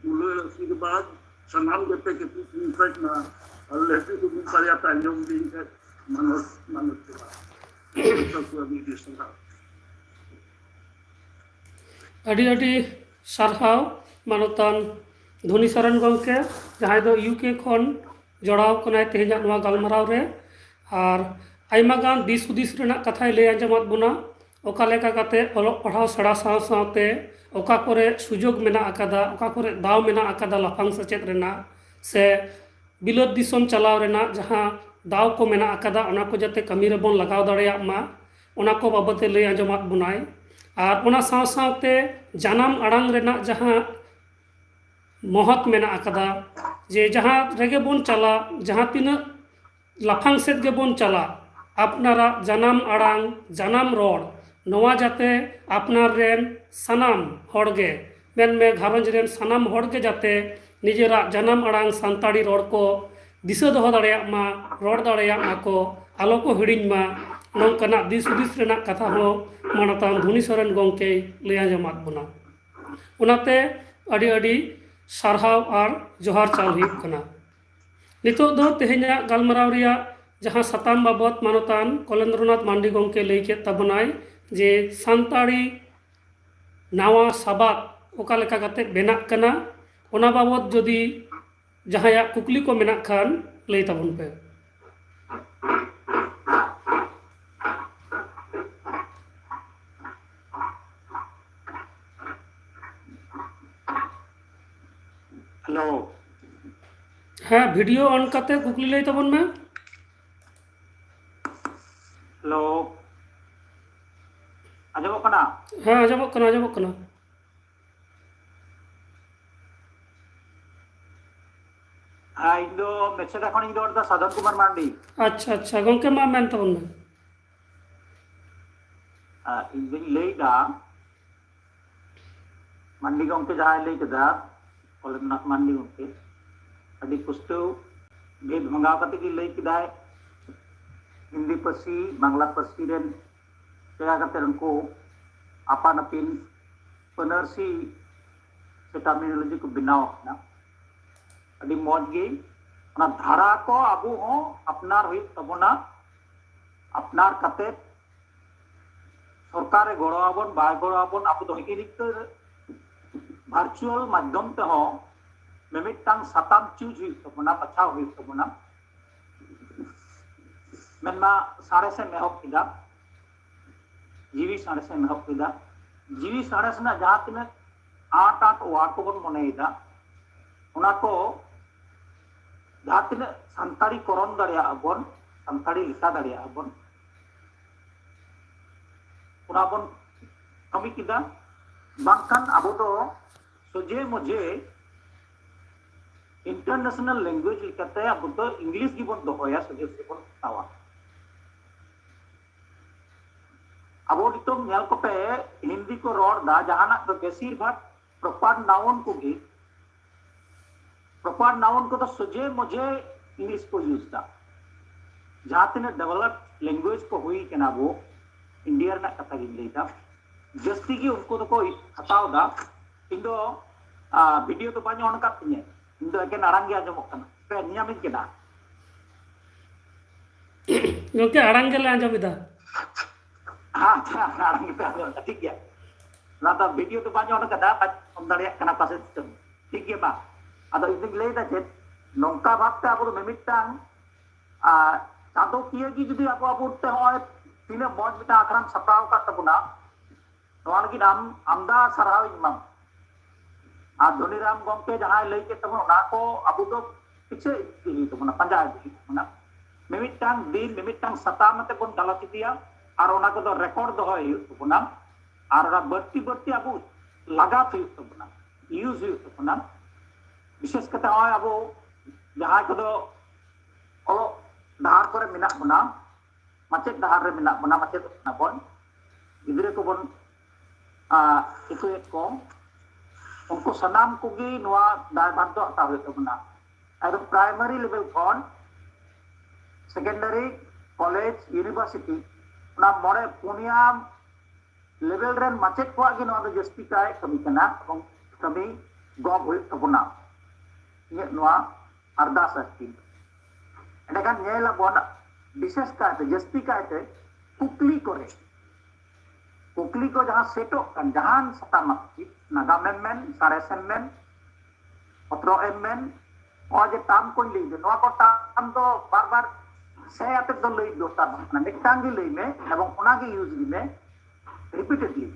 ᱫᱩᱞᱟᱹᱲ ᱟᱥᱤᱨᱵᱟᱫᱽ ᱥᱟᱱᱟᱢ ᱡᱟᱛᱮ ᱠᱟᱹᱴᱤᱡ ᱠᱚ ᱢᱮᱛᱟᱜ ᱢᱟ, ᱟᱨ ᱞᱟᱹᱴᱩ ᱠᱚ ᱢᱤᱫ ᱵᱟᱨᱭᱟ ᱯᱮ ᱟᱸᱡᱚᱢ ᱫᱤᱧ ᱠᱷᱟᱡ ᱢᱟᱱᱚᱛ, ᱢᱟᱱᱚᱛ ᱡᱚᱦᱟᱨ᱾ ᱡᱚᱛᱚ ᱠᱚ ᱟᱹᱰᱤ ᱟᱹᱰᱤ ᱥᱟᱨᱦᱟᱣ᱾ ᱟᱹᱰᱤ ᱟᱹᱰᱤ ᱥᱟᱨᱦᱟᱣ ᱢᱟᱱᱚᱛᱟᱱ ᱫᱷᱚᱱᱤ ᱥᱚᱨᱮᱱ ᱜᱚᱢᱠᱮ, ᱡᱟᱦᱟᱸᱭ ᱫᱚ ᱤᱭᱩ ᱠᱮ ᱠᱷᱚᱱ ᱡᱚᱲᱟᱣ ᱠᱟᱱᱟᱭ ᱛᱮᱦᱮᱧᱟᱜ ᱱᱚᱣᱟ ᱜᱟᱞᱢᱟᱨᱟᱣ ᱨᱮ, ᱟᱨ ᱟᱭᱢᱟ ᱜᱟᱱ ᱫᱤᱥ ᱦᱩᱫᱤᱥ ᱨᱮᱱᱟᱜ ᱠᱟᱛᱷᱟᱭ ᱞᱟᱹᱭ ᱟᱸᱡᱚᱢᱟᱫ ᱵᱚᱱᱟ, ᱚᱠᱟ ᱞᱮᱠᱟ ᱠᱟᱛᱮ ᱚᱞᱚᱜ ᱯᱟᱲᱦᱟᱣ ᱥᱮᱬᱟ ᱥᱟᱶ ᱥᱟᱶᱛᱮ ᱚᱠᱟ ᱠᱚᱨᱮ ᱥᱩᱡᱳᱜᱽ ᱢᱮᱱᱟᱜ ᱟᱠᱟᱫᱟ, ᱚᱠᱟ ᱠᱚᱨᱮ ᱫᱟᱣ ᱢᱮᱱᱟᱜ ᱟᱠᱟᱫᱟ ᱞᱟᱯᱷᱟᱝ ᱥᱮᱪᱮᱫ ᱨᱮᱱᱟᱜ, ᱥᱮ ᱵᱤᱞᱟᱹᱛ ᱫᱤᱥᱚᱢ ᱪᱟᱞᱟᱣ ᱨᱮᱱᱟᱜ ᱡᱟᱦᱟᱸ ᱫᱟᱣ ᱠᱚ ᱢᱮᱱᱟᱜ ᱟᱠᱟᱫᱟ, ᱚᱱᱟ ᱠᱚ ᱡᱟᱛᱮ ᱠᱟᱹᱢᱤ ᱨᱮᱵᱚᱱ ᱞᱟᱜᱟᱣ ᱫᱟᱲᱮᱭᱟᱜ ᱢᱟ, ᱚᱱᱟ ᱠᱚ ᱵᱟᱵᱚᱛ ᱮ ᱞᱟᱹᱭ ᱟᱸᱡᱚᱢᱟᱫ ᱵᱚᱱᱟᱭ᱾ ᱟᱨ ᱚᱱᱟ ᱥᱟᱶ ᱥᱟᱶᱛᱮ ᱡᱟᱱᱟᱢ ᱟᱲᱟᱝ ᱨᱮᱱᱟᱜ ᱡᱟᱦᱟᱸ ᱢᱚᱦᱚᱛ ᱢᱮᱱᱟᱜ ᱟᱠᱟᱫᱟ, ᱡᱮ ᱡᱟᱦᱟᱸ ᱨᱮᱜᱮ ᱵᱚᱱ ᱪᱟᱞᱟᱜ, ᱡᱟᱦᱟᱸ ᱛᱤᱱᱟᱹᱜ ᱞᱟᱯᱷᱟᱝ ᱥᱮᱫ ᱜᱮᱵᱚᱱ ᱪᱟᱞᱟᱜ, ᱟᱯᱱᱟᱨᱟᱜ ᱡᱟᱱᱟᱢ ᱟᱲᱟᱝ, ᱡᱟᱱᱟᱢ ᱨᱚᱲ, ᱱᱚᱣᱟ ᱡᱟᱛᱮ ᱟᱯᱱᱟᱨ ᱨᱮᱱ ᱥᱟᱱᱟᱢ ᱦᱚᱲ ᱜᱮ, ᱢᱮᱱᱢᱮ ᱜᱷᱟᱨᱚᱸᱡᱽ ᱨᱮᱱ ᱥᱟᱱᱟᱢ ᱦᱚᱲ ᱜᱮ ᱡᱟᱛᱮ ᱱᱤᱡᱮᱨᱟᱜ ᱡᱟᱱᱟᱢ ᱟᱲᱟᱝ ᱥᱟᱱᱛᱟᱲᱤ ᱨᱚᱲ ᱠᱚ ᱫᱤᱥᱟᱹ ᱫᱚᱦᱚ ᱫᱟᱲᱮᱭᱟᱜ ᱢᱟ, ᱨᱚᱲ ᱫᱟᱲᱮᱭᱟᱜ ᱢᱟᱠᱚ, ᱟᱞᱚ ᱠᱚ ᱦᱤᱲᱤᱧ ᱢᱟ, ᱱᱚᱝᱠᱟᱱᱟᱜ ᱫᱤᱥ ᱦᱩᱫᱤᱥ ᱨᱮᱱᱟᱜ ᱠᱟᱛᱷᱟ ᱦᱚᱸ ᱢᱟᱱᱚᱛᱟᱱ ᱫᱷᱩᱱᱤ ᱥᱚᱨᱮᱱ ᱜᱚᱢᱠᱮᱭ ᱞᱟᱹᱭ ᱟᱸᱡᱚᱢᱟᱫ ᱵᱚᱱᱟ᱾ ᱚᱱᱟᱛᱮ ᱟᱹᱰᱤ ᱟᱹᱰᱤ ᱥᱟᱨᱦᱟᱣ ᱟᱨ ᱡᱚᱦᱟᱨ ᱪᱟᱞ ᱦᱩᱭᱩᱜ ᱠᱟᱱᱟ᱾ ᱱᱤᱛᱚᱜ ᱫᱚ ᱛᱮᱦᱮᱧᱟᱜ ᱜᱟᱞᱢᱟᱨᱟᱣ ᱨᱮᱭᱟᱜ ᱡᱟᱦᱟᱸ ᱥᱟᱛᱟᱢ ᱵᱟᱵᱚᱛ ᱢᱟᱱᱚᱛᱟᱱ ᱠᱚᱞᱮᱱᱫᱨᱚᱱᱟᱛᱷ ᱢᱟᱱᱰᱤ ᱜᱚᱢᱠᱮ ᱞᱟᱹᱭ ᱠᱮᱫ ᱛᱟᱵᱚᱱᱟᱭ ᱡᱮ ᱥᱟᱱᱛᱟᱲᱤ ᱱᱟᱣᱟ ᱥᱟᱵᱟᱫ ᱚᱠᱟ ᱞᱮᱠᱟ ᱠᱟᱛᱮ ᱵᱮᱱᱟᱜ ᱠᱟᱱᱟ, ᱚᱱᱟ ᱵᱟᱵᱚᱛ ᱡᱩᱫᱤ ᱡᱟᱦᱟᱸᱭᱟᱜ ᱠᱩᱠᱞᱤ ᱠᱚ ᱢᱮᱱᱟᱜ ᱠᱷᱟᱱ ᱞᱟᱹᱭ ᱛᱟᱵᱚᱱ ᱯᱮ᱾ ᱦᱮᱞᱳ᱾ ᱦᱮᱸ, ᱵᱷᱤᱰᱤᱭᱳ ᱚᱱ ᱠᱟᱛᱮ ᱠᱩᱠᱞᱤ ᱞᱟᱹᱭ ᱛᱟᱵᱚᱱ ᱢᱮ᱾ ᱦᱮᱞᱳ᱾ ᱟᱸᱡᱚᱢᱚᱜ ᱠᱟᱱᱟ? ᱦᱮᱸ, ᱟᱸᱡᱚᱢᱚᱜ ᱠᱟᱱᱟ, ᱟᱸᱡᱚᱢᱚᱜ ᱠᱟᱱᱟ᱾ ᱦᱮᱸ, ᱤᱧ ᱫᱚ ᱢᱮᱪᱷᱮᱫᱟ ᱠᱷᱚᱱᱤᱧ ᱨᱚᱲ ᱮᱫᱟ, ᱥᱟᱫᱷᱚᱱ ᱠᱩᱢᱟᱨ ᱢᱟᱱᱰᱤ᱾ ᱟᱪᱪᱷᱟ, ᱟᱪᱪᱷᱟ, ᱜᱚᱝᱠᱮ, ᱢᱟ ᱢᱮᱱ ᱛᱟᱵᱚᱱ ᱢᱮ᱾ ᱟᱨ ᱤᱧ ᱫᱩᱧ ᱞᱟᱹᱭ ᱮᱫᱟ, ᱢᱟᱱᱰᱤ ᱜᱚᱢᱠᱮ ᱡᱟᱦᱟᱸᱭ ᱞᱟᱹᱭ ᱠᱮᱫᱟ, ᱠᱚᱞᱮᱱᱫᱨᱚᱱᱟᱛᱷ ᱢᱟᱱᱰᱤ ᱜᱚᱢᱠᱮ, ᱟᱹᱰᱤ ᱯᱩᱥᱴᱟᱹᱣ ᱵᱷᱮᱫ ᱵᱷᱟᱸᱜᱟᱣ ᱠᱟᱛᱮ ᱜᱮ ᱞᱟᱹᱭ ᱠᱮᱫᱟᱭ᱾ ᱦᱤᱱᱫᱤ ᱯᱟᱹᱨᱥᱤ, ᱵᱟᱝᱞᱟ ᱯᱟᱹᱨᱥᱤ ᱨᱮᱱ ᱪᱮᱠᱟ ᱠᱟᱛᱮ ᱩᱱᱠᱩ ᱟᱯᱟᱱ ᱟᱹᱯᱤᱱ ᱯᱟᱹᱱᱟᱹᱨᱥᱤ ᱥᱮ terminology ᱠᱚ ᱵᱮᱱᱟᱣ ᱟᱠᱟᱱᱟ᱾ ᱟᱹᱰᱤ ᱢᱚᱡᱽ ᱜᱮ᱾ ᱚᱱᱟ ᱫᱷᱟᱨᱟ ᱠᱚ ᱟᱵᱚ ᱦᱚᱸ ᱟᱯᱱᱟᱨ ᱦᱩᱭᱩᱜ ᱛᱟᱵᱚᱱᱟ᱾ ᱟᱯᱱᱟᱨ ᱠᱟᱛᱮ ᱥᱚᱨᱠᱟᱨᱮ ᱜᱚᱲᱚ ᱟᱵᱚᱱ, ᱵᱟᱭ ᱜᱚᱲᱚ ᱟᱵᱚᱱ, ᱟᱵᱚ ᱫᱚ ᱦᱤᱸᱜᱤ ᱱᱤᱝᱠᱟᱹ virtual ᱢᱟᱫᱽᱫᱷᱚᱢ ᱛᱮᱦᱚᱸ ᱢᱤᱢᱤᱫᱴᱟᱝ ᱥᱟᱛᱟᱢ choose ᱦᱩᱭᱩᱜ ᱛᱟᱵᱚᱱᱟ, ᱵᱟᱪᱷᱟᱣ ᱦᱩᱭᱩᱜ ᱛᱟᱵᱚᱱᱟ᱾ ᱢᱮᱱᱢᱟ ᱥᱟᱬᱮᱥᱮᱢ ᱮᱦᱚᱵ ᱠᱮᱫᱟ, ᱡᱤᱣᱤ ᱥᱟᱬᱮᱥᱮᱢ ᱮᱦᱚᱵ ᱠᱮᱫᱟ, ᱡᱤᱣᱤ ᱥᱟᱬᱮᱥ ᱨᱮᱱᱟᱜ ᱡᱟᱦᱟᱸ ᱛᱤᱱᱟᱹᱜ ᱟᱸᱴ ᱟᱸᱴ word ᱠᱚᱵᱚᱱ ᱢᱚᱱᱮᱭᱮᱫᱟ, ᱚᱱᱟ ᱠᱚ ᱡᱟᱦᱟᱸ ᱛᱤᱱᱟᱹᱜ ᱥᱟᱱᱛᱟᱲᱤ ᱠᱚᱨᱚᱱ ᱫᱟᱲᱮᱭᱟᱜᱼᱟ ᱵᱚᱱ, ᱥᱟᱱᱛᱟᱲᱤ ᱞᱮᱠᱟ ᱫᱟᱲᱮᱭᱟᱜᱼᱟ ᱵᱚᱱ, ᱚᱱᱟ ᱵᱚᱱ ᱠᱟᱹᱢᱤ ᱠᱮᱫᱟ᱾ ᱵᱟᱝᱠᱷᱟᱱ ᱟᱵᱚ ᱫᱚ ᱥᱚᱡᱷᱮ ᱢᱚᱡᱷᱮ international language ᱞᱮᱠᱟᱛᱮ ᱟᱵᱚ ᱫᱚ English ᱜᱮᱵᱚᱱ ᱫᱚᱦᱚᱭᱟ, ᱥᱚᱡᱷᱮ ᱥᱚᱡᱷᱮ ᱵᱚᱱ ᱦᱟᱛᱟᱣᱟ᱾ ᱟᱵᱚ ᱱᱤᱛᱚᱝ ᱧᱮᱞ ᱠᱚᱯᱮ, ᱦᱤᱱᱫᱤ ᱠᱚ ᱨᱚᱲ ᱫᱟ, ᱡᱟᱦᱟᱱᱟᱜ ᱫᱚ ᱵᱮᱥᱤᱨ ᱵᱷᱟᱜᱽ proper noun ᱠᱚᱜᱮ, proper noun ᱠᱚᱫᱚ ᱥᱚᱡᱷᱮ ᱢᱚᱡᱷᱮ ᱤᱝᱞᱤᱥ ᱠᱚ ᱤᱭᱩᱡᱽ ᱮᱫᱟ᱾ ᱡᱟᱦᱟᱸ ᱛᱤᱱᱟᱹᱜ ᱰᱮᱵᱷᱞᱚᱯᱰ ᱞᱮᱝᱜᱩᱭᱮᱡᱽ ᱠᱚ ᱦᱩᱭ ᱠᱟᱱᱟ ᱟᱵᱚ ᱤᱱᱰᱤᱭᱟ ᱨᱮᱱᱟᱜ ᱠᱟᱛᱷᱟ ᱜᱤᱧ ᱞᱟᱹᱭᱫᱟ, ᱡᱟᱹᱥᱛᱤ ᱜᱮ ᱩᱱᱠᱩ ᱫᱚᱠᱚ ᱦᱟᱛᱟᱣ ᱮᱫᱟ᱾ ᱤᱧ ᱫᱚ ᱵᱷᱤᱰᱤᱭᱳ ᱫᱚ ᱵᱟᱹᱧ ᱚᱱ ᱟᱠᱟᱫ ᱛᱤᱧᱟᱹ, ᱤᱧ ᱫᱚ ᱮᱠᱮᱱ ᱟᱲᱟᱝ ᱜᱮ ᱟᱸᱡᱚᱢᱚᱜ ᱠᱟᱱᱟ, ᱯᱮ ᱧᱟᱢᱤᱧ ᱠᱟᱱᱟ᱾ ᱜᱚᱢᱠᱮ, ᱟᱲᱟᱝ ᱜᱮᱞᱮ ᱟᱸᱡᱚᱢ ᱮᱫᱟ᱾ ᱟᱪᱪᱷᱟ, ᱟᱲᱟᱝ ᱜᱮᱯᱮ ᱟᱸᱡᱚᱢ ᱮᱫᱟ, ᱴᱷᱤᱠ ᱜᱮᱭᱟ᱾ ᱚᱱᱟ ᱫᱚ ᱵᱷᱤᱰᱤᱭᱳ ᱫᱚ ᱵᱟᱹᱧ ᱚᱱ ᱟᱠᱟᱫᱟ, ᱵᱟᱹᱧ ᱚᱱ ᱫᱟᱲᱮᱭᱟᱜ ᱠᱟᱱᱟ ᱯᱟᱥᱮᱡ ᱪᱚᱝ᱾ ᱴᱷᱤᱠ ᱜᱮᱭᱟ, ᱢᱟ᱾ ᱟᱫᱚ ᱤᱧ ᱫᱩᱧ ᱞᱟᱹᱭᱫᱟ ᱪᱮᱫ, ᱱᱚᱝᱠᱟ ᱵᱷᱟᱵᱛᱮ ᱟᱵᱚ ᱫᱚ ᱢᱤᱢᱤᱫᱴᱟᱝ ᱟᱨ ᱪᱟᱸᱫᱚᱠᱤᱭᱟᱹ ᱜᱮ ᱡᱩᱫᱤ ᱟᱵᱚ ᱟᱵᱚ ᱛᱮ ᱦᱚᱸᱜᱼᱚᱭ ᱛᱤᱱᱟᱹᱜ ᱢᱚᱡᱽ ᱢᱤᱫᱴᱟᱝ ᱟᱠᱷᱲᱟᱢ ᱥᱟᱯᱲᱟᱣ ᱟᱠᱟᱫ ᱛᱟᱵᱚᱱᱟ, ᱱᱚᱣᱟ ᱞᱟᱹᱜᱤᱫ ᱟᱢ ᱟᱢᱫᱟ ᱥᱟᱨᱦᱟᱣ ᱤᱧ ᱮᱢᱟᱢ᱾ ᱟᱨ ᱫᱷᱚᱱᱤᱨᱟᱢ ᱜᱚᱢᱠᱮ ᱡᱟᱦᱟᱸᱭ ᱞᱟᱹᱭ ᱠᱮᱫ ᱛᱟᱵᱚᱱ, ᱚᱱᱟ ᱠᱚ ᱟᱵᱚ ᱫᱚ ᱯᱤᱪᱷᱟᱹ ᱤᱫᱤ ᱦᱩᱭᱩᱜ ᱛᱟᱵᱚᱱᱟ, ᱯᱟᱸᱡᱟ ᱤᱫᱤ ᱦᱩᱭᱩᱜ ᱛᱟᱵᱚᱱᱟ᱾ ᱢᱤᱢᱤᱫᱴᱟᱝ ᱫᱤᱱ ᱢᱤᱢᱤᱫᱴᱟᱝ ᱥᱟᱛᱟᱢ ᱟᱛᱮ ᱵᱚᱱ ᱜᱟᱞᱚᱪ ᱤᱫᱤᱭᱟ, ᱟᱨ ᱚᱱᱟ ᱠᱚᱫᱚ ᱨᱮᱠᱚᱨᱰ ᱫᱚᱦᱚᱭ ᱦᱩᱭᱩᱜ ᱛᱟᱵᱚᱱᱟ, ᱟᱨ ᱚᱱᱟ ᱵᱟᱹᱲᱛᱤ ᱵᱟᱹᱲᱛᱤ ᱟᱵᱚ ᱞᱟᱜᱟᱛ ᱦᱩᱭᱩᱜ ᱛᱟᱵᱚᱱᱟ, ᱤᱭᱩᱡᱽ ᱦᱩᱭᱩᱜ ᱛᱟᱵᱚᱱᱟ᱾ ᱵᱤᱥᱮᱥ ᱠᱟᱛᱮ ᱱᱚᱜᱼᱚᱭ ᱟᱵᱚ ᱡᱟᱦᱟᱸᱭ ᱠᱚᱫᱚ ᱚᱞᱚᱜ ᱰᱟᱦᱟᱨ ᱠᱚᱨᱮ ᱢᱮᱱᱟᱜ ᱵᱚᱱᱟ, ᱢᱟᱪᱮᱫ ᱰᱟᱦᱟᱨ ᱨᱮ ᱢᱮᱱᱟᱜ ᱵᱚᱱᱟ, ᱢᱟᱪᱮᱫᱚᱜ ᱠᱟᱱᱟ ᱵᱚᱱ, ᱜᱤᱫᱽᱨᱟᱹ ᱠᱚᱵᱚᱱ ᱤᱛᱩᱭᱮᱫ ᱠᱚ, ᱩᱱᱠᱩ ᱥᱟᱱᱟᱢ ᱠᱚᱜᱮ ᱱᱚᱣᱟ ᱫᱟᱭᱵᱷᱟᱨ ᱫᱚ ᱦᱟᱛᱟᱣ ᱦᱩᱭᱩᱜ ᱛᱟᱵᱚᱱᱟ᱾ ᱮᱠᱫᱚᱢ ᱯᱨᱟᱭᱢᱟᱨᱤ ᱞᱮᱵᱮᱞ ᱠᱷᱚᱱ ᱥᱮᱠᱮᱱᱰᱟᱨᱤ, ᱠᱚᱞᱮᱡᱽ, ᱤᱭᱩᱱᱤᱵᱷᱟᱨᱥᱤᱴᱤ, ᱚᱱᱟ ᱢᱚᱬᱮ ᱯᱩᱱᱭᱟ ᱞᱮᱵᱮᱞ ᱨᱮᱱ ᱢᱟᱪᱮᱫ ᱠᱚᱣᱟᱜ ᱜᱮ ᱱᱚᱣᱟ ᱫᱚ ᱡᱟᱹᱥᱛᱤ ᱠᱟᱭ ᱠᱟᱹᱢᱤ ᱠᱟᱱᱟ ᱮᱵᱚᱝ ᱠᱟᱹᱢᱤ ᱜᱚᱜ ᱦᱩᱭᱩᱜ ᱛᱟᱵᱚᱱᱟ᱾ ᱤᱧᱟᱹᱜ ᱱᱚᱣᱟ ᱟᱨᱫᱟᱥ ᱟᱨᱠᱤ᱾ ᱮᱸᱰᱮᱠᱷᱟᱱ ᱧᱮᱞ ᱟᱵᱚᱱ ᱵᱤᱥᱮᱥ ᱠᱟᱭᱛᱮ, ᱡᱟᱹᱥᱛᱤ ᱠᱟᱭᱛᱮ ᱠᱩᱠᱞᱤ ᱠᱚᱨᱮ, ᱠᱩᱠᱞᱤ ᱠᱚ ᱡᱟᱦᱟᱸ ᱥᱮᱴᱚᱜ ᱠᱟᱱ, ᱡᱟᱦᱟᱱ ᱥᱟᱛᱟᱢ ᱟᱨᱠᱤ, ᱱᱟᱜᱟᱢᱮᱢ ᱢᱮᱱ, ᱥᱟᱬᱮᱥᱮᱢ ᱢᱮᱱ, ᱚᱛᱨᱚᱜ ᱮᱢ ᱢᱮᱱ, ᱱᱚᱜᱼᱚᱭ ᱡᱮ ᱴᱟᱨᱢ ᱠᱚᱧ ᱞᱟᱹᱭ ᱫᱟ, ᱱᱚᱣᱟ ᱠᱚ ᱴᱟᱨᱢ ᱫᱚ ᱵᱟᱨ ᱵᱟᱨ ᱥᱮ ᱟᱛᱮᱫ ᱫᱚ ᱞᱟᱹᱭ ᱫᱚᱨᱠᱟᱨ ᱵᱟᱝ ᱠᱟᱱᱟ, ᱢᱤᱫᱴᱟᱝ ᱜᱮ ᱞᱟᱹᱭ ᱢᱮ ᱮᱵᱚᱝ ᱚᱱᱟᱜᱮ ᱤᱭᱩᱡᱽ ᱤᱫᱤ ᱢᱮ ᱨᱤᱯᱤᱴᱮᱰᱞᱤ᱾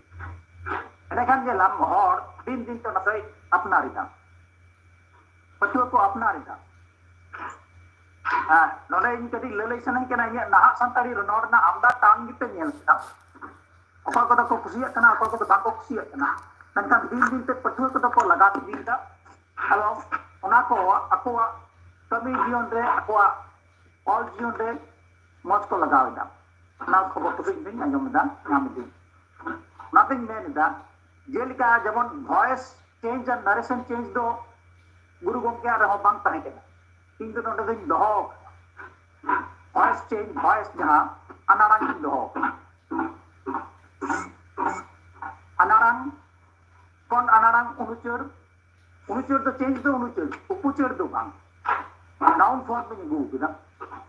ᱮᱸᱰᱮᱠᱷᱟᱱ ᱧᱮᱞᱟᱢ ᱦᱚᱲ ᱫᱤᱱ ᱫᱤᱱ ᱛᱮ ᱚᱱᱟ ᱫᱚᱭ ᱟᱯᱱᱟᱨ ᱮᱫᱟ, ᱯᱟᱹᱴᱷᱩᱣᱟᱹ ᱠᱚ ᱟᱯᱱᱟᱨ ᱮᱫᱟ᱾ ᱦᱮᱸ, ᱱᱚᱰᱮ ᱤᱧ ᱠᱟᱹᱴᱤᱡ ᱞᱟᱹᱞᱟᱹᱭ ᱥᱟᱱᱟᱧ ᱠᱟᱱᱟ, ᱤᱧᱟᱹᱜ ᱱᱟᱦᱟᱜ ᱥᱟᱱᱛᱟᱲᱤ ᱨᱚᱱᱚᱲ ᱨᱮᱱᱟᱜ ᱟᱢᱫᱟ ᱴᱟᱨᱢ ᱜᱮᱯᱮ ᱧᱮᱞ ᱠᱮᱫᱟ, ᱚᱠᱚᱭ ᱠᱚᱫᱚ ᱠᱚ ᱠᱩᱥᱤᱭᱟᱜ ᱠᱟᱱᱟ, ᱚᱠᱚᱭ ᱠᱚᱫᱚ ᱵᱟᱝ ᱠᱚ ᱠᱩᱥᱤᱭᱟᱜ ᱠᱟᱱᱟ, ᱢᱮᱱᱠᱷᱟᱱ ᱫᱤᱱ ᱫᱤᱱ ᱛᱮ ᱯᱟᱹᱴᱷᱩᱣᱟᱹ ᱠᱚᱫᱚ ᱠᱚ ᱞᱟᱜᱟᱣ ᱤᱫᱤᱭᱮᱫᱟ᱾ ᱟᱫᱚ ᱚᱱᱟ ᱠᱚ ᱟᱠᱚᱣᱟᱜ ᱠᱟᱹᱢᱤ ᱡᱤᱭᱚᱱ ᱨᱮ, ᱟᱠᱚᱣᱟᱜ ᱚᱞ ᱡᱤᱭᱚᱱ ᱨᱮ ᱢᱚᱡᱽ ᱠᱚ ᱞᱟᱜᱟᱣ ᱮᱫᱟ᱾ ᱚᱱᱟ ᱠᱷᱚᱵᱚᱨ ᱠᱚᱫᱚ ᱤᱧ ᱫᱚᱧ ᱟᱸᱡᱚᱢ ᱮᱫᱟ, ᱧᱟᱢ ᱮᱫᱟᱹᱧ᱾ ᱚᱱᱟᱛᱮᱧ ᱢᱮᱱ ᱮᱫᱟ, ᱡᱮᱞᱮᱠᱟ ᱡᱮᱢᱚᱱ voice change ᱟᱨ narration change ᱫᱚ ᱜᱩᱨᱩ ᱜᱚᱢᱠᱮᱭᱟᱜ ᱨᱮᱦᱚᱸ ᱵᱟᱝ ᱛᱟᱦᱮᱸ ᱠᱟᱱᱟ, ᱤᱧ ᱫᱚ ᱱᱚᱰᱮ ᱫᱚᱧ ᱫᱚᱦᱚ ᱟᱠᱟᱫᱟ᱾ Voice change, voice ᱡᱟᱦᱟᱸ ᱟᱱᱟᱲᱟᱝ ᱤᱧ ᱫᱚᱦᱚ ᱟᱠᱟᱫᱟ᱾ ᱟᱱᱟᱲᱟᱝ ᱠᱷᱚᱱ ᱟᱱᱟᱲᱟᱝ ᱩᱱᱩᱪᱟᱹᱨ, ᱩᱱᱩᱪᱟᱹᱨ ᱫᱚ change ᱫᱚ ᱩᱱᱩᱪᱟᱹᱨ, ᱩᱯᱩᱪᱟᱹᱨ ᱫᱚ ᱵᱟᱝ᱾ Noun form ᱤᱧ ᱟᱹᱜᱩ ᱠᱮᱫᱟ᱾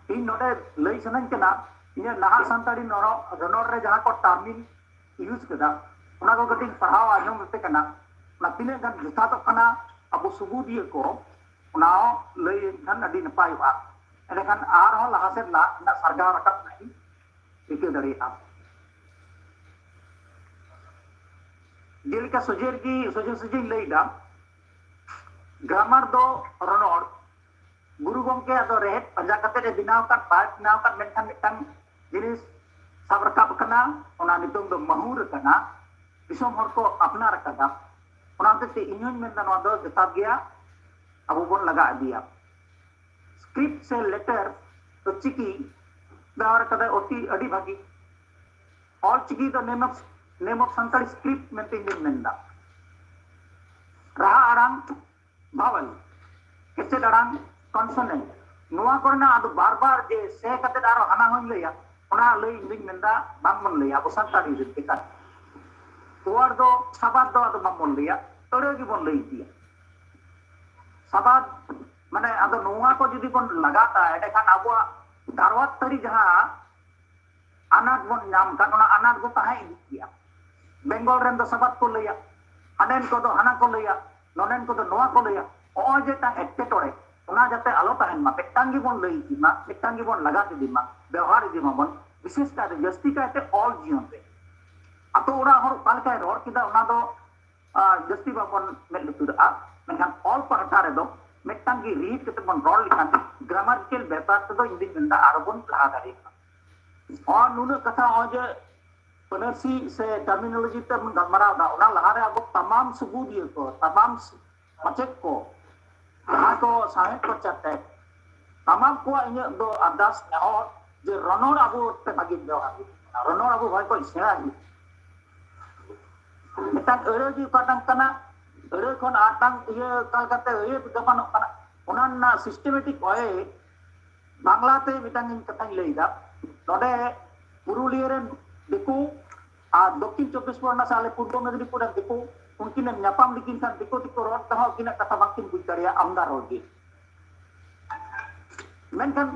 ᱤᱧ ᱱᱚᱰᱮ ᱞᱟᱹᱭ ᱥᱟᱱᱟᱧ ᱠᱟᱱᱟ, ᱤᱧᱟᱹᱜ ᱱᱟᱦᱟᱜ ᱥᱟᱱᱛᱟᱲᱤ ᱱᱚᱨᱚ-, ᱨᱚᱱᱚᱲ ᱨᱮ ᱡᱟᱦᱟᱸ ᱠᱚ term ᱤᱧ use ᱠᱮᱫᱟ, ᱚᱱᱟ ᱠᱚ ᱠᱟᱹᱴᱤᱡ ᱯᱟᱲᱦᱟᱣ ᱟᱸᱡᱚᱢ ᱟᱯᱮ ᱠᱟᱱᱟ᱾ ᱚᱱᱟ ᱛᱤᱱᱟᱹᱜ ᱜᱟᱱ ᱡᱚᱛᱷᱟᱛᱚᱜ ᱠᱟᱱᱟ ᱟᱵᱚ ᱥᱩᱵᱩᱫᱤᱭᱟᱹ ᱠᱚ, ᱚᱱᱟ ᱦᱚᱸ ᱞᱟᱹᱭ ᱞᱮᱱᱠᱷᱟᱱ ᱟᱹᱰᱤ ᱱᱟᱯᱟᱭᱚᱜᱼᱟ᱾ ᱮᱸᱰᱮᱠᱷᱟᱱ ᱟᱨᱦᱚᱸ ᱞᱟᱦᱟ ᱥᱮᱫ ᱞᱟᱦᱟ ᱨᱮᱱᱟᱜ ᱥᱟᱨᱜᱟᱣ ᱨᱟᱠᱟᱵ ᱨᱮᱱᱟᱜ ᱤᱧ ᱨᱤᱠᱟᱹ ᱫᱟᱲᱮᱭᱟᱜᱼᱟ᱾ ᱡᱮᱞᱮᱠᱟ ᱥᱚᱡᱷᱮ ᱨᱮᱜᱮ, ᱥᱚᱡᱷᱮ ᱥᱚᱡᱷᱮᱧ ᱞᱟᱹᱭ ᱮᱫᱟ, grammar ᱫᱚ ᱨᱚᱱᱚᱲ, ᱜᱩᱨᱩ ᱜᱚᱢᱠᱮ ᱟᱫᱚ ᱨᱮᱦᱮᱫ ᱯᱟᱸᱡᱟ ᱠᱟᱛᱮ ᱮ ᱵᱮᱱᱟᱣ ᱟᱠᱟᱫ, ᱵᱟᱭ ᱵᱮᱱᱟᱣ ᱟᱠᱟᱫ, ᱢᱮᱱᱠᱷᱟᱱ ᱢᱤᱫᱴᱟᱝ ᱡᱤᱱᱤᱥ ᱥᱟᱵ ᱨᱟᱠᱟᱵ ᱟᱠᱟᱱᱟ, ᱚᱱᱟ ᱧᱩᱛᱩᱢ ᱫᱚ ᱢᱟᱹᱦᱩᱨ ᱟᱠᱟᱱᱟ, ᱫᱤᱥᱚᱢ ᱦᱚᱲ ᱠᱚ ᱟᱯᱱᱟᱨ ᱟᱠᱟᱫᱟ᱾ ᱚᱱᱟ ᱦᱚᱛᱮᱡ ᱛᱮ ᱤᱧ ᱦᱚᱧ ᱢᱮᱱᱫᱟ ᱱᱚᱣᱟ ᱫᱚ ᱡᱚᱛᱷᱟᱛ ᱜᱮᱭᱟ, ᱟᱵᱚ ᱵᱚᱱ ᱞᱟᱜᱟ ᱤᱫᱤᱭᱟ᱾ Script ᱥᱮ letter ᱫᱚ ᱪᱤᱠᱤ ᱵᱮᱣᱦᱟᱨ ᱠᱟᱫᱟᱭ, ᱚᱛᱤ ᱟᱹᱰᱤ ᱵᱷᱟᱹᱜᱤ᱾ ᱚᱞ ᱪᱤᱠᱤ ᱫᱚ name of, name of Santali script ᱢᱮᱱᱛᱮ ᱤᱧ ᱫᱩᱧ ᱢᱮᱱᱫᱟ᱾ ᱨᱟᱦᱟ ᱟᱲᱟᱝ vowel, ᱠᱮᱪᱮᱫ ᱟᱲᱟᱝ consonant, ᱱᱚᱣᱟ ᱠᱚᱨᱮᱱᱟᱜ ᱟᱫᱚ ᱵᱟᱨ ᱵᱟᱨ ᱡᱮ ᱥᱮ ᱠᱟᱛᱮ ᱟᱨᱚ ᱦᱟᱱᱟ ᱦᱚᱸᱧ ᱞᱟᱹᱭᱟ, ᱚᱱᱟ ᱞᱟᱹᱭ ᱤᱧ ᱫᱩᱧ ᱢᱮᱱᱫᱟ ᱵᱟᱝᱵᱚᱱ ᱞᱟᱹᱭᱟ ᱟᱵᱚ ᱥᱟᱱᱛᱟᱲᱤ ᱨᱮ ᱪᱮᱫᱟᱜ? ᱛᱚᱣᱟᱨ ᱫᱚ ᱥᱟᱵᱟᱫ ᱫᱚ ᱟᱫᱚ ᱵᱟᱝᱵᱚᱱ ᱞᱟᱹᱭᱟ, ᱟᱹᱲᱟᱹ ᱜᱮᱵᱚᱱ ᱞᱟᱹᱭ ᱤᱫᱤᱭᱟ᱾ ᱥᱟᱵᱟᱫ ᱢᱟᱱᱮ ᱟᱫᱚ ᱱᱚᱣᱟ ᱠᱚ ᱡᱩᱫᱤ ᱵᱚᱱ ᱞᱟᱜᱟᱛᱟ, ᱮᱸᱰᱮᱠᱷᱟᱱ ᱟᱵᱚᱣᱟᱜ ᱫᱟᱨᱣᱟᱛ ᱛᱟᱹᱨᱤ ᱡᱟᱦᱟᱸ ᱟᱱᱟᱴ ᱵᱚᱱ ᱧᱟᱢ ᱠᱟᱱ, ᱚᱱᱟ ᱟᱱᱟᱴ ᱫᱚ ᱛᱟᱦᱮᱸ ᱤᱫᱤᱜ ᱜᱮᱭᱟ᱾ ᱵᱮᱝᱜᱚᱞ ᱨᱮᱱ ᱫᱚ ᱥᱟᱵᱟᱫ ᱠᱚ ᱞᱟᱹᱭᱟ, ᱦᱟᱸᱰᱮᱱ ᱠᱚᱫᱚ ᱦᱟᱱᱟ ᱠᱚ ᱞᱟᱹᱭᱟ, ᱱᱚᱰᱮᱱ ᱠᱚᱫᱚ ᱱᱚᱣᱟ ᱠᱚ ᱞᱟᱹᱭᱟ᱾ ᱱᱚᱜᱼᱚᱭ ᱡᱮ ᱢᱤᱫᱴᱟᱝ ᱮᱴᱠᱮᱴᱚᱬᱮ, ᱚᱱᱟ ᱡᱟᱛᱮ ᱟᱞᱚ ᱛᱟᱦᱮᱱ ᱢᱟ, ᱢᱤᱫᱴᱟᱝ ᱜᱮᱵᱚᱱ ᱞᱟᱹᱭ ᱤᱫᱤ ᱢᱟ, ᱢᱤᱫᱴᱟᱝ ᱜᱮᱵᱚᱱ ᱞᱟᱜᱟᱛ ᱤᱫᱤ ᱢᱟ, ᱵᱮᱣᱦᱟᱨ ᱤᱫᱤ ᱢᱟᱵᱚᱱ᱾ ᱵᱤᱥᱮᱥ ᱠᱟᱭᱛᱮ, ᱡᱟᱹᱥᱛᱤ ᱠᱟᱭᱛᱮ ᱚᱞ ᱡᱤᱭᱚᱱ ᱨᱮ ᱟᱛᱳ ᱚᱲᱟᱜ ᱦᱚᱲ ᱚᱠᱟ ᱞᱮᱠᱟᱭ ᱨᱚᱲ ᱠᱮᱫᱟ, ᱚᱱᱟ ᱫᱚ ᱟᱨ ᱡᱟᱹᱥᱛᱤ ᱵᱟᱵᱚᱱ ᱢᱮᱫ ᱞᱩᱛᱩᱨᱟᱜᱼᱟ, ᱢᱮᱱᱠᱷᱟᱱ ᱚᱞ ᱯᱟᱦᱴᱟ ᱨᱮᱫᱚ ᱢᱤᱫᱴᱟᱝ ᱜᱮ ᱨᱤᱦᱤᱴ ᱠᱟᱛᱮ ᱵᱚᱱ ᱨᱚᱲ ᱞᱮᱠᱷᱟᱱ grammatical ᱵᱮᱯᱟᱨ ᱛᱮᱫᱚ ᱤᱧ ᱫᱩᱧ ᱢᱮᱱᱫᱟ ᱟᱨᱚ ᱵᱚᱱ ᱞᱟᱦᱟ ᱫᱟᱲᱮᱭᱟᱜᱼᱟ᱾ ᱱᱚᱜᱼᱚᱭ ᱱᱩᱱᱟᱹᱜ ᱠᱟᱛᱷᱟ ᱱᱚᱜᱼᱚᱭ ᱡᱮ ᱯᱟᱹᱱᱟᱨᱥᱤ ᱥᱮ terminology ᱛᱮ ᱵᱚᱱ ᱜᱟᱞᱢᱟᱨᱟᱣ ᱮᱫᱟ, ᱚᱱᱟ ᱞᱟᱦᱟᱨᱮ ᱟᱵᱚ ᱛᱟᱢᱟᱢ ᱥᱩᱵᱩᱫᱤᱭᱟᱹ ᱠᱚ, ᱛᱟᱢᱟᱢ ᱢᱟᱪᱮᱫ ᱠᱚ, ᱡᱟᱦᱟᱸ ᱠᱚ ᱥᱟᱶᱦᱮᱫ ᱠᱚ ᱪᱟᱨᱪᱟᱭᱮᱫ, ᱛᱟᱢᱟᱢ ᱠᱚᱣᱟᱜ ᱤᱧᱟᱹᱜ ᱫᱚ ᱟᱨᱫᱟᱥ ᱱᱮᱦᱚᱨ ᱡᱮ ᱨᱚᱱᱚᱲ ᱟᱵᱚ ᱛᱮ ᱵᱷᱟᱹᱜᱤ ᱵᱮᱣᱦᱟᱨ ᱦᱩᱭᱩᱜ ᱠᱟᱱᱟ, ᱨᱚᱱᱚᱲ ᱟᱵᱚ ᱵᱷᱟᱹᱜᱤ ᱠᱚ ᱥᱮᱬᱟ ᱦᱩᱭᱩᱜ ᱠᱟᱱᱟ᱾ ᱢᱤᱫᱴᱟᱝ ᱟᱹᱲᱟᱹ ᱜᱮ ᱚᱠᱟᱴᱟᱝ ᱠᱟᱱᱟ, ᱟᱹᱲᱟᱹ ᱠᱷᱚᱱ ᱟᱨᱴᱟᱝ ᱤᱭᱟᱹ ᱚᱠᱟ ᱞᱮᱠᱟᱛᱮ ᱟᱹᱭᱟᱹᱛ ᱜᱟᱵᱟᱱᱚᱜ ᱠᱟᱱᱟ, ᱚᱱᱟ ᱨᱮᱱᱟᱜ systematic way ᱵᱟᱝᱞᱟ ᱛᱮ ᱢᱤᱫᱴᱟᱝ ᱤᱧ ᱠᱟᱛᱷᱟᱧ ᱞᱟᱹᱭ ᱮᱫᱟ᱾ ᱱᱚᱰᱮ ᱯᱩᱨᱩᱞᱤᱭᱟᱹ ᱨᱮᱱ ᱫᱤᱠᱩ ᱟᱨ ᱫᱚᱠᱠᱷᱤᱱ ᱪᱚᱵᱵᱤᱥ ᱯᱚᱨᱜᱚᱱᱟ ᱥᱮ ᱟᱞᱮ ᱯᱩᱨᱵᱚ ᱢᱮᱫᱤᱱᱤᱯᱩᱨ ᱨᱮᱱ ᱫᱤᱠᱩ, ᱩᱱᱠᱤᱱᱮᱢ ᱧᱟᱯᱟᱢ ᱞᱮᱠᱤᱱ ᱠᱷᱟᱱ ᱫᱤᱠᱩ ᱫᱤᱠᱩ ᱨᱚᱲ ᱛᱮᱦᱚᱸ ᱩᱱᱠᱤᱱᱟᱜ ᱠᱟᱛᱷᱟ ᱵᱟᱝᱠᱤᱱ ᱵᱩᱡᱽ ᱫᱟᱲᱮᱭᱟᱜᱼᱟ, ᱟᱢᱫᱟ ᱨᱚᱲ ᱜᱮ᱾ ᱢᱮᱱᱠᱷᱟᱱ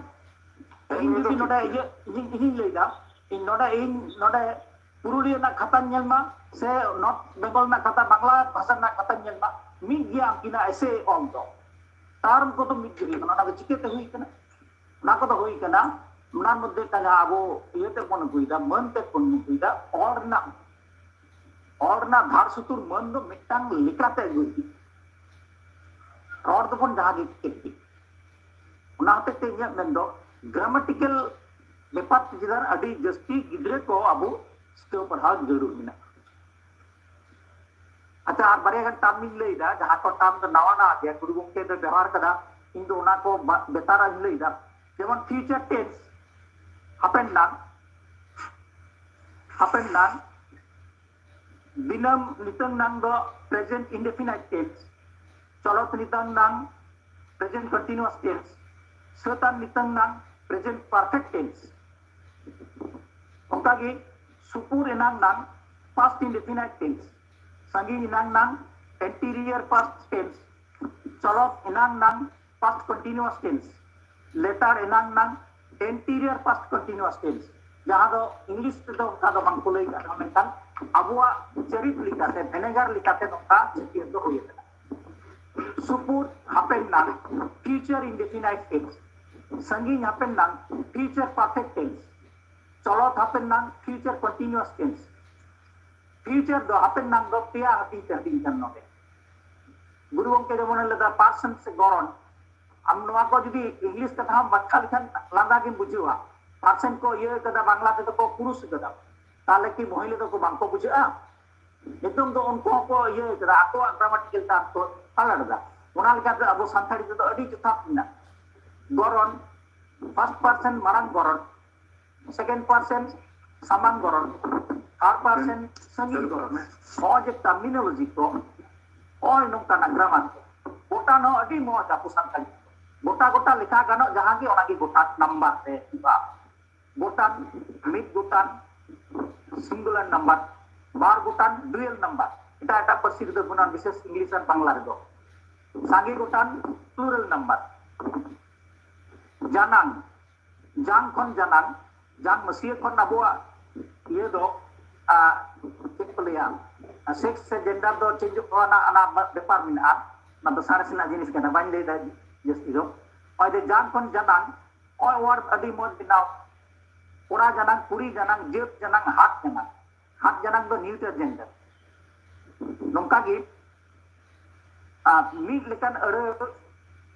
ᱤᱧ ᱡᱩᱫᱤ ᱱᱚᱰᱮ ᱤᱭᱟᱹ ᱤᱧ ᱤᱧᱤᱧ ᱞᱟᱹᱭ ᱮᱫᱟ, ᱤᱧ ᱱᱚᱰᱮ ᱤᱧ ᱱᱚᱰᱮ ᱯᱩᱨᱩᱞᱤᱭᱟᱹ ᱨᱮᱱᱟᱜ ᱠᱷᱟᱛᱟᱧ ᱧᱮᱞ ᱢᱟ, ᱥᱮ ᱱᱚᱨᱛᱷ ᱵᱮᱝᱜᱚᱞ ᱨᱮᱱᱟᱜ ᱠᱷᱟᱛᱟ, ᱵᱟᱝᱞᱟ ᱵᱷᱟᱥᱟ ᱨᱮᱱᱟᱜ ᱠᱷᱟᱛᱟᱧ ᱧᱮᱞ ᱢᱟ, ᱢᱤᱫ ᱜᱮᱭᱟ ᱩᱱᱠᱤᱱᱟᱜ ᱮᱥᱮ ᱚᱞ ᱫᱚ᱾ ᱴᱟᱨᱢ ᱠᱚᱫᱚ ᱢᱤᱫ ᱜᱮ ᱦᱩᱭᱩᱜ ᱠᱟᱱᱟ᱾ ᱚᱱᱟ ᱫᱚ ᱪᱤᱠᱟᱹᱛᱮ ᱦᱩᱭ ᱠᱟᱱᱟ? ᱚᱱᱟ ᱠᱚᱫᱚ ᱦᱩᱭ ᱠᱟᱱᱟ, ᱚᱱᱟ ᱢᱚᱫᱽᱫᱷᱮ ᱛᱮ ᱡᱟᱦᱟᱸ ᱟᱵᱚ ᱤᱭᱟᱹ ᱛᱮ ᱵᱚᱱ ᱟᱹᱜᱩᱭᱮᱫᱟ, ᱢᱟᱹᱱ ᱛᱮ ᱵᱚᱱ ᱟᱹᱜᱩᱭᱮᱫᱟ, ᱚᱞ ᱨᱮᱱᱟᱜ ᱚᱞ ᱨᱮᱱᱟᱜ ᱫᱷᱟᱨ ᱥᱩᱛᱩᱨ ᱢᱟᱹᱱ ᱫᱚ ᱢᱤᱫᱴᱟᱝ ᱞᱮᱠᱟᱛᱮ ᱟᱹᱜᱩᱭ ᱦᱩᱭᱩᱜᱼᱟ᱾ ᱨᱚᱲ ᱫᱚᱵᱚᱱ ᱡᱟᱦᱟᱸ ᱜᱮ ᱪᱮᱫ ᱜᱮ᱾ ᱚᱱᱟ ᱦᱚᱛᱮᱡ ᱛᱮ ᱤᱧᱟᱹᱜ ᱢᱮᱱ ᱫᱚ ᱜᱨᱟᱢᱮᱴᱤᱠᱮᱞ ᱵᱮᱯᱟᱨ ᱪᱮᱛᱟᱱ ᱟᱹᱰᱤ ᱡᱟᱹᱥᱛᱤ ᱜᱤᱫᱽᱨᱟᱹ ᱠᱚ ᱟᱵᱚ ᱥᱤᱠᱷᱟᱹᱣ ᱯᱟᱲᱦᱟᱣ ᱡᱟᱹᱨᱩᱲ ᱢᱮᱱᱟᱜᱼᱟ᱾ ᱟᱪᱪᱷᱟ, ᱟᱨ ᱵᱟᱨᱭᱟ ᱜᱟᱱ ᱴᱟᱨᱢ ᱤᱧ ᱞᱟᱹᱭ ᱮᱫᱟ, ᱡᱟᱦᱟᱸ ᱠᱚ ᱴᱟᱨᱢ ᱫᱚ ᱱᱟᱣᱟ ᱱᱟᱣᱟ ᱜᱮᱭᱟ, ᱜᱩᱨᱩ ᱜᱚᱢᱠᱮ ᱫᱚ ᱵᱮᱣᱦᱟᱨ ᱠᱟᱫᱟ, ᱤᱧ ᱫᱚ ᱚᱱᱟ ᱠᱚ ᱵᱟ- ᱵᱮᱛᱟᱨᱟᱜ ᱤᱧ ᱞᱟᱹᱭ ᱮᱫᱟ᱾ ᱡᱮᱢᱚᱱ ᱯᱷᱤᱭᱩᱪᱟᱨ ᱴᱮᱱᱥ, ᱦᱟᱯᱮᱱ ᱱᱟᱝ, ᱦᱟᱯᱮᱱ ᱱᱟᱝ, ᱫᱤᱱᱟᱹᱢ ᱱᱤᱛᱟᱹᱝ ᱱᱟᱝ ᱫᱚ ᱯᱨᱮᱡᱮᱱᱴ ᱤᱱᱰᱮᱯᱷᱤᱱᱟᱭᱤᱴ ᱴᱮᱱᱥ, ᱪᱚᱞᱚᱛ ᱱᱤᱛᱟᱹᱝ ᱱᱟᱝ ᱯᱨᱮᱡᱮᱱᱴ ᱠᱚᱱᱴᱤᱱᱩᱣᱟᱥ ᱴᱮᱱᱥ, ᱥᱟᱹᱛᱟᱱ ᱱᱤᱛᱟᱹᱝ ᱱᱟᱝ ᱯᱨᱮᱡᱮᱱᱴ ᱯᱟᱨᱯᱷᱮᱠᱴ ᱴᱮᱱᱥ᱾ ᱚᱱᱠᱟᱜᱮ ᱥᱩᱯᱩᱨ ᱮᱱᱟᱝ ᱱᱟᱝ ᱯᱟᱥᱴ ᱤᱱᱰᱮᱯᱷᱤᱱᱟᱭᱤᱴ ᱴᱮᱱᱥ, ᱥᱟᱺᱜᱤᱧ ᱮᱱᱟᱝ ᱱᱟᱝ ᱮᱱᱴᱤᱨᱤᱭᱟᱨ ᱯᱟᱥᱴ ᱴᱮᱱᱥ, ᱪᱚᱞᱚᱛ ᱮᱱᱟᱝ ᱱᱟᱝ ᱯᱟᱥᱴ ᱠᱚᱱᱴᱤᱱᱩᱣᱟᱥ ᱴᱮᱱᱥ, ᱞᱮᱛᱟᱲ ᱮᱱᱟᱝ ᱱᱟᱝ ᱮᱱᱴᱤᱨᱤᱭᱟᱨ ᱯᱟᱥᱴ ᱠᱚᱱᱴᱤᱱᱩᱣᱟᱥ ᱴᱮᱱᱥ, ᱡᱟᱦᱟᱸ ᱫᱚ ᱤᱝᱞᱤᱥ ᱛᱮᱫᱚ ᱚᱱᱠᱟ ᱫᱚ ᱵᱟᱝ ᱠᱚ ᱞᱟᱹᱭ ᱠᱟᱜ ᱨᱮᱦᱚᱸ, ᱢᱮᱱᱠᱷᱟᱱ ᱟᱵᱚᱣᱟᱜ ᱪᱟᱹᱨᱤᱛ ᱞᱮᱠᱟᱛᱮ, ᱵᱷᱮᱱᱮᱜᱟᱨ ᱞᱮᱠᱟᱛᱮ ᱱᱚᱝᱠᱟ ᱪᱷᱟᱹᱴᱭᱟᱹᱨ ᱫᱚ ᱦᱩᱭ ᱟᱠᱟᱱᱟ᱾ ᱥᱩᱯᱩᱨ ᱦᱟᱯᱮᱱ ᱱᱟᱝ ᱯᱷᱤᱭᱩᱪᱟᱨ ᱤᱱᱰᱮᱯᱷᱤᱱᱟᱭᱤᱴ ᱴᱮᱱᱥ, ᱥᱟᱺᱜᱤᱧ ᱦᱟᱯᱮᱱ ᱱᱟᱝ ᱯᱷᱤᱭᱩᱪᱟᱨ ᱯᱟᱨᱯᱷᱮᱠᱴ ᱴᱮᱱᱥ, ᱪᱚᱞᱚᱛ ᱦᱟᱯᱮᱱ ᱱᱟᱝ ᱯᱷᱤᱭᱩᱪᱟᱨ ᱠᱚᱱᱴᱤᱱᱩᱣᱟᱥ ᱴᱮᱱᱥ᱾ ᱯᱷᱤᱭᱩᱪᱟᱨ ᱫᱚ ᱦᱟᱯᱮᱱ ᱱᱟᱝ ᱫᱚ ᱯᱮᱭᱟ ᱦᱟᱹᱴᱤᱧ ᱛᱮ ᱦᱟᱹᱴᱤᱧ ᱠᱟᱱ ᱱᱚᱰᱮ᱾ ᱜᱩᱨᱩ ᱜᱚᱢᱠᱮ ᱡᱮᱢᱚᱱᱮ ᱞᱟᱹᱭᱫᱟ ᱯᱟᱥᱴ ᱥᱮ ᱜᱚᱨᱚᱱ᱾ ᱟᱢ ᱱᱚᱣᱟ ᱠᱚ ᱡᱩᱫᱤ ᱤᱝᱞᱤᱥ ᱠᱟᱛᱷᱟ ᱦᱚᱸ ᱵᱟᱠᱷᱟ ᱞᱮᱠᱷᱟᱱ ᱞᱟᱸᱫᱟ ᱜᱮᱢ ᱵᱩᱡᱷᱟᱹᱣᱟ᱾ ᱯᱟᱨᱥᱮᱱ ᱠᱚ ᱤᱭᱟᱹ ᱠᱟᱫᱟ, ᱵᱟᱝᱞᱟ ᱛᱮᱫᱚ ᱠᱚ ᱯᱩᱨᱩᱥ ᱠᱟᱫᱟ, ᱛᱟᱦᱞᱮ ᱠᱤ ᱢᱚᱦᱤᱞᱟ ᱫᱚᱠᱚ ᱵᱟᱝ ᱠᱚ ᱵᱩᱡᱷᱟᱹᱜᱼᱟ? ᱱᱤᱛᱚᱝ ᱫᱚ ᱩᱱᱠᱩ ᱦᱚᱸᱠᱚ ᱤᱭᱟᱹ ᱠᱟᱫᱟ, ᱟᱠᱚᱣᱟᱜ ᱜᱨᱟᱢᱟᱴᱤᱠᱟᱞ ᱴᱟᱨᱢ ᱠᱚ ᱯᱟᱞᱟᱴ ᱮᱫᱟ᱾ ᱚᱱᱟ ᱞᱮᱠᱟᱛᱮ ᱟᱵᱚ ᱥᱟᱱᱛᱟᱲᱤ ᱛᱮᱫᱚ ᱟᱹᱰᱤ ᱡᱚᱛᱷᱟᱛ ᱢᱮᱱᱟᱜᱼᱟ᱾ ᱜᱚᱨᱚᱱ, ᱯᱷᱟᱨᱥᱴ ᱯᱟᱨᱥᱮᱱ ᱢᱟᱨᱟᱝ ᱜᱚᱨᱚᱱ, ᱥᱮᱠᱮᱱᱰ ᱯᱟᱨᱥᱮᱱ ᱥᱟᱢᱟᱝ ᱜᱚᱨᱚᱱ, ᱛᱷᱟᱨᱰ ᱯᱟᱨᱥᱮᱱ ᱥᱟᱺᱜᱤᱧ ᱜᱚᱨᱚᱱ᱾ ᱱᱚᱜᱼᱚᱭ ᱡᱮ ᱴᱟᱨᱢᱤᱱᱳᱞᱚᱡᱤ ᱠᱚ, ᱱᱚᱜᱼᱚᱭ ᱱᱚᱝᱠᱟᱱᱟᱜ ᱜᱨᱟᱢᱟᱨ ᱠᱚ, ᱜᱚᱴᱟᱱ ᱦᱚᱸ ᱟᱹᱰᱤ ᱢᱚᱡᱽ ᱟᱵᱚ ᱥᱟᱱᱛᱟᱲᱤ ᱛᱮᱫᱚ᱾ ᱜᱚᱴᱟ ᱜᱚᱴᱟ ᱞᱮᱠᱷᱟ ᱜᱟᱱᱚᱜ ᱡᱟᱦᱟᱸ ᱜᱮ, ᱚᱱᱟ ᱜᱮ ᱜᱚᱴᱟᱱ ᱱᱟᱢᱵᱟᱨ ᱨᱮ ᱦᱩᱭᱩᱜᱼᱟ᱾ ᱜᱚᱴᱟᱱ, ᱢᱤᱫ ᱜᱚᱴᱟᱱ, singular number, ᱵᱟᱨ ᱜᱚᱴᱟᱱ, dual number᱾ ᱮᱴᱟᱜ ᱮᱴᱟᱜ ᱯᱟᱹᱨᱥᱤ ᱨᱮᱫᱚ ᱜᱩᱱᱟᱱ ᱵᱤᱥᱮᱥ, ᱤᱝᱞᱤᱥ ᱟᱨ ᱵᱟᱝᱞᱟ ᱨᱮᱫᱚ᱾ ᱥᱟᱸᱜᱮ ᱜᱚᱴᱟᱱ, plural number᱾ ᱡᱟᱱᱟᱝ, ᱡᱟᱝ ᱠᱷᱚᱱ ᱡᱟᱱᱟᱝ, ᱡᱟᱝ ᱢᱟᱹᱥᱭᱟᱹ ᱠᱷᱚᱱ ᱟᱵᱚᱣᱟᱜ ᱤᱭᱟᱹ ᱫᱚ, ᱟ, ᱪᱮᱫ ᱠᱚ ᱞᱟᱹᱭᱟ, sex ᱥᱮ gender ᱫᱚ ᱪᱮᱧᱡᱚᱜ ᱨᱮᱱᱟᱜ ᱚᱱᱟ ᱵᱮᱯᱟᱨ ᱢᱮᱱᱟᱜᱼᱟ᱾ ᱚᱱᱟ ᱫᱚ ᱥᱟᱬᱮᱥ ᱨᱮᱱᱟᱜ ᱡᱤᱱᱤᱥ ᱠᱟᱱᱟ, ᱵᱟᱹᱧ ᱞᱟᱹᱭ ᱫᱟ ᱡᱟᱹᱥᱛᱤ ᱫᱚ᱾ ᱱᱚᱜᱼᱚᱭ ᱡᱮ ᱡᱟᱝ ᱠᱷᱚᱱ ᱡᱟᱱᱟᱝ, ᱱᱚᱜᱼᱚᱭ word ᱟᱹᱰᱤ ᱢᱚᱡᱽ ᱵᱮᱱᱟᱣ᱾ ᱠᱚᱲᱟ ᱡᱟᱱᱟᱝ, ᱠᱩᱲᱤ ᱡᱟᱱᱟᱝ, ᱡᱟᱹᱛ ᱡᱟᱱᱟᱝ, ᱦᱟᱛ ᱡᱟᱱᱟᱝ᱾ ᱦᱟᱛ ᱡᱟᱱᱟᱝ ᱫᱚ neuter gender᱾ ᱱᱚᱝᱠᱟ ᱜᱮ, ᱟᱨ ᱢᱤᱫ ᱞᱮᱠᱟᱱ ᱟᱹᱲᱟᱹ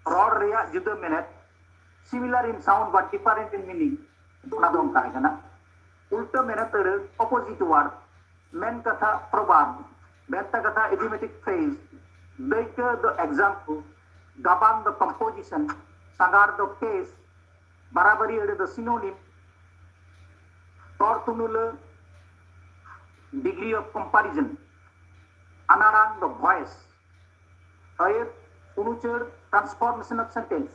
ᱨᱚᱲ ᱨᱮᱭᱟᱜ ᱡᱩᱫᱟᱹ ᱢᱮᱱᱮᱫ, similar in sound but different in meaning, ᱚᱱᱟ ᱫᱚ ᱚᱱᱠᱟ ᱠᱟᱱᱟ᱾ ᱩᱞᱴᱟᱹ ᱢᱮᱱᱮᱫ ᱟᱹᱲᱟᱹ, opposite word, ᱢᱮᱱ ᱠᱟᱛᱷᱟ, proverb, ᱵᱷᱮᱱᱛᱟ ᱠᱟᱛᱷᱟ, idiomatic phrase, ᱫᱟᱹᱭᱠᱟᱹ ᱫᱚ example, ᱜᱟᱵᱟᱱ ᱫᱚ composition, ᱥᱟᱸᱜᱟᱲ ᱫᱚ case, ᱵᱟᱨᱟᱵᱟᱨᱤ ᱟᱹᱲᱟᱹ ᱫᱚ synonym, ᱛᱚᱲ ᱛᱩᱢᱟᱹᱞᱟᱹ, degree of comparison, ᱟᱱᱟᱲᱟᱝ ᱫᱚ voice, ᱟᱹᱭᱟᱹᱛ ᱚᱱᱩᱪᱟᱹᱲ, transformation of sentence,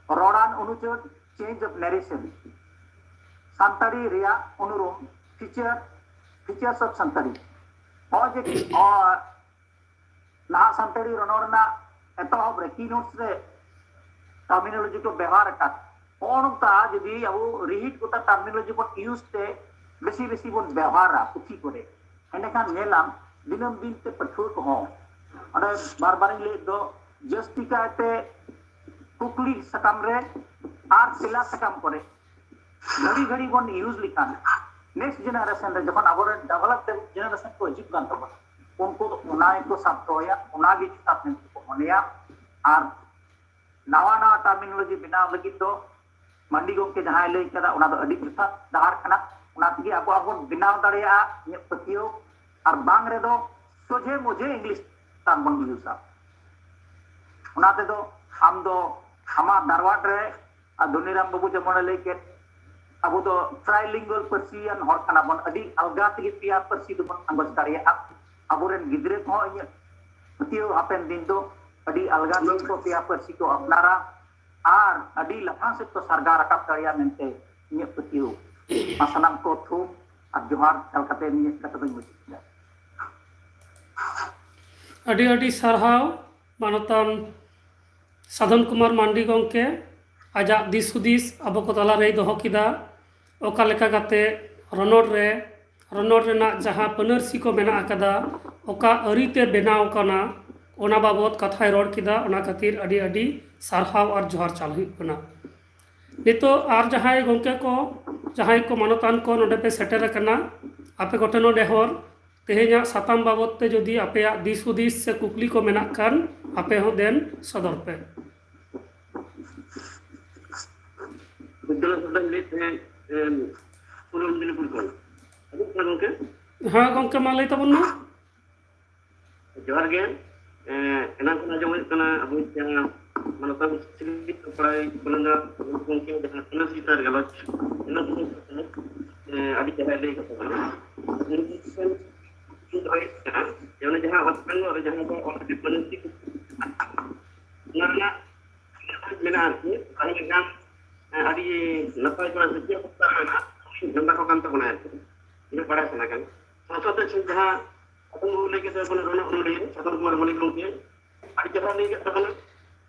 ᱨᱚᱲᱟᱱ ᱚᱱᱩᱪᱟᱹᱲ, change of narration, Santali ᱨᱮᱭᱟᱜ ᱩᱱᱩᱨᱩᱢ, feature, features of ᱥᱟᱱᱛᱟᱲᱤ᱾ ᱱᱚᱜᱼᱚᱭ ᱡᱮ, ᱱᱚᱜᱼᱚᱭ ᱱᱟᱦᱟᱜ ᱥᱟᱱᱛᱟᱲᱤ ᱨᱚᱱᱚᱲ ᱨᱮᱱᱟᱜ ᱮᱛᱚᱦᱚᱵ ᱨᱮ keynotes ᱨᱮ terminology ᱠᱚ ᱵᱮᱣᱦᱟᱨ ᱟᱠᱟᱫ, ᱱᱚᱜᱼᱚ ᱱᱚᱝᱠᱟ ᱡᱩᱫᱤ ᱟᱵᱚ ᱨᱤᱦᱤᱴ ᱜᱚᱴᱟ terminology ᱵᱚᱱ use ᱛᱮ ᱵᱮᱥᱤ ᱵᱮᱥᱤ ᱵᱚᱱ ᱵᱮᱣᱦᱟᱨᱟ ᱯᱩᱛᱷᱤ ᱠᱚᱨᱮ, ᱮᱸᱰᱮᱠᱷᱟᱱ ᱧᱮᱞᱟᱢ ᱫᱤᱱᱟᱹᱢ ᱫᱤᱱ ᱛᱮ ᱯᱟᱹᱴᱷᱩᱣᱟᱹ ᱠᱚᱦᱚᱸ, ᱚᱸᱰᱮ ᱵᱟᱨ ᱵᱟᱨᱤᱧ ᱞᱟᱹᱭᱮᱫ ᱫᱚ, ᱡᱟᱹᱥᱛᱤ ᱠᱟᱭᱛᱮ ᱠᱩᱠᱞᱤ ᱥᱟᱠᱟᱢ ᱨᱮ ᱟᱨ ᱛᱮᱞᱟ ᱥᱟᱠᱟᱢ ᱠᱚᱨᱮ ᱜᱷᱟᱹᱲᱤ ᱜᱷᱟᱹᱲᱤ ᱵᱚᱱ use ᱞᱮᱠᱷᱟᱱ, next generation ᱨᱮ ᱡᱚᱠᱷᱚᱱ ᱟᱵᱚᱨᱮᱱ develop generation ᱠᱚ ᱦᱤᱡᱩᱜ ᱠᱟᱱ ᱛᱟᱵᱚᱱᱟ, ᱩᱱᱠᱩ ᱫᱚ ᱚᱱᱟ ᱜᱮᱠᱚ ᱥᱟᱵ ᱫᱚᱦᱚᱭᱟ, ᱚᱱᱟ ᱜᱮ ᱡᱚᱛᱷᱟᱛ ᱢᱮᱱᱛᱮ ᱠᱚ ᱢᱚᱱᱮᱭᱟ᱾ ᱟᱨ ᱱᱟᱣᱟ ᱱᱟᱣᱟ terminology ᱵᱮᱱᱟᱣ ᱞᱟᱹᱜᱤᱫ ᱫᱚ ᱢᱟᱱᱰᱤ ᱜᱚᱢᱠᱮ ᱡᱟᱦᱟᱸᱭ ᱞᱟᱹᱭ ᱠᱟᱫᱟ, ᱚᱱᱟ ᱫᱚ ᱟᱹᱰᱤ ᱡᱚᱛᱷᱟᱛ ᱰᱟᱦᱟᱨ ᱠᱟᱱᱟ᱾ ᱚᱱᱟ ᱛᱮᱜᱮ ᱟᱵᱚ ᱟᱵᱚ ᱵᱚᱱ ᱵᱮᱱᱟᱣ ᱫᱟᱲᱮᱭᱟᱜᱼᱟ, ᱤᱧᱟᱹᱜ ᱯᱟᱹᱛᱭᱟᱹᱣ᱾ ᱟᱨ ᱵᱟᱝ ᱨᱮᱫᱚ ᱥᱚᱡᱷᱮ ᱢᱚᱡᱷᱮ English term ᱵᱚᱱ use ᱟ᱾ ᱚᱱᱟ ᱛᱮᱫᱚ ᱟᱢ ᱫᱚ ᱟᱢᱟᱜ ᱫᱟᱨᱣᱟᱴ ᱨᱮ, ᱟᱨ ᱫᱷᱚᱱᱤᱨᱟᱢ ᱵᱟᱹᱵᱩ ᱡᱮᱢᱚᱱᱮ ᱞᱟᱹᱭ ᱠᱮᱫ, ᱟᱵᱚ ᱫᱚ trilingual ᱯᱟᱹᱨᱥᱤᱭᱟᱱ ᱦᱚᱲ ᱠᱟᱱᱟ ᱵᱚᱱ, ᱟᱹᱰᱤ ᱟᱞᱜᱟ ᱛᱮᱜᱮ ᱯᱮᱭᱟ ᱯᱟᱹᱨᱥᱤ ᱫᱚᱵᱚᱱ ᱟᱸᱜᱚᱪ ᱫᱟᱲᱮᱭᱟᱜᱼᱟ᱾ ᱟᱵᱚᱨᱮᱱ ᱜᱤᱫᱽᱨᱟᱹ ᱠᱚᱦᱚᱸ ᱤᱧᱟᱹᱜ ᱯᱟᱹᱛᱭᱟᱹᱣ ᱦᱟᱯᱮᱱ ᱫᱤᱱ ᱫᱚ ᱟᱹᱰᱤ ᱟᱞᱜᱟ ᱛᱮᱜᱮ ᱠᱚ ᱯᱮᱭᱟ ᱯᱟᱹᱨᱥᱤ ᱠᱚ ᱟᱯᱱᱟᱨᱟ ᱟᱨ ᱟᱹᱰᱤ ᱞᱟᱯᱷᱟᱝ ᱥᱮᱫ ᱠᱚ ᱥᱟᱨᱜᱟ ᱨᱟᱠᱟᱵ ᱫᱟᱲᱮᱭᱟᱜᱼᱟ ᱢᱮᱱᱛᱮ ᱤᱧᱟᱹᱜ ᱯᱟᱹᱛᱭᱟᱹᱣ᱾ ᱢᱟ ᱥᱟᱱᱟᱢ ᱠᱚ ᱛᱷᱩᱢ ᱟᱨ ᱡᱚᱦᱟᱨ ᱪᱟᱞ ᱠᱟᱛᱮ ᱤᱧᱟᱹᱜ ᱠᱟᱛᱷᱟ ᱫᱚᱧ ᱢᱩᱪᱟᱹᱫ ᱠᱮᱫᱟ᱾ ᱟᱹᱰᱤ ᱟᱹᱰᱤ ᱥᱟᱨᱦᱟᱣ ᱢᱟᱱᱚᱛᱟᱱ ᱥᱟᱫᱷᱚᱱ ᱠᱩᱢᱟᱨ ᱢᱟᱱᱰᱤ ᱜᱚᱢᱠᱮ, ᱟᱡᱟᱜ ᱫᱤᱥ ᱦᱩᱫᱤᱥ ᱟᱵᱚ ᱠᱚ ᱛᱟᱞᱟᱨᱮᱭ ᱫᱚᱦᱚ ᱠᱮᱫᱟ᱾ ᱚᱠᱟ ᱞᱮᱠᱟ ᱠᱟᱛᱮ ᱨᱚᱱᱚᱲ ᱨᱮ, ᱨᱚᱱᱚᱲ ᱨᱮᱱᱟᱜ ᱡᱟᱦᱟᱸ ᱯᱟᱹᱱᱟᱹᱨᱥᱤ ᱠᱚ ᱢᱮᱱᱟᱜ ᱟᱠᱟᱫᱟ, ᱚᱠᱟ ᱟᱹᱨᱤᱛᱮ ᱵᱮᱱᱟᱣ ᱟᱠᱟᱱᱟ, ᱚᱱᱟ ᱵᱟᱵᱚᱫ ᱠᱟᱛᱷᱟᱭ ᱨᱚᱲ ᱠᱮᱫᱟ᱾ ᱚᱱᱟ ᱠᱷᱟᱹᱛᱤᱨ ᱟᱹᱰᱤ ᱟᱹᱰᱤ ᱥᱟᱨᱦᱟᱣ ᱟᱨ ᱡᱚᱦᱟᱨ ᱪᱟᱞ ᱦᱩᱭᱩᱜ ᱠᱟᱱᱟ᱾ ᱱᱤᱛᱚᱜ ᱟᱨ ᱡᱟᱦᱟᱸᱭ ᱜᱚᱢᱠᱮ ᱠᱚ, ᱡᱟᱦᱟᱸᱭ ᱠᱚ ᱢᱟᱱᱚᱛᱟᱱ ᱠᱚ ᱱᱚᱰᱮ ᱯᱮ ᱥᱮᱴᱮᱨ ᱟᱠᱟᱱᱟ, ᱟᱯᱮ ᱠᱚᱴᱷᱮᱱ ᱦᱚᱸ ᱱᱮᱦᱚᱨ, ᱛᱮᱦᱮᱧᱟᱜ ᱥᱟᱛᱟᱢ ᱵᱟᱵᱚᱫ ᱛᱮ ᱡᱩᱫᱤ ᱟᱯᱮᱭᱟᱜ ᱫᱤᱥ ᱦᱩᱫᱤᱥ ᱥᱮ ᱠᱩᱠᱞᱤ ᱠᱚ ᱢᱮᱱᱟᱜ ᱠᱷᱟᱱ, ᱟᱯᱮ ᱦᱚᱸ ᱫᱮᱱ ᱥᱚᱫᱚᱨ ᱯᱮ᱾ ᱵᱤᱫᱽᱫᱟᱞᱚᱭ ᱥᱟᱶᱛᱟᱧ ᱞᱟᱹᱭᱮᱫ ᱛᱟᱦᱮᱸᱫ, ᱮᱢ, ᱯᱩᱨᱵᱚ ᱢᱮᱫᱤᱱᱤᱯᱩᱨ ᱠᱷᱚᱱ᱾ ᱟᱸᱡᱚᱢᱚᱜ ᱠᱟᱱᱟ ᱜᱚᱝᱠᱮ? ᱦᱮᱸ ᱜᱚᱢᱠᱮ, ᱢᱟ ᱞᱟᱹᱭ ᱛᱟᱵᱚᱱ ᱢᱮ᱾ ᱡᱚᱦᱟᱨ ᱜᱮ᱾ ᱮᱸ, ᱮᱱᱟᱝ ᱠᱷᱚᱱ ᱟᱸᱡᱚᱢ ᱦᱩᱭᱩᱜ ᱠᱟᱱᱟ ᱟᱵᱚᱭᱤᱡ ᱡᱟᱦᱟᱸ ᱢᱟᱱᱚᱛᱟᱱ ᱥᱨᱤ ᱯᱨᱟᱭ ᱠᱚᱞᱮᱱᱫᱟ ᱜᱚᱢᱠᱮ ᱡᱟᱦᱟᱸ ᱛᱤᱱᱟᱹᱜ ᱥᱤᱛᱟᱨ ᱜᱟᱞᱚᱪ, ᱚᱱᱟ ᱠᱚ, ᱮᱸ, ᱟᱹᱰᱤ ᱪᱮᱦᱨᱟᱭ ᱞᱟᱹᱭ ᱠᱟᱛᱟ ᱵᱚᱱᱟ᱾ ᱩᱱᱤ ᱴᱷᱮᱱ ᱠᱩᱠᱞᱤ ᱫᱚᱦᱚᱭ ᱦᱩᱭᱩᱜ ᱠᱟᱱᱟ ᱡᱮ ᱚᱱᱮ ᱡᱟᱦᱟᱸ ᱚᱛ ᱵᱮᱝᱜᱚᱞ ᱨᱮ ᱡᱟᱦᱟᱸ ᱫᱚ ᱚᱞ ᱯᱟᱹᱨᱥᱤ ᱠᱚ ᱚᱱᱟ ᱨᱮᱱᱟᱜ ᱢᱮᱱᱟᱜᱼᱟ ᱟᱨᱠᱤ, ᱛᱟᱦᱮᱸ ᱞᱮᱱᱠᱷᱟᱱ, ᱮᱸ, ᱟᱹᱰᱤ ᱱᱟᱯᱟᱭ ᱠᱚᱜᱼᱟ ᱥᱮ ᱪᱮᱫ ᱚᱵᱚᱥᱛᱟ ᱨᱮ ᱢᱮᱱᱟᱜᱼᱟ, ᱢᱮᱱ ᱫᱟᱠᱚ ᱠᱟᱱ ᱛᱟᱵᱚᱱᱟ ᱟᱨᱠᱤ᱾ ᱤᱧᱟᱹᱜ ᱵᱟᱲᱟᱭ ᱥᱟᱱᱟ ᱠᱟᱱᱟ᱾ ᱥᱟᱶ ᱥᱟᱶᱛᱮ ᱪᱮᱫ ᱡᱟᱦᱟᱸ ᱟᱵᱚ ᱵᱚᱱ ᱞᱟᱹᱭ ᱠᱮᱫᱟ ᱵᱚᱱ ᱨᱚᱱᱚᱲ ᱚᱱᱚᱞᱤᱭᱟᱹ ᱥᱟᱫᱚᱱ ᱠᱩᱢᱟᱨ ᱢᱚᱞᱤᱠ ᱜᱚᱢᱠᱮ, ᱟᱹᱰᱤ ᱪᱮᱦᱨᱟ ᱞᱟᱹᱭ ᱠᱮᱫ ᱛᱟᱵᱚᱱᱟ᱾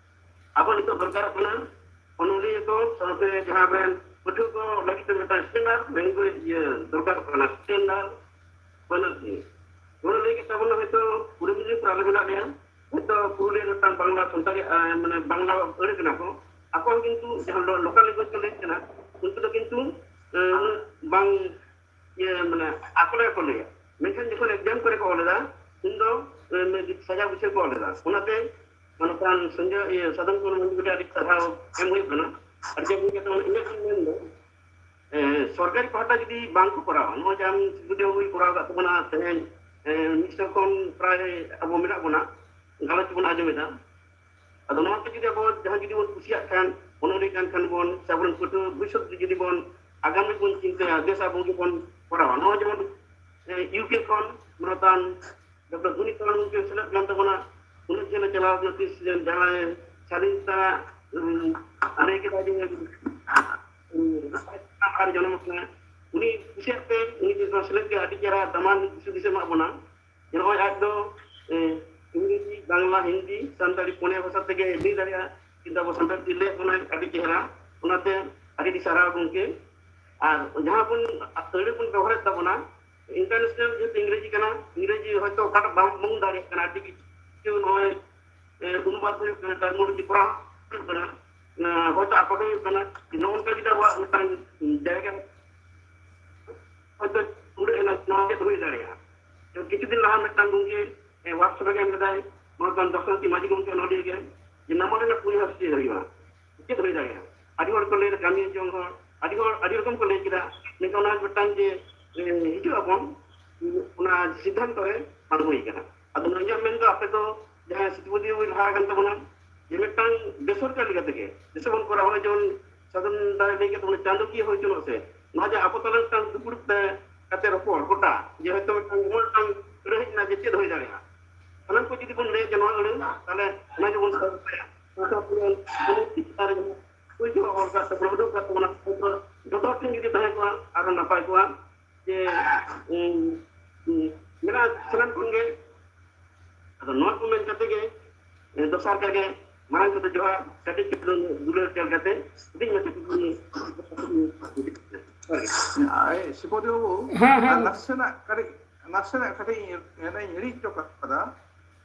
ᱟᱵᱚ ᱱᱤᱛᱚᱜ ᱫᱚᱨᱠᱟᱨᱚᱜ ᱠᱟᱱᱟ ᱚᱱᱚᱞᱤᱭᱟᱹ ᱠᱚ ᱥᱟᱶᱛᱮ ᱡᱟᱦᱟᱸ ᱟᱵᱚᱨᱮᱱ ᱯᱟᱹᱴᱷᱩᱣᱟᱹ ᱠᱚ ᱞᱟᱹᱜᱤᱫ ᱛᱮ ᱢᱤᱫᱴᱟᱝ standard language ᱤᱭᱟᱹ ᱫᱚᱨᱠᱟᱨᱚᱜ ᱠᱟᱱᱟ, standard ᱯᱟᱹᱱᱟᱹᱨᱥᱤ᱾ ᱚᱱᱟ ᱞᱟᱹᱭ ᱠᱮᱫ ᱛᱟᱵᱚᱱᱟ ᱦᱚᱭᱛᱳ ᱯᱩᱨᱟᱹ ᱢᱮᱫᱤᱱᱤᱯᱩᱨ ᱟᱞᱮ ᱢᱮᱱᱟᱜ ᱞᱮᱭᱟ, ᱦᱚᱭᱛᱳ ᱯᱩᱨᱩᱞᱤᱭᱟᱹ ᱨᱮ ᱢᱤᱫᱴᱟᱝ ᱵᱟᱝᱞᱟ ᱥᱟᱱᱛᱟᱲᱤ, ᱟᱸ, ᱢᱟᱱᱮ ᱵᱟᱝᱞᱟ ᱟᱹᱲᱟᱹ ᱠᱟᱱᱟ ᱠᱚ, ᱟᱠᱚ ᱦᱚᱸ ᱠᱤᱱᱛᱩ ᱡᱟᱦᱟᱸ ᱞᱳ-, local language ᱠᱚ ᱞᱟᱹᱭᱮᱫ ᱠᱟᱱᱟ, ᱩᱱᱠᱩ ᱫᱚ ᱠᱤᱱᱛᱩ, ᱟᱸ, ᱩᱱᱟᱹᱜ ᱵᱟᱝ ᱤᱭᱟᱹ ᱢᱟᱱᱮ ᱟᱠᱚ ᱞᱮᱠᱟ ᱠᱚ ᱞᱟᱹᱭᱟ, ᱢᱮᱱᱠᱷᱟᱱ ᱡᱚᱠᱷᱚᱱ exam ᱠᱚᱨᱮ ᱠᱚ ᱚᱞ ᱮᱫᱟ ᱩᱱ ᱫᱚ, ᱮ, ᱥᱟᱡᱟᱣ ᱜᱩᱪᱷᱟᱹᱣ ᱠᱚ ᱚᱞ ᱮᱫᱟ᱾ ᱚᱱᱟᱛᱮ ᱢᱟᱱᱚᱛᱟᱱ ᱥᱚᱧᱡᱚᱭ, ᱤᱭᱟᱹ, ᱥᱟᱫᱚᱱ ᱠᱩᱢᱟᱨ ᱢᱟᱹᱡᱷᱤ ᱠᱟᱹᱴᱤᱡ ᱟᱹᱰᱤ ᱥᱟᱨᱦᱟᱣ ᱮᱢ ᱦᱩᱭᱩᱜ ᱠᱟᱱᱟ᱾ ᱟᱨ ᱡᱮ ᱢᱤᱫ ᱠᱟᱛᱷᱟ ᱤᱧᱟᱹᱜ ᱤᱧ ᱢᱮᱱ ᱫᱚ, ᱮ, ᱥᱚᱨᱠᱟᱨᱤ ᱯᱟᱦᱴᱟ ᱡᱩᱫᱤ ᱵᱟᱝ ᱠᱚ ᱠᱚᱨᱟᱣᱟ, ᱱᱚᱜᱼᱚᱭ ᱡᱮ ᱟᱢ ᱥᱤᱫᱷᱩ ᱫᱮᱣ ᱦᱩᱭ ᱠᱚᱨᱟᱣ ᱟᱠᱟᱫ ᱛᱟᱵᱚᱱᱟ, ᱛᱮᱦᱮᱧ, ᱮ, ᱢᱤᱫ ᱥᱚ ᱠᱷᱚᱱ ᱯᱨᱟᱭ ᱟᱵᱚ ᱢᱮᱱᱟᱜ ᱵᱚᱱᱟ, ᱜᱟᱞᱚᱪ ᱵᱚᱱ ᱟᱸᱡᱚᱢ ᱮᱫᱟ᱾ ᱟᱫᱚ ᱱᱚᱣᱟ ᱠᱚ ᱡᱩᱫᱤ ᱟᱵᱚ ᱡᱟᱦᱟᱸ ᱡᱩᱫᱤ ᱵᱚᱱ ᱠᱩᱥᱤᱭᱟᱜ ᱠᱷᱟᱱ, ᱚᱱᱚᱞᱤᱭᱟᱹ ᱠᱟᱱ ᱠᱷᱟᱱ ᱵᱚᱱ, ᱥᱮ ᱟᱵᱚᱨᱮᱱ ᱯᱟᱹᱴᱷᱩᱣᱟᱹ ᱵᱷᱚᱵᱤᱥᱥᱚᱛ ᱡᱩᱫᱤ ᱵᱚᱱ ᱟᱜᱟᱢ ᱨᱮ ᱵᱚᱱ ᱪᱤᱱᱛᱟᱹᱭᱟ, ᱵᱮᱥ ᱟᱵᱚ ᱜᱮᱵᱚᱱ ᱠᱚᱨᱟᱣᱟ᱾ ᱱᱚᱣᱟ ᱡᱮᱢᱚᱱ, ᱮ, ᱤᱭᱩ ᱠᱮ ᱠᱷᱚᱱ ᱢᱟᱱᱚᱛᱟᱱ ᱰᱚᱠᱴᱚᱨ ᱜᱩᱱᱤ ᱛᱚᱨᱚᱱ ᱜᱚᱢᱠᱮ ᱥᱮᱞᱮᱫ ᱠᱟᱱ ᱛᱟᱵᱚᱱᱟ, ᱩᱱᱟᱹᱜ ᱡᱷᱟᱹᱞ ᱮ ᱪᱟᱞᱟᱣ ᱠᱟᱱᱟ, ᱛᱤᱥ ᱡᱟᱦᱟᱸᱭ ᱥᱟᱫᱷᱤᱱᱚᱛᱟ ᱟᱹᱭᱠᱟᱹᱣ ᱠᱮᱫᱟ ᱡᱮ ᱟᱨ ᱡᱚᱱᱚᱢ ᱠᱟᱱᱟ, ᱩᱱᱤ ᱠᱩᱥᱤᱭᱟᱜ ᱛᱮ ᱩᱱᱤ ᱡᱩᱫᱤ ᱥᱮᱞᱮᱫ ᱜᱮ ᱟᱹᱰᱤ ᱪᱮᱦᱨᱟ ᱫᱟᱢᱟᱱ ᱫᱤᱥ ᱦᱩᱫᱤᱥ ᱮ ᱮᱢᱟᱜ ᱵᱚᱱᱟ᱾ ᱡᱮ ᱱᱚᱜᱼᱚᱭ ᱟᱡ ᱫᱚ ᱤᱝᱨᱮᱡᱤ, ᱵᱟᱝᱞᱟ, ᱦᱤᱱᱫᱤ, ᱥᱟᱱᱛᱟᱲᱤ ᱯᱩᱱᱭᱟᱹ ᱵᱷᱟᱥᱟ ᱛᱮᱜᱮ ᱞᱟᱹᱭ ᱫᱟᱲᱮᱭᱟᱜᱼᱟ, ᱠᱤᱱᱛᱩ ᱟᱵᱚ ᱥᱟᱱᱛᱟᱲ ᱛᱮ ᱞᱟᱹᱭ ᱵᱚᱱᱟᱭ ᱟᱹᱰᱤ ᱪᱮᱦᱨᱟ᱾ ᱚᱱᱟᱛᱮ ᱟᱹᱰᱤ ᱟᱹᱰᱤ ᱥᱟᱨᱦᱟᱣ ᱜᱚᱢᱠᱮ᱾ ᱟᱨ ᱡᱟᱦᱟᱸ ᱵᱚᱱ ᱟᱹᱲᱟᱹ ᱵᱚᱱ ᱵᱮᱵᱚᱦᱟᱨᱮᱫ ᱛᱟᱵᱚᱱᱟ, ᱤᱱᱴᱟᱨᱱᱮᱥᱱᱟᱞ ᱡᱮᱦᱮᱛᱩ ᱤᱝᱨᱮᱡᱤ ᱠᱟᱱᱟ, ᱤᱝᱨᱮᱡᱤ ᱦᱚᱭᱛᱳ ᱚᱠᱟᱴᱟᱜ ᱵᱟᱝ ᱵᱚᱱ ᱫᱟᱲᱮᱭᱟᱜ ᱠᱟᱱᱟ, ᱟᱹᱰᱤ ᱠᱤᱪᱷᱩ ᱱᱚᱜᱼᱚᱭ ᱚᱱᱩᱵᱟᱫ ᱦᱩᱭᱩᱜ ᱠᱟᱱᱟ, ᱴᱟᱨᱢᱤᱱᱳᱞᱚᱡᱤ ᱠᱚᱨᱟᱣ ᱦᱩᱭᱩᱜ ᱠᱟᱱᱟ, ᱦᱚᱭᱛᱳ ᱟᱠᱚᱴ ᱦᱩᱭᱩᱜ ᱠᱟᱱᱟ᱾ ᱱᱚᱜᱼᱚ ᱱᱚᱝᱠᱟ ᱡᱩᱫᱤ ᱟᱵᱚᱣᱟᱜ ᱢᱤᱫᱴᱟᱝ ᱡᱟᱭᱜᱟ ᱦᱚᱭᱛᱳ ᱩᱰᱟᱹᱜ ᱮᱱᱟ, ᱱᱚᱣᱟ ᱪᱮᱫ ᱦᱩᱭ ᱫᱟᱲᱮᱭᱟᱜᱼᱟ? ᱛᱚ ᱠᱤᱪᱷᱩ ᱫᱤᱱ ᱞᱟᱦᱟ ᱢᱤᱫᱴᱟᱝ ᱜᱚᱢᱠᱮ ᱣᱟᱨᱠᱥᱚᱯ ᱨᱮ ᱮᱢ ᱞᱮᱫᱟᱭ, ᱢᱚᱦᱚᱛᱢᱟᱱ ᱫᱚᱥᱨᱚᱛᱷᱤ ᱢᱟᱹᱡᱷᱤ ᱜᱚᱢᱠᱮ ᱚᱱᱚᱞᱤᱭᱟᱹ ᱜᱮ, ᱡᱮ ᱱᱟᱢᱟᱞ ᱨᱮᱱᱟᱜ ᱯᱩᱭᱞᱩ ᱦᱚᱥᱯᱤᱴᱟᱞ ᱦᱩᱭᱩᱜᱼᱟ, ᱪᱮᱫ ᱦᱩᱭ ᱫᱟᱲᱮᱭᱟᱜᱼᱟ? ᱟᱹᱰᱤ ᱦᱚᱲ ᱠᱚ ᱞᱟᱹᱭ ᱠᱟᱹᱢᱤ ᱡᱚᱝ ᱦᱚᱲ, ᱟᱹᱰᱤ ᱦᱚᱲ ᱟᱹᱰᱤ ᱨᱚᱠᱚᱢ ᱠᱚ ᱞᱟᱹᱭ ᱠᱮᱫᱟ᱾ ᱢᱮᱱᱠᱷᱟᱱ ᱚᱱᱟ ᱢᱤᱫᱴᱟᱝ ᱡᱮ ᱦᱤᱡᱩᱜ ᱟᱵᱚᱱ, ᱚᱱᱟ ᱥᱤᱫᱽᱫᱷᱟᱱᱛᱚ ᱨᱮ ᱵᱟᱝ ᱦᱩᱭ ᱠᱟᱱᱟ᱾ ᱟᱫᱚ ᱤᱧᱟᱹᱜ ᱢᱮᱱ ᱫᱚ ᱟᱯᱮ ᱫᱚ ᱡᱟᱦᱟᱸᱭ ᱥᱤᱛᱯᱟᱹᱫᱤᱭᱟᱹ ᱵᱚᱱ ᱞᱟᱦᱟ ᱟᱠᱟᱱ ᱛᱟᱵᱚᱱᱟ, ᱡᱮ ᱢᱤᱫᱴᱟᱝ ᱵᱮᱥᱚᱨᱠᱟᱨᱤ ᱞᱮᱠᱟ ᱛᱮᱜᱮ ᱡᱮᱥᱮ ᱵᱚᱱ ᱠᱚᱨᱟᱣᱟ, ᱡᱮᱢᱚᱱ ᱥᱟᱫᱷᱚᱱ ᱫᱟᱲᱮ ᱞᱟᱹᱭ ᱠᱟᱛᱮ ᱵᱚᱱ ᱪᱟᱸᱫᱳᱠᱤᱭᱟᱹ ᱦᱩᱭ ᱦᱚᱪᱚᱱᱚᱜ ᱥᱮ, ᱱᱚᱣᱟ ᱡᱮ ᱟᱵᱚ ᱛᱟᱞᱟ ᱢᱤᱫᱴᱟᱝ ᱫᱩᱯᱲᱩᱵ ᱛᱮ ᱠᱟᱛᱮ ᱨᱚᱯᱚᱲ ᱜᱚᱴᱟ, ᱡᱮ ᱦᱚᱭᱛᱳ ᱢᱤᱫᱴᱟᱝ ᱮᱢᱚᱱ ᱢᱤᱫᱴᱟᱝ ᱟᱹᱲᱟᱹ ᱦᱮᱡ ᱮᱱᱟ ᱡᱮ ᱪᱮᱫ ᱦᱩᱭ ᱫᱟᱲᱮᱭᱟᱜᱼᱟ, ᱥᱟᱱᱟᱢ ᱠᱚ ᱡᱩᱫᱤ ᱵᱚᱱ ᱞᱟᱹᱭᱟ ᱡᱮ ᱱᱚᱣᱟ ᱟᱹᱲᱟᱹ, ᱛᱟᱦᱚᱞᱮ ᱚᱱᱟ ᱜᱮᱵᱚᱱ ᱥᱟᱹᱨᱤᱭᱟ᱾ ᱚᱱᱟ ᱥᱟᱶᱛᱮ ᱚᱱᱟ ᱪᱮᱛᱟᱱ ᱨᱮ ᱦᱩᱭ ᱦᱚᱪᱚ ᱦᱚᱲ ᱠᱟᱛᱮ ᱵᱚᱱ ᱩᱰᱩᱠ ᱠᱟᱛᱮ ᱚᱱᱟ ᱡᱚᱛᱚ ᱦᱚᱲ ᱴᱷᱮᱱ ᱡᱩᱫᱤ ᱛᱟᱦᱮᱸ ᱠᱚᱜᱼᱟ ᱟᱨᱦᱚᱸ ᱱᱟᱯᱟᱭ ᱠᱚᱜᱼᱟ᱾ ᱡᱮ ᱩᱸ, ᱩᱸ, ᱢᱮᱱᱟᱜᱼᱟ ᱥᱟᱱᱟᱢ ᱠᱷᱚᱱ ᱜᱮ᱾ ᱟᱫᱚ ᱱᱚᱣᱟ ᱠᱚ ᱢᱮᱱ ᱠᱟᱛᱮ ᱜᱮ, ᱮ, ᱫᱚᱥᱟᱨ ᱠᱟᱜᱮ ᱢᱟᱨᱟᱝ ᱠᱚᱫᱚ ᱡᱚᱦᱟᱨ, ᱠᱟᱹᱴᱤᱡ ᱪᱩᱞᱩᱝ ᱫᱩᱞᱟᱹᱲ ᱪᱟᱞ ᱠᱟᱛᱮ ᱦᱩᱰᱤᱧ ᱢᱟᱪᱷᱟ ᱠᱩᱠᱞᱤ᱾ ᱟᱭ, ᱥᱤᱵᱚᱫᱮᱣ ᱵᱟᱹᱵᱩ, ᱦᱮᱸ, ᱦᱮᱸ᱾ ᱟᱨ ᱱᱟᱥᱮᱱᱟᱜ ᱠᱟᱹᱴᱤᱡ, ᱱᱟᱥᱮᱱᱟᱜ ᱠᱟᱹᱴᱤᱡ ᱤᱧ ᱦᱤᱲᱤᱧ ᱦᱚᱪᱚ ᱠᱟᱫᱟ᱾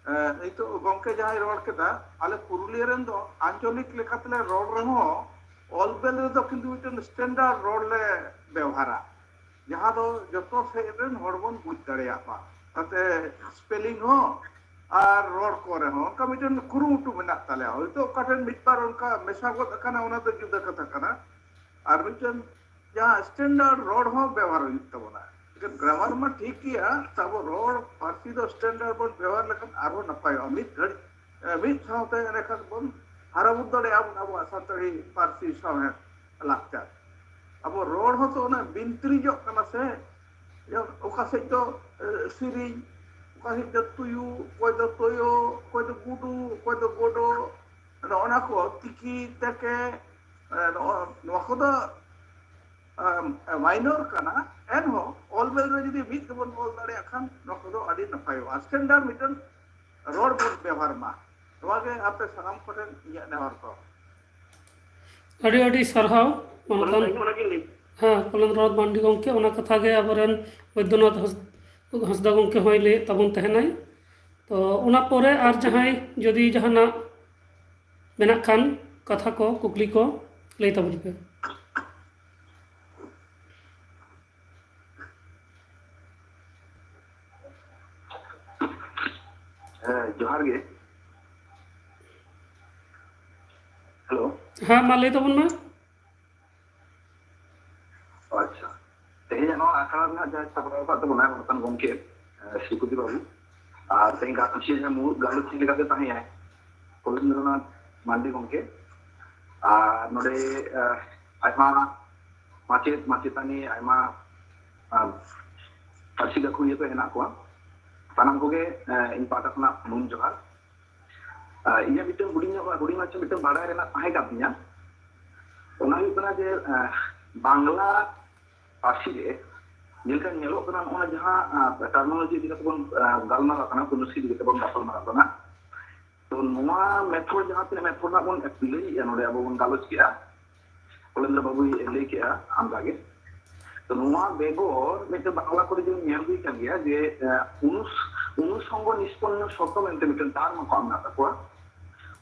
ᱮ, ᱱᱤᱛᱚᱜ ᱜᱚᱢᱠᱮ ᱡᱟᱦᱟᱸᱭ ᱨᱚᱲ ᱠᱮᱫᱟ, ᱟᱞᱮ ᱯᱩᱨᱩᱞᱤᱭᱟᱹ ᱨᱮᱱ ᱫᱚ ᱟᱧᱪᱚᱞᱤᱠ ᱞᱮᱠᱟᱛᱮᱞᱮ ᱨᱚᱲ ᱨᱮᱦᱚᱸ ᱚᱞ ᱵᱮᱞ ᱨᱮᱫᱚ ᱠᱤᱱᱛᱩ ᱢᱤᱫᱴᱮᱱ ᱥᱴᱮᱱᱰᱟᱨᱰ ᱨᱚᱲ ᱞᱮ ᱵᱮᱣᱦᱟᱨᱟ, ᱡᱟᱦᱟᱸ ᱫᱚ ᱡᱚᱛᱚ ᱥᱮᱫ ᱨᱮᱱ ᱦᱚᱲ ᱵᱚᱱ ᱵᱩᱡᱽ ᱫᱟᱲᱮᱭᱟᱜ ᱢᱟ᱾ ᱚᱱᱟᱛᱮ ᱥᱯᱮᱞᱤᱝ ᱦᱚᱸ ᱟᱨ ᱨᱚᱲ ᱠᱚᱨᱮ ᱦᱚᱸ ᱚᱱᱠᱟ ᱢᱤᱫᱴᱮᱱ ᱠᱩᱨᱩᱢᱩᱴᱩ ᱢᱮᱱᱟᱜ ᱛᱟᱞᱮᱭᱟ᱾ ᱦᱚᱭᱛᱳ ᱚᱠᱟ ᱴᱷᱮᱱ ᱢᱤᱫ ᱵᱟᱨ ᱚᱱᱠᱟ ᱢᱮᱥᱟ ᱜᱚᱫ ᱟᱠᱟᱱᱟ, ᱚᱱᱟ ᱫᱚ ᱡᱩᱫᱟᱹ ᱠᱟᱛᱷᱟ ᱠᱟᱱᱟ᱾ ᱟᱨ ᱢᱤᱫᱴᱮᱱ ᱡᱟᱦᱟᱸ ᱥᱴᱮᱱᱰᱟᱨᱰ ᱨᱚᱲ ᱦᱚᱸ ᱵᱮᱣᱦᱟᱨ ᱦᱩᱭᱩᱜ ᱛᱟᱵᱚᱱᱟ᱾ ᱜᱨᱟᱢᱟᱨ ᱢᱟ ᱴᱷᱤᱠ ᱜᱮᱭᱟ, ᱛᱚ ᱟᱵᱚ ᱨᱚᱲ ᱯᱟᱹᱨᱥᱤ ᱫᱚ ᱥᱴᱮᱱᱰᱟᱨᱰ ᱵᱚᱱ ᱵᱮᱣᱦᱟᱨ ᱞᱮᱠᱷᱟᱱ ᱟᱨᱦᱚᱸ ᱱᱟᱯᱟᱭᱚᱜᱼᱟ᱾ ᱢᱤᱫ ᱜᱷᱟᱹᱲᱤᱡ, ᱮ, ᱢᱤᱫ ᱥᱟᱶᱛᱮ ᱮᱸᱰᱮᱠᱷᱟᱱ ᱵᱚᱱ ᱦᱟᱨᱟ ᱵᱩᱨᱩ ᱫᱟᱲᱮᱭᱟᱜᱼᱟ ᱵᱚᱱ ᱟᱵᱚᱣᱟᱜ ᱥᱟᱱᱛᱟᱲᱤ ᱯᱟᱹᱨᱥᱤ ᱥᱟᱶᱦᱮᱫ ᱞᱟᱠᱪᱟᱨ᱾ ᱟᱵᱚ ᱨᱚᱲ ᱦᱚᱸᱛᱚ ᱚᱱᱟ ᱵᱤᱱᱛᱨᱤᱡᱚᱜ ᱠᱟᱱᱟ ᱥᱮ, ᱡᱮᱢᱚᱱ ᱚᱠᱟ ᱥᱮᱫ ᱫᱚ, ᱮ, ᱥᱮᱨᱮᱧ, ᱚᱠᱟ ᱦᱤᱞᱳᱜ ᱫᱚ ᱛᱩᱭᱩ, ᱚᱠᱚᱭ ᱫᱚ ᱛᱩᱭᱩ, ᱚᱠᱚᱭ ᱫᱚ ᱜᱩᱰᱩ, ᱚᱠᱚᱭ ᱫᱚ ᱜᱳᱰᱳ, ᱱᱚᱜᱼᱚ ᱱᱟ ᱠᱚ ᱛᱤᱠᱤ ᱛᱮᱠᱮ, ᱮ, ᱱᱚᱜᱼᱚ ᱱᱚᱣᱟ ᱠᱚᱫᱚ, ᱮᱢ, ᱢᱟᱭᱱᱚᱨ ᱠᱟᱱᱟ, ᱮᱱᱦᱚᱸ ᱚᱞ ᱵᱮᱞ ᱨᱮ ᱡᱩᱫᱤ ᱢᱤᱫ ᱛᱮᱵᱚᱱ ᱚᱞ ᱫᱟᱲᱮᱭᱟᱜ ᱠᱷᱟᱱ ᱱᱚᱣᱟ ᱠᱚᱫᱚ ᱟᱹᱰᱤ ᱱᱟᱯᱟᱭᱚᱜᱼᱟ᱾ ᱥᱴᱮᱱᱰᱟᱨᱰ ᱢᱤᱫᱴᱮᱱ ᱨᱚᱲ ᱵᱚᱱ ᱵᱮᱣᱦᱟᱨ ᱢᱟ, ᱱᱚᱣᱟ ᱜᱮ ᱟᱯᱮ ᱥᱟᱱᱟᱢ ᱠᱚᱴᱷᱮᱱ ᱤᱧᱟᱹᱜ ᱱᱮᱦᱚᱨ ᱫᱚ᱾ ᱟᱹᱰᱤ ᱟᱹᱰᱤ ᱥᱟᱨᱦᱟᱣ ᱢᱟᱱᱚᱛᱟᱱ᱾ ᱦᱮᱸ, ᱠᱚᱞᱮᱱᱫᱨᱚᱱᱟᱛᱷ ᱢᱟᱱᱰᱤ ᱜᱚᱢᱠᱮ, ᱚᱱᱟ ᱠᱟᱛᱷᱟ ᱜᱮ ᱟᱵᱚᱨᱮᱱ ᱵᱳᱭᱫᱚᱱᱟᱛᱷ ᱦᱟᱸᱥ-, ᱦᱟᱸᱥᱫᱟ ᱜᱚᱢᱠᱮ ᱦᱚᱸᱭ ᱞᱟᱹᱭᱮᱫ ᱛᱟᱵᱚᱱ ᱛᱟᱦᱮᱱᱟᱭ᱾ ᱛᱚ ᱚᱱᱟ ᱯᱚᱨᱮ ᱟᱨ ᱡᱟᱦᱟᱸᱭ ᱡᱩᱫᱤ ᱡᱟᱦᱟᱱᱟᱜ ᱢᱮᱱᱟᱜ ᱠᱷᱟᱱ ᱠᱟᱛᱷᱟ ᱠᱚ, ᱠᱩᱠᱞᱤ ᱠᱚ ᱞᱟᱹᱭ ᱛᱟᱵᱚᱱ ᱯᱮ᱾ ᱦᱮᱸ, ᱡᱚᱦᱟᱨ ᱜᱮ᱾ ᱦᱮᱞᱳ᱾ ᱦᱮᱸ, ᱢᱟ ᱞᱟᱹᱭ ᱛᱟᱵᱚᱱ ᱢᱮ᱾ ᱟᱪᱪᱷᱟ, ᱛᱮᱦᱮᱧᱟᱜ ᱱᱚᱣᱟ ᱟᱠᱷᱲᱟ ᱨᱮᱱᱟᱜ ᱡᱟᱦᱟᱸ ᱥᱟᱯᱲᱟᱣ ᱟᱠᱟᱫ ᱛᱟᱵᱚᱱᱟᱭ ᱢᱟᱱᱚᱛᱟᱱ ᱜᱚᱢᱠᱮ, ᱮ, ᱥᱨᱤᱯᱚᱛᱤ ᱵᱟᱵᱩ, ᱟᱨ ᱛᱮᱦᱮᱧ ᱜᱟᱞᱚᱪᱤᱭᱟᱹ ᱡᱟᱦᱟᱸ ᱢᱩᱬᱩᱫ ᱜᱟᱞᱚᱪᱤᱭᱟᱹ ᱞᱮᱠᱟᱛᱮ ᱛᱟᱦᱮᱸᱭᱟᱭ ᱠᱚᱞᱮᱱᱫᱨᱚᱱᱟᱛᱷ ᱢᱟᱱᱰᱤ ᱜᱚᱢᱠᱮ, ᱟᱨ ᱱᱚᱰᱮ, ᱮ, ᱟᱭᱢᱟ ᱢᱟᱪᱮᱫ ᱢᱟᱪᱮᱛᱟᱹᱱᱤ, ᱟᱭᱢᱟ, ᱟ, ᱯᱟᱹᱨᱥᱤ ᱜᱟᱹᱠᱷᱩᱲᱤᱭᱟᱹ ᱠᱚ ᱦᱮᱱᱟᱜ ᱠᱚᱣᱟ᱾ ᱥᱟᱱᱟᱢ ᱠᱚᱜᱮ, ᱮ, ᱤᱧ ᱯᱟᱦᱴᱟ ᱠᱷᱚᱱᱟᱜ ᱥᱟᱹᱜᱩᱱ ᱡᱚᱦᱟᱨ᱾ ᱟᱨ ᱤᱧᱟᱹᱜ ᱢᱤᱫᱴᱟᱝ ᱦᱩᱰᱤᱧ ᱧᱚᱜ, ᱦᱩᱰᱤᱧ ᱢᱟᱪᱷᱟ ᱢᱤᱫᱴᱟᱝ ᱵᱟᱲᱟᱭ ᱨᱮᱱᱟᱜ ᱛᱟᱦᱮᱸ ᱠᱟᱱ ᱛᱤᱧᱟ᱾ ᱚᱱᱟ ᱦᱩᱭᱩᱜ ᱠᱟᱱᱟ ᱡᱮ, ᱮ, ᱵᱟᱝᱞᱟ ᱯᱟᱹᱨᱥᱤ ᱨᱮ ᱡᱮᱞᱮᱠᱟ ᱧᱮᱞᱚᱜ ᱠᱟᱱᱟ, ᱱᱚᱜᱼᱚᱭ ᱡᱟᱦᱟᱸ, ᱮ, ᱴᱟᱨᱢᱤᱱᱳᱞᱚᱡᱤ ᱤᱫᱤ ᱠᱟᱛᱮ ᱵᱚᱱ, ᱮ, ᱜᱟᱞᱢᱟᱨᱟᱣ ᱠᱟᱱᱟ, ᱯᱨᱚᱱᱩᱱᱥᱤᱭᱮᱥᱚᱱ ᱤᱫᱤ ᱠᱟᱛᱮ ᱵᱚᱱ ᱜᱟᱯᱟᱞᱢᱟᱨᱟᱣ ᱠᱟᱱᱟ᱾ ᱛᱚ ᱱᱚᱣᱟ ᱢᱮᱛᱷᱚᱰ, ᱡᱟᱦᱟᱸ ᱛᱤᱱᱟᱹᱜ ᱢᱮᱛᱷᱚᱰ ᱨᱮᱱᱟᱜ ᱵᱚᱱ ᱞᱟᱹᱭᱮᱜᱼᱟ, ᱱᱚᱰᱮ ᱟᱵᱚ ᱵᱚᱱ ᱜᱟᱞᱚᱪ ᱠᱮᱜᱼᱟ, ᱠᱚᱞᱮᱱᱫᱨᱚ ᱵᱟᱵᱩᱭ ᱞᱟᱹᱭ ᱠᱮᱜᱼᱟ ᱟᱢᱫᱟ ᱜᱮ᱾ ᱛᱚ ᱱᱚᱣᱟ ᱵᱮᱜᱚᱨ ᱢᱤᱫᱴᱮᱱ ᱵᱟᱝᱞᱟ ᱠᱚᱨᱮ ᱡᱮᱢᱚᱱ ᱧᱮᱞ ᱦᱩᱭ ᱠᱟᱱ ᱜᱮᱭᱟ ᱡᱮ, ᱮ, ᱚᱱᱩᱥ-, ᱚᱱᱩᱥᱚᱝᱜᱚ ᱱᱤᱥᱯᱚᱱᱱᱚ ᱥᱚᱵᱫᱚ ᱢᱮᱱᱛᱮ ᱢᱤᱫᱴᱮᱱ ᱴᱟᱨᱢ ᱠᱚ ᱢᱮᱱᱟᱜ ᱛᱟᱠᱚᱣᱟ᱾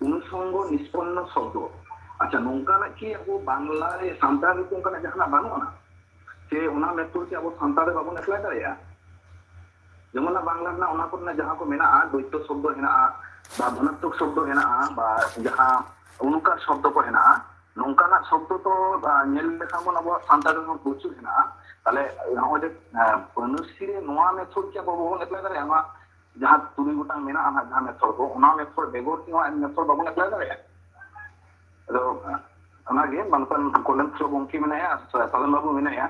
ᱚᱱᱩᱥᱚᱝᱜᱚ ᱱᱤᱥᱯᱚᱱᱱᱚ ᱥᱚᱵᱫᱚ᱾ ᱟᱪᱪᱷᱟ, ᱱᱚᱝᱠᱟᱱᱟᱜ ᱠᱤ ᱟᱵᱚ ᱵᱟᱝᱞᱟ ᱨᱮ, ᱥᱟᱱᱛᱟᱲ ᱨᱮ ᱚᱱᱠᱟᱱᱟᱜ ᱡᱟᱦᱟᱱᱟᱜ ᱵᱟᱹᱱᱩᱜ ᱟᱱᱟ? ᱥᱮ ᱚᱱᱟ ᱢᱮᱛᱷᱚᱰ ᱠᱤ ᱟᱵᱚ ᱥᱟᱱᱛᱟᱲ ᱨᱮ ᱵᱟᱵᱚᱱ ᱮᱯᱞᱟᱭ ᱫᱟᱲᱮᱭᱟᱜᱼᱟ? ᱡᱮᱢᱚᱱ ᱚᱱᱟ ᱵᱟᱝᱞᱟ ᱨᱮᱱᱟᱜ ᱚᱱᱟ ᱠᱚᱨᱮᱱᱟᱜ ᱡᱟᱦᱟᱸ ᱠᱚ ᱢᱮᱱᱟᱜᱼᱟ, ᱫᱚᱭᱛᱚ ᱥᱚᱵᱫᱚ ᱦᱮᱱᱟᱜᱼᱟ, ᱵᱟ ᱫᱷᱚᱱᱟᱛᱢᱚᱠ ᱥᱚᱵᱫᱚ ᱦᱮᱱᱟᱜᱼᱟ, ᱵᱟ ᱡᱟᱦᱟᱸ ᱚᱱᱩᱠᱟᱨ ᱥᱚᱵᱫᱚ ᱠᱚ ᱦᱮᱱᱟᱜᱼᱟ, ᱱᱚᱝᱠᱟᱱᱟᱜ ᱥᱚᱵᱫᱚ ᱛᱚ, ᱟ, ᱧᱮᱞ ᱞᱮᱠᱷᱟᱱ ᱵᱚᱱ ᱟᱵᱚᱣᱟᱜ ᱥᱟᱱᱛᱟᱲ ᱨᱮᱦᱚᱸ ᱯᱨᱚᱪᱩᱨ ᱦᱮᱱᱟᱜᱼᱟ᱾ ᱛᱟᱦᱞᱮ ᱱᱚᱜᱼᱚᱭ ᱡᱮ, ᱟ, ᱯᱟᱹᱱᱟᱹᱨᱥᱤ ᱨᱮ ᱱᱚᱣᱟ ᱢᱮᱛᱷᱚᱰ ᱠᱤ ᱟᱵᱚ ᱵᱟᱵᱚᱱ ᱮᱯᱞᱟᱭ ᱫᱟᱲᱮᱭᱟᱜᱼᱟ? ᱱᱚᱣᱟ ᱡᱟᱦᱟᱸ ᱛᱩᱨᱩᱭ ᱜᱚᱴᱟᱝ ᱢᱮᱱᱟᱜᱼᱟ ᱱᱟᱦᱟᱜ ᱡᱟᱦᱟᱸ ᱢᱮᱛᱷᱚᱰ ᱠᱚ, ᱚᱱᱟ ᱢᱮᱛᱷᱚᱰ ᱵᱮᱜᱚᱨ ᱠᱤ ᱱᱚᱣᱟ ᱢᱮᱛᱷᱚᱰ ᱵᱟᱵᱚᱱ ᱮᱯᱞᱟᱭ ᱫᱟᱲᱮᱭᱟᱜᱼᱟ? ᱟᱫᱚ, ᱟ, ᱚᱱᱟᱜᱮ ᱢᱟᱱᱚᱛᱟᱱ ᱠᱚᱞᱮᱱᱫᱨᱚ ᱜᱚᱢᱠᱮ ᱢᱮᱱᱟᱭᱟ, ᱥᱟᱫᱚᱱ ᱵᱟᱵᱩ ᱢᱮᱱᱟᱭᱟ,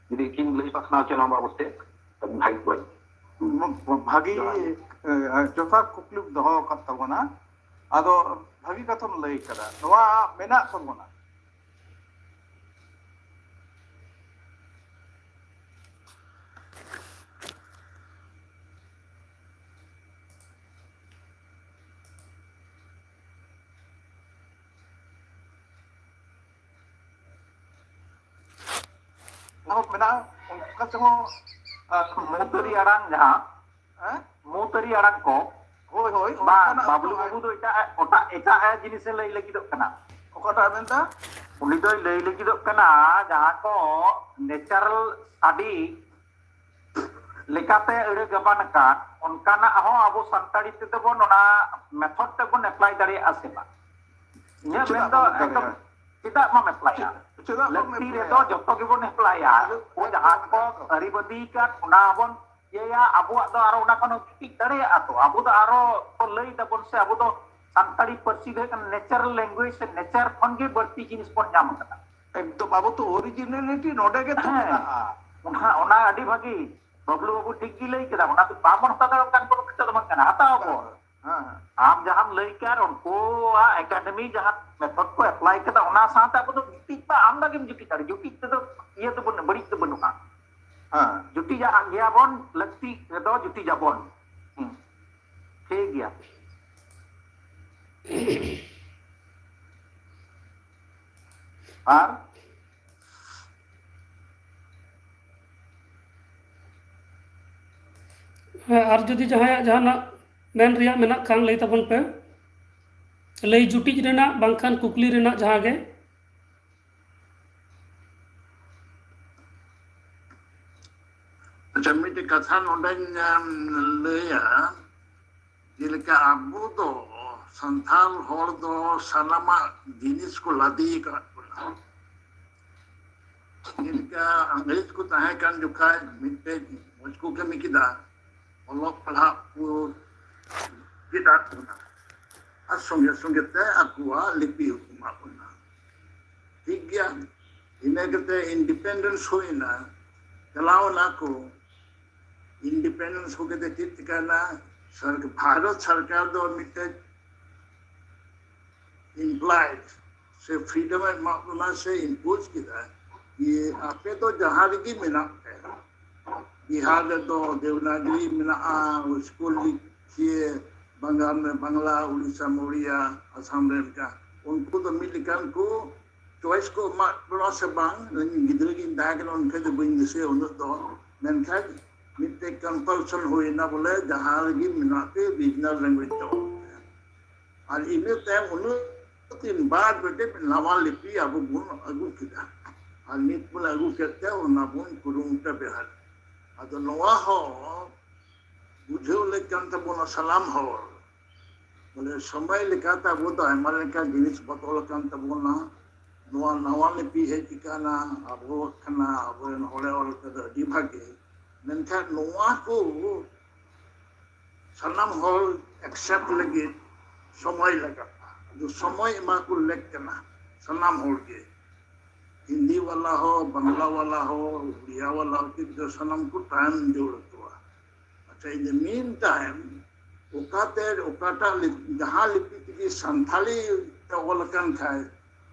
ᱡᱩᱫᱤ ᱠᱤᱱ ᱞᱟᱹᱭ ᱯᱟᱥᱱᱟᱣ ᱠᱮᱭᱟ ᱱᱚᱣᱟ ᱵᱟᱵᱚᱛ ᱛᱮ, ᱛᱚᱵᱮ ᱵᱷᱟᱜᱮ ᱠᱚᱜᱼᱟ᱾ ᱵᱷᱟᱹᱜᱤ, ᱡᱚᱦᱟᱨ ᱜᱮ᱾ ᱮ, ᱡᱚᱛᱷᱟᱛ ᱠᱩᱠᱞᱤᱢ ᱫᱚᱦᱚ ᱟᱠᱟᱫ ᱛᱟᱵᱚᱱᱟ᱾ ᱟᱫᱚ ᱵᱷᱟᱹᱜᱤ ᱠᱟᱛᱷᱟᱢ ᱞᱟᱹᱭ ᱠᱟᱫᱟ, ᱱᱚᱣᱟ ᱢᱮᱱᱟᱜ ᱛᱟᱵᱚᱱᱟ᱾ ᱮᱦᱚᱵ ᱢᱮᱱᱟᱜᱼᱟ, ᱚᱱᱠᱟ ᱛᱮᱦᱚᱸ, ᱟᱨ ᱢᱩᱛᱟᱹᱨᱤ ᱟᱲᱟᱝ ᱡᱟᱦᱟᱸ, ᱦᱮᱸ? ᱢᱩᱛᱟᱹᱨᱤ ᱟᱲᱟᱝ ᱠᱚ, ᱦᱳᱭ, ᱦᱳᱭ, ᱵᱟᱝ, ᱚᱱᱠᱟᱱᱟᱜ ᱵᱟᱵᱞᱩ ᱫᱚ ᱵᱟᱹᱵᱩ ᱫᱚ ᱮᱴᱟᱜ, ᱚᱴᱟᱜ, ᱮᱴᱟᱜ ᱮ ᱡᱤᱱᱤᱥᱮ ᱞᱟᱹᱭ ᱞᱟᱹᱜᱤᱫᱚᱜ ᱠᱟᱱᱟ᱾ ᱚᱠᱟᱴᱟᱜ ᱢᱮᱱᱫᱟ? ᱩᱱᱤ ᱫᱚᱭ ᱞᱟᱹᱭ ᱞᱟᱹᱜᱤᱫᱚᱜ ᱠᱟᱱᱟ ᱡᱟᱦᱟᱸ ᱠᱚ natural study ᱞᱮᱠᱟᱛᱮ ᱟᱹᱲᱟᱹ ᱜᱟᱵᱟᱱ ᱟᱠᱟᱫ, ᱚᱱᱠᱟᱱᱟᱜ ᱦᱚᱸ ᱟᱵᱚ ᱥᱟᱱᱛᱟᱲᱤ ᱛᱮᱫᱚ ᱵᱚᱱ, ᱚᱱᱟ method ᱛᱮᱵᱚᱱ apply ᱫᱟᱲᱮᱭᱟᱜᱼᱟ ᱥᱮ ᱵᱟᱝ? ᱤᱧᱟᱹᱜ ᱪᱮᱫᱟᱜ ᱢᱮᱱᱫᱚ ᱵᱟᱵᱚᱱ ᱮᱠᱫᱚᱢ ᱫᱟᱲᱮᱭᱟᱜᱼᱟ? ᱪᱮᱫᱟᱜ ᱵᱟᱢ applyᱟ? ᱪᱮᱫ-, ᱪᱮᱫᱟᱜ ᱵᱟᱢ ᱞᱟᱹᱠᱛᱤ applyᱟ? ᱨᱮᱫᱚ ᱡᱚᱛᱚ ᱜᱮᱵᱚᱱ applyᱟ᱾ ᱪᱮᱫᱟᱜ ᱠᱚ ᱡᱟᱦᱟᱸ ᱠᱚ ᱮᱠᱫᱚᱢ, ᱮᱠᱫᱚᱢ᱾ ᱟᱹᱨᱤ ᱵᱟᱹᱫᱤ ᱟᱠᱟᱫ, ᱚᱱᱟ ᱵᱚᱱ ᱤᱭᱟᱹᱭᱟ, ᱟᱵᱚᱣᱟᱜ ᱫᱚ ᱟᱨᱚ ᱚᱱᱟ ᱠᱷᱚᱱ ᱦᱚᱸ ᱡᱩᱴᱤᱡ ᱫᱟᱲᱮᱭᱟᱜᱼᱟ ᱛᱚ᱾ ᱟᱵᱚ ᱫᱚ ᱟᱨᱚ ᱠᱚ ᱞᱟᱹᱭ ᱫᱟᱵᱚᱱ ᱥᱮ, ᱟᱵᱚ ᱫᱚ ᱥᱟᱱᱛᱟᱲᱤ ᱯᱟᱹᱨᱥᱤ ᱫᱚ ᱦᱩᱭᱩᱜ ᱠᱟᱱᱟ natural language ᱥᱮ nature ᱠᱷᱚᱱ ᱜᱮ ᱵᱟᱹᱲᱛᱤ ᱡᱤᱱᱤᱥ ᱵᱚᱱ ᱧᱟᱢ ᱟᱠᱟᱫᱟ᱾ ᱮᱠᱫᱚᱢ, ᱟᱵᱚ ᱛᱚ originality ᱱᱚᱰᱮ ᱜᱮ ᱛᱚ ᱦᱮᱸ᱾ ᱢᱮᱱᱟᱜᱼᱟ᱾ ᱚᱱᱟ, ᱚᱱᱟ ᱟᱹᱰᱤ ᱵᱷᱟᱹᱜᱤ᱾ ᱵᱟᱵᱞᱩ ᱵᱟᱹᱵᱩ ᱴᱷᱤᱠ ᱜᱮ ᱞᱟᱹᱭ ᱠᱮᱫᱟ, ᱚᱱᱟ ᱫᱚ ᱵᱟᱵᱚᱱ ᱦᱟᱛᱟᱣ ᱫᱟᱲᱮᱭᱟᱜ ᱠᱟᱱ ᱠᱳᱱᱳ ᱠᱟᱛᱷᱟ ᱫᱚ ᱵᱟᱝ ᱠᱟᱱᱟ, ᱦᱟᱛᱟᱣ ᱟᱵᱚᱱ᱾ ᱦᱮᱸ, ᱦᱮᱸ᱾ ᱟᱢ ᱡᱟᱦᱟᱸᱢ ᱞᱟᱹᱭ ᱠᱮᱫ, ᱩᱱᱠᱩᱣᱟᱜ academy ᱡᱟᱦᱟᱸ method ᱠᱚ apply ᱠᱮᱫᱟ, ᱚᱱᱟ ᱥᱟᱶᱛᱮ ᱟᱵᱚ ᱫᱚ ᱡᱩᱴᱤᱡ ᱢᱟ ᱟᱢᱫᱟ ᱜᱮᱢ ᱡᱩᱴᱤᱡ ᱫᱟᱲᱮ, ᱡᱩᱴᱤᱡ ᱛᱮᱫᱚ ᱤᱭᱟᱹ ᱫᱚ ᱵᱟᱹᱱᱩᱜ, ᱵᱟᱹᱲᱤᱡ ᱫᱚ ᱵᱟᱹᱱᱩᱜᱼᱟ᱾ ᱦᱮᱸ᱾ ᱡᱩᱴᱤᱡᱟᱜ ᱜᱮᱭᱟᱵᱚᱱ, ᱞᱟᱹᱠᱛᱤ ᱨᱮᱫᱚ ᱡᱩᱴᱤᱡᱟᱵᱚᱱ᱾ ᱦᱩᱸ᱾ ᱴᱷᱤᱠ ᱜᱮᱭᱟ᱾ ᱟᱨ ᱦᱮᱸ, ᱟᱨ ᱡᱩᱫᱤ ᱡᱟᱦᱟᱸᱭᱟᱜ ᱡᱟᱦᱟᱱᱟᱜ ᱢᱮᱱ ᱨᱮᱭᱟᱜ ᱢᱮᱱᱟᱜ ᱠᱷᱟᱱ ᱞᱟᱹᱭ ᱛᱟᱵᱚᱱ ᱯᱮ᱾ ᱞᱟᱹᱭ ᱡᱩᱴᱤᱡ ᱨᱮᱱᱟᱜ ᱵᱟᱝᱠᱷᱟᱱ ᱠᱩᱠᱞᱤ ᱨᱮᱱᱟᱜ ᱡᱟᱦᱟᱸ ᱜᱮ᱾ ᱟᱪᱪᱷᱟ, ᱢᱤᱫᱴᱮᱡ ᱠᱟᱛᱷᱟ ᱱᱚᱰᱮᱧ, ᱮᱢ, ᱞᱟᱹᱭᱟ, ᱡᱮᱞᱮᱠᱟ ᱟᱵᱚ ᱫᱚ ᱥᱟᱱᱛᱟᱲ ᱦᱚᱲ ᱫᱚ ᱥᱟᱱᱟᱢᱟᱜ ᱡᱤᱱᱤᱥ ᱠᱚ ᱞᱟᱫᱮ ᱟᱠᱟᱫ ᱵᱚᱱᱟ᱾ ᱡᱮᱞᱮᱠᱟ ᱤᱝᱨᱮᱡᱽ ᱠᱚ ᱛᱟᱦᱮᱸ ᱠᱟᱱ ᱡᱚᱠᱷᱟᱡ ᱢᱤᱫᱴᱮᱡ ᱢᱚᱡᱽ ᱠᱚ ᱠᱟᱹᱢᱤ ᱠᱮᱫᱟ, ᱚᱞᱚᱜ ᱯᱟᱲᱦᱟᱜ ᱠᱚ ᱪᱮᱫ ᱟᱫ ᱵᱚᱱᱟ, ᱟᱨ ᱥᱚᱸᱜᱮ ᱥᱚᱸᱜᱮ ᱛᱮ ᱟᱠᱚᱣᱟᱜ ᱞᱤᱯᱤ ᱦᱚᱸᱠᱚ ᱮᱢᱟ ᱵᱚᱱᱟ᱾ ᱴᱷᱤᱠ ᱜᱮᱭᱟ, ᱤᱱᱟᱹ ᱠᱟᱛᱮ independence ᱦᱩᱭᱱᱟ, ᱪᱟᱞᱟᱣ ᱮᱱᱟ ᱠᱚ, ᱤᱱᱰᱤᱯᱮᱱᱰᱮᱱᱥ ᱦᱩᱭ ᱠᱟᱛᱮ ᱪᱮᱫ ᱪᱤᱠᱟᱭᱱᱟ? ᱥᱚᱨᱠ-, ᱵᱷᱟᱨᱚᱛ ᱥᱚᱨᱠᱟᱨ ᱫᱚ ᱢᱤᱫᱴᱮᱡ ᱤᱢᱯᱞᱟᱭᱤᱰ ᱥᱮ ᱯᱷᱨᱤᱰᱚᱢ ᱮ ᱮᱢᱟᱜ ᱵᱚᱱᱟ ᱥᱮ ᱤᱢᱯᱳᱡᱽ ᱠᱮᱫᱟ ᱡᱮ ᱟᱯᱮ ᱫᱚ ᱡᱟᱦᱟᱸ ᱨᱮᱜᱮ ᱢᱮᱱᱟᱜ ᱯᱮ, ᱵᱤᱦᱟᱨ ᱨᱮᱫᱚ ᱫᱮᱵᱽᱱᱟᱜᱽᱨᱤ ᱢᱮᱱᱟᱜᱼᱟ, ᱥᱠᱩᱞ ᱞᱤᱠᱷᱤᱭᱮ ᱵᱟᱝᱜᱟᱞ ᱢᱮ ᱵᱟᱝᱞᱟ, ᱩᱲᱤᱥᱥᱟ ᱢᱮ ᱩᱲᱤᱭᱟ, ᱟᱥᱟᱢ ᱨᱮ ᱢᱤᱫᱴᱟᱝ, ᱩᱱᱠᱩ ᱫᱚ ᱢᱤᱫ ᱞᱮᱠᱟᱱ ᱠᱚ ᱪᱚᱭᱮᱥ ᱠᱚ ᱮᱢᱟᱜ ᱵᱚᱱᱟ ᱥᱮ ᱵᱟᱝ, ᱤᱧ ᱜᱤᱫᱽᱨᱟᱹ ᱜᱤᱧ ᱛᱟᱦᱮᱸ ᱠᱟᱱᱟ ᱩᱱ ᱡᱚᱠᱷᱮᱡ ᱫᱚ ᱵᱟᱹᱧ ᱫᱤᱥᱟᱹᱭᱟ ᱩᱱᱟᱹᱜ ᱫᱚ, ᱢᱮᱱᱠᱷᱟᱱ ᱢᱤᱫᱴᱮᱡ ᱠᱚᱢᱯᱟᱞᱥᱚᱱ ᱦᱩᱭᱱᱟ ᱵᱚᱞᱮ ᱡᱟᱦᱟᱸ ᱨᱮᱜᱮ ᱢᱮᱱᱟᱜ ᱯᱮ ᱨᱤᱡᱱᱟᱞ ᱞᱮᱝᱜᱩᱭᱮᱡᱽ ᱫᱚ᱾ ᱟᱨ ᱤᱱᱟᱹ ᱛᱟᱭᱚᱢ ᱩᱱᱟᱹᱜ ᱫᱤᱱ ᱵᱟᱫ ᱢᱤᱫᱴᱮᱡ ᱱᱟᱣᱟ ᱞᱤᱯᱤ ᱟᱵᱚ ᱵᱚᱱ ᱟᱹᱜᱩ ᱠᱮᱫᱟ᱾ ᱟᱨ ᱱᱤᱛ ᱵᱚᱱ ᱟᱹᱜᱩ ᱠᱮᱫ ᱛᱮ ᱚᱱᱟ ᱵᱚᱱ ᱠᱩᱨᱩᱢᱩᱴᱩ ᱵᱮᱣᱦᱟᱨ᱾ ᱟᱫᱚ ᱱᱚᱣᱟ ᱦᱚᱸ ᱵᱩᱡᱷᱟᱹᱣ ᱞᱮᱫ ᱠᱟᱱ ᱛᱟᱵᱚᱱᱟ ᱥᱟᱱᱟᱢ ᱦᱚᱲ, ᱵᱚᱞᱮ ᱥᱚᱢᱚᱭ ᱞᱮᱠᱟᱛᱮ ᱟᱵᱚ ᱫᱚ ᱟᱭᱢᱟ ᱞᱮᱠᱟᱱ ᱡᱤᱱᱤᱥ ᱵᱚᱫᱚᱞ ᱟᱠᱟᱱ ᱛᱟᱵᱚᱱᱟ᱾ ᱱᱚᱣᱟ ᱱᱟᱣᱟ ᱞᱤᱯᱤ ᱦᱮᱡ ᱟᱠᱟᱱᱟ, ᱟᱵᱚᱣᱟᱜ ᱠᱟᱱᱟ, ᱟᱵᱚᱨᱮᱱ ᱦᱚᱲᱮ ᱚᱞ ᱠᱟᱫᱟ, ᱟᱹᱰᱤ ᱵᱷᱟᱜᱮ᱾ ᱢᱮᱱᱠᱷᱟᱱ ᱱᱚᱣᱟ ᱠᱚ ᱥᱟᱱᱟᱢ ᱦᱚᱲ ᱮᱠᱥᱮᱯᱴ ᱞᱟᱹᱜᱤᱫ ᱥᱚᱢᱚᱭ ᱞᱟᱜᱟᱜᱼᱟ᱾ ᱟᱫᱚ ᱥᱚᱢᱚᱭ ᱮᱢᱟ ᱠᱚ ᱞᱮᱠ ᱠᱟᱱᱟ ᱥᱟᱱᱟᱢ ᱦᱚᱲ ᱜᱮ, ᱦᱤᱱᱫᱤ ᱣᱟᱞᱟ ᱦᱚᱸ, ᱵᱟᱝᱞᱟ ᱣᱟᱞᱟ ᱦᱚᱸ, ᱩᱲᱤᱭᱟ ᱣᱟᱞᱟ ᱦᱚᱸ, ᱠᱤᱱᱛᱩ ᱥᱟᱱᱟᱢ ᱠᱚ ᱴᱟᱭᱤᱢ ᱡᱟᱹᱨᱩᱲ ᱟᱠᱚᱣᱟ᱾ ᱟᱪᱪᱷᱟ, in the mean time, ᱚᱠᱟᱛᱮ ᱚᱠᱟᱴᱟᱜ ᱞᱤᱯ-, ᱡᱟᱦᱟᱸ ᱞᱤᱯᱤ ᱛᱮᱜᱮ ᱥᱟᱱᱛᱷᱟᱞᱤ ᱛᱮ ᱚᱞ ᱟᱠᱟᱱ ᱠᱷᱟᱡ,